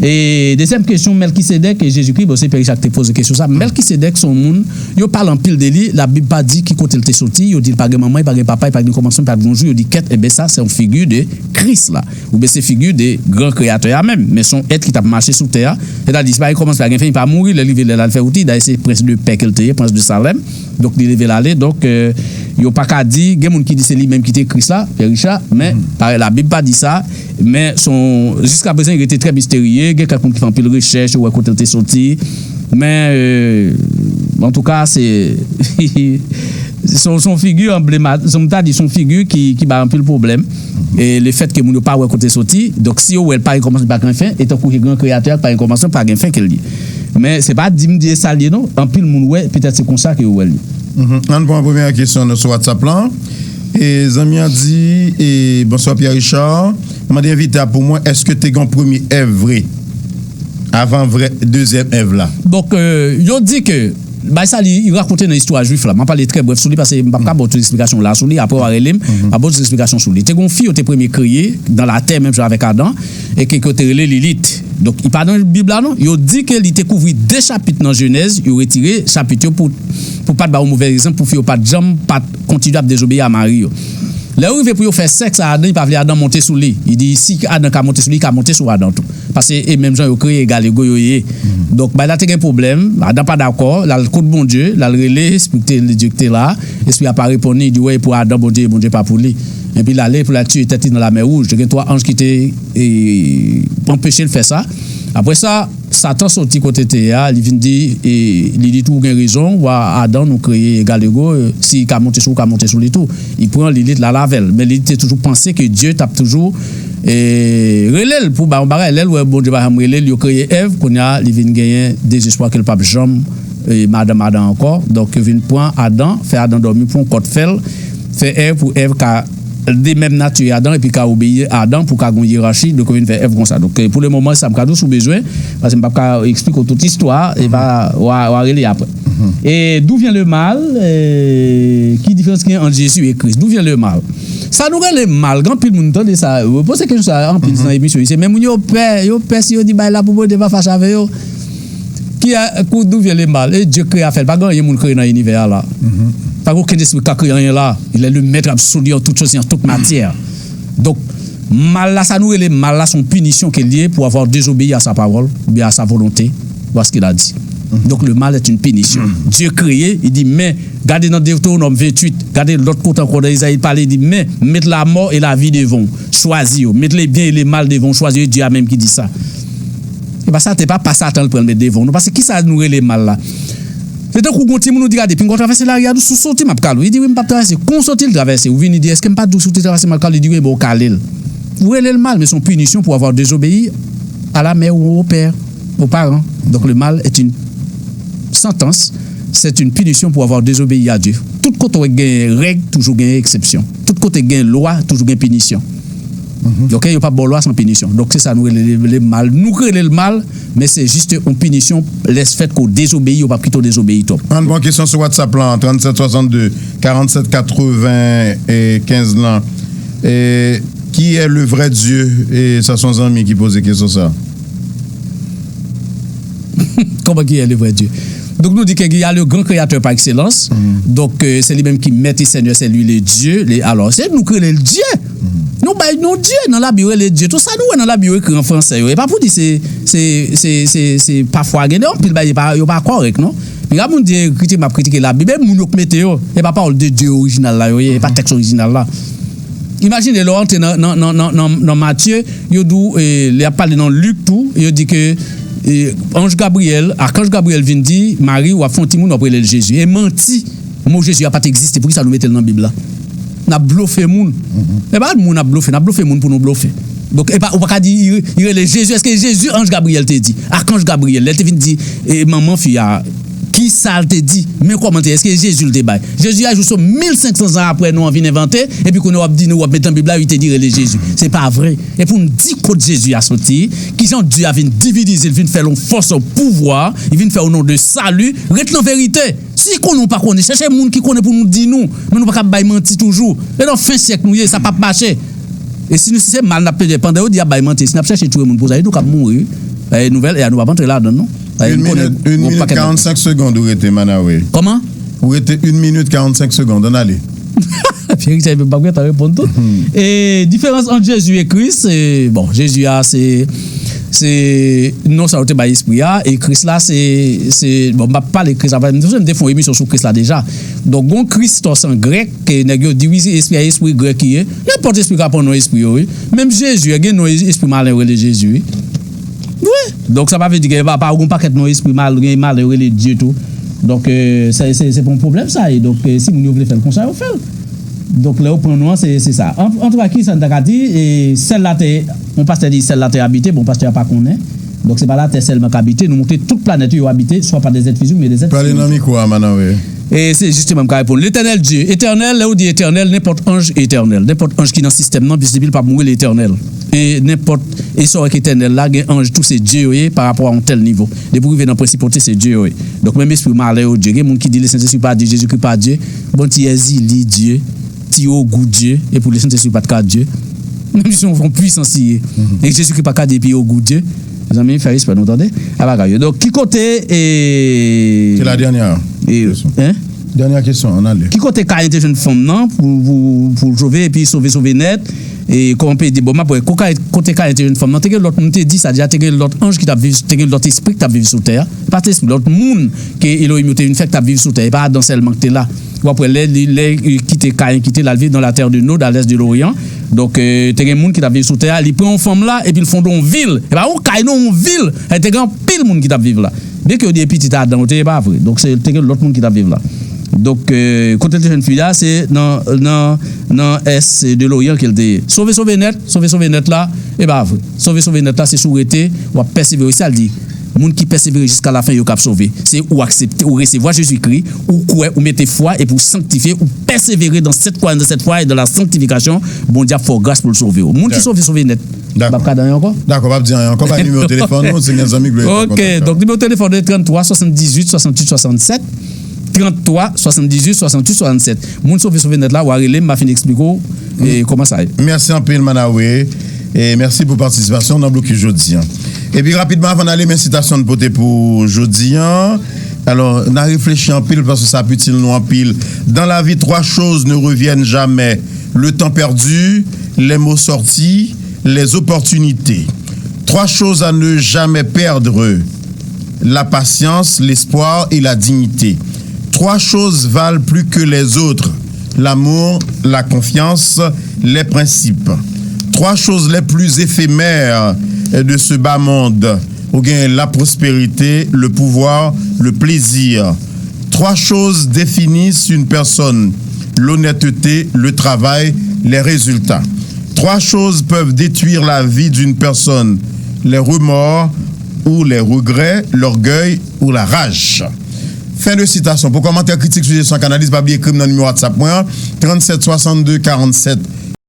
E dezyèm kesyon, Mèlkisedèk e Jezikri, bon, se Pè Richard ki te poze kesyon sa. Mèlkisedèk se yon moun, yo pale anpil de li, Labib pa di ki kote l te soti, yo di l pa gen manman, li pa gen papa, li pa gen kòmansman, li pa gen yon jou, yo di kèt, enben sa, se yon figi de Kris la, oubyen se figi de gran Kreyatè a menm, men se yon èt ki t ap mache sou tè a, sètadi, se pa gen kòmansman, pa gen fen, li pa mouri, lè l rive lè l al fè wout li, dayè se prens de pè ke l te ye, prens de Salèm, donk li leve l ale, donk, e, yo pa ka di, gen moun ki di se li menm ki te Kris la, Pè Richard, men, parèy Labib pa di sa, men se yon, jiskaprezan, li rete trè misterye. Gen kèk moun ki fè anpil rechèch, yo wè kote l te soti. Men, e, antouka, se, se yon, se yon figi anblema-, se yon, m ta di, se yon figi ki, ki bay anpil pwoblèm. E lefètke moun yo pa wè kote l soti, donk si yo wè l pa gen kòmansman, pa gen fen, e tankou se gran kreyatè a ki pa gen kòmansman, pa gen fen ke l ye. Men se pa di m di e sa l ye, non. Anpil moun wè, petèt se konsa ke yo wè l ye. Mhm. Ann pran premyè kesyon nou sou WhatsApp lan. E zanmi an di, e, bonswa Pierre Richard. Mande envite a pou mwen, èske te gen yon premye Èv vre? Avan vrè dezyèm Èv la. Donk, e, yo di ke, bay sa li, li rakonte nan istwa jwif la. M ap pale trè brèf sou li, paske m p ap ka ba w tout eksplikasyon la sou li. Apre, w a rele m, m ap ba w tout eksplikasyon sou li. Te gen yon fi yo te premye kreye nan latè, menm jan avèk Adan, e ke, ke yo te rele Lilit. Donk, li pa nan Bib la, non. Yo di ke li te kouvri de chapit nan Jenèz, yo retire chapit yo pou, pou pa t ba yon movèz egzanp, pou fi yo pa t janm pa t kontinye ap dezobeyi a mari yo. Lè yo rive pou yo fè sèks a Adan, li pa vle Adan monte sou li. Li di, si Adan ka monte sou li, li ka monte sou Adan tou. Paske e menm jan yo kreye, egalego yo ye. Donk, bagay la te gen pwoblèm. Adan pa dakò, l al kot Bondye, l al rele espri ki te, Dye ki te la. Espri a pa reponn li, li di, wè, e pou Adan, Bondye, Bondye pa pou li. Epi l ale pou l al tiye tèt li nan Lamè Wouj. Te gen twa anj ki te, e, anpeche l fè sa. Apre sa, Satan soti kote l te ye a, li vin di, e, li di tou, ou gen rezon, wa Adan, nou kreye egalego, e, si li ka monte sou ou, ka monte sou li tou. Li pran Lilit l al avè l. Men Lilit te toujou panse ke Dye t ap toujou, e, rele l pou ba yon bagay. Lè l wè Bondye pa janm rele l, yo kreye Èv, kounye a, li vin genyen dezespwa ke l p ap janm, e, madanm Adan ankò. Donk, yo vin pran Adan, fè Adan dòmi, pran yon kòd fè l, fè Èv pou Èv ka de menm nati Adan, epi ka obeyi Adan pou ka gen yon yerachi, donk yo vin fè Èv konsa. Donk, e, pou le moman, sa m ka di w, si w bezwen, paske m p ap ka eksplike w tout istwa a, e pa, w a, w a rele apre. E d'où vient le mal, e, ki diferans ki gen ant Jezi e Kris? D'où vient le mal? Sa nou rele mal, gen anpil moun tande sa, yo poze kesyon sa anpil nan emisyon, se menm moun yo pè, yo pè si yo di bagay la pou Bondye pa fache avè yo. Ki a, kou, d'où vient le mal? E Dye kreye afè l. Pa gen anyen moun kreye nan inivè a la. Pa gen okenn espri k ka kreye anyen la. Il est le maître absolu en toutes choses et en toute matière. Donk, mal la, sa nou rele mal la, se yon pinisyon ke l ye pour avoir désobéi à sa parole, oubyen à sa volonté, ou à ce qu'il a dit. Donk, le mal est une punition. Dye kreye, li di, men, gade nan Detewonòm venntuit, gade lòt kote ankò nan Izayi, li pale, li di, men, met la mort et la vie devant, chwazi yo, met le bien et le mal devant, chwazi yo, e Dye a menm ki di sa. E pa sa, te pa, pa Satan l pran l met devan w, non. Paske kisa nou rele mal la? Se tankou gon timoun ou di, gade, pinga w travèse lari a, dous, ou soti, m ap kale w. Li di, wi, m p ap travèse. Kon w soti, l travèse. Ou vini di, èske m pa di w si w te travèse, m ap kale w? Li di, wi, men w kale l. Ou rele l mal, men se yon pinisyon pour avoir désobéi à la mère ou au père, aux parents. Donc le mal est une sentence, c'est une punition pour avoir désobéi à Dieu. Tout kote w gen règ, toujou gen eksepsyon. Tout kote gen lwa, toujou gen pinisyon. Ok, yo p ap ba w lwa san pinisyon. Donk, se sa nou rele le, le mal. Nou k rele l mal, men se jis yon pinisyon lèfèt ke w dezobeyi, yo p ap kite w dezobeyi twòp. Ann pran kesyon sou WhatsApp lan, tranntsèt swasannde, karannsèt katrevenkenz lan. E, qui est le vrai Dieu? E, sa se yon zanmi ki poze kesyon sa. Comment qui est le vrai Dieu? Donk, nou di ke il y a le grand créateur par excellence. Donk, euh, se li menm ki mèt e sènyè, se li le Dye. Alò, se nou ki rele l Dye. Nou bay non Dye nan Labib, rele Dye. Tout sa nou wè nan Labib yo ekri an fransè yo. E pa pou di se, se, se, se, se pafwa gen de anpil bagay, yo pa, yo pa kòrèk, non. Piga moun di kritike m ap kritike Labib, e moun yo k mete yo. E pa pawòl de Dye orijinal la yo ye, e pa tèks orijinal la. Imajine lè w antre nan, nan, nan, nan, nan, nan Matye, yo di w, e, lè y ap pale nan Lik tou, yo di ke, e, anj Gabriyèl, akanj Gabriyèl vin di Mari, w ap fè yon timoun, w ap rele l Jezi. E manti, mo Jezi a pa t egziste. Poukisa nou mete l nan Bib la? N ap blofe moun. E pa moun n ap blofe, n ap blofe moun pou nou blofe. Donk, e pa, ou pa ka di, i, i rele Jezi. Èske Jezi, anj Gabriyèl te di? Akanj Gabriyèl, lè l te vin di, e, manman fi a, ki sa l te di? Men kòmantè, èske Jezi l te bay? Jezi a jis mil senk san zan apre nou an vin envante, epi kounye a w ap di nou, w ap met nan Bib la, wi, te di rele Jezi. Se pa vre. E pou n di kot Jezi a soti, kijan Dye a vin dividize l, vin fè l yon fòs, yon pouvwa, li vin fè yon non de sali, ret nan verite. Si konnen w pa konnen, chèche moun ki konnen pou nou di nou. Men nou pa ka bay manti toujou. E nan fen syèk nou ye, sa p ap mache. E si nou, si se mal n ap plede, pandan yo di y ap bay manti, si n ap chèche touye moun pou sa, e nou k ap mouri, wi. E nouvèl, e a nou p ap antre ladan l, non. E Une nou konnen minute, une gwo minute pakèt nèg. Quarante-cinq secondes ou rete, Manawe. Kòman? Ou rete une minute quarante-cinq secondes, ann ale. Pierre Richard menm p ap gentan reponn tou. E diferans ant Jezi e Kris, e, bon, Jezi a, se, se non sa yo te bay espri a, e Kris la, se, se, bon, m p ap pale Kris la, m te fè yon emisyon sou Kris la deja. Donk, gon Christos an grèk, ke nèg yo di, wi, se espri a, espri grèk li ye. Nenpòt espri ka pran non espri yo, wi. Menm Jezi, gen non espri malen yo rele Jezi, wi. Wi. Donk, sa pa vle di ke pa, pa gon pakèt non espri mal, gen malen yo rele Dye tou. Donk, e, se, se, se pa yon pwoblèm sa ye. Donk, e, si moun yo vle fè l konsa, yo fè l. Donk, lè yo pran non an, se, se sa. An, antouka, ki sa n ta ka di? E, sèl latè, yon pastè di sèl latè abite, bon, pastè a pa konnen. Donk, se pa latè sèlman k abite, nou montre tout planèt yo, yo abite, swa pa dèzèt fizik, oubyen dèzèt Pale nan mikwo a, Manawe. E se jisteman m ka reponn. Letènèl Dye, etènèl, lè ou di etènèl, nenpòt anj etènèl. Nenpòt anj ki nan sistèm nan, plis depi l p ap mouri, l etènèl. E nenpòt, e sa w wè k etènèl la, gen anj tou se Dye yo ye, pa rapò a yon tèl nivo. Depi w rive nan prensipalite, se Dye yo ye. Donk, menm espri malen yo Dye. Gen moun ki di Lesentespri pa Dye, Jezikri pa Dye. Bon, ti Èzili Dye, ti Ogou Dye, epi Lesentespri pa t ka Dye. Menm si se yon pwisans li ye. E Jezikri pa ka Dye epi Ogou Dye. Mezanmi, fè respè nou, tande. A bagay yo. Donk, ki kote, e, Se la dènyè e, kesyon. Hein? Dènyè kesyon, ann ale. Ki kote Kayen te jwenn fanm nan pou, pou, pou l sove, epi sove, sove nèt? E kòman pe di, bon, m ap wè, ko Kayen, kote Kayen te jwenn fanm nan, te gen lòt, m te di sa deja, te gen lòt anj ki t ap viv, te gen lòt espri ki t ap viv sou tè a. E pa t espri, lòt moun ke Elohim yo te vin fè k t ap viv sou tè, e pa Adan sèlman ki te la. W ap wè, lè li, lè li kite Kayen kite l al viv dans la terre de Nod, à l'est de l'Orient. Donk, e, te gen moun ki t ap viv sou tè a, li pran yon fanm la, epi l fonde yon vil. E pa yon kay, non, yon vil. E te gen anpil moun ki t ap viv la. Byen ke yo di e pitit Adan yo te ye, e pa vre. Donk, se, te gen lòt moun ki t ap viv la. Donk, e, kote l te jwenn fi a, se nan, nan, nan est de l'Orient ke l te ye. Sove, sove nèt, sove, sove nèt la, e pa vre. Sove, sove nèt la, se si w rete, w ap pèsevere. Sa l di, moun ki pèsevere jiska lafen, yo k ap sove. Se ou aksepte, ou resevwa Jezikri, ou kwè, ou mete fwa, epi ou sanktifye, ou pèsevere dans cette croyance, dans cette foi et dans la sanctification, Bondye ap fè w gras pou l sove w. Moun ki Dakò. sove, sove nèt. Dakò. M p ap ka di anyen ankò. Dakò, p ap di anyen ankò. Bay nimewo telefòn ou, si gen zanmi ki vle rete an Ok, kontak. Donk nimewo telefòn de tranntrwa swasanndizwit swasantuit swasannsèt. Tranntrwa swasanndizwit swasantuit swasannsèt. Moun sove, sove nèt la, w a rele m, m a fin eksplike w, e, kòman sa ye. Mèsi anpil, Manawe. E mèsi pou patisipasyon w nan blokis jodi a. Epi rapidman, avan n ale, men sitasyon n pote pou jodi a. Alò, n a reflechi anpil paske sa ap itil nou anpil. Dans la vie, trois choses ne reviennent jamais. Le temps perdu, les mots sortis, les opportunités. Trois choses à ne jamais perdre, la patience, l'espoir et la dignité. Trois choses valent plus que les autres, l'amour, la confiance, les principes. Trois choses les plus éphémères de ce bas monde, ou gen la prospérité, le pouvoir, le plaisir. Trois choses définissent une personne, l'honnêteté, le travail, les résultats. Trois choses peuvent détruire la vie d'une personne, les remords ou les regrets, l'orgueil ou la rage. Fin de citation. Pou kòmantè, kritik, sijesyon ak analiz, pa bliye ekri m nan nimewo WhatsApp mwen an, tranntsèt swasannde karanntsèt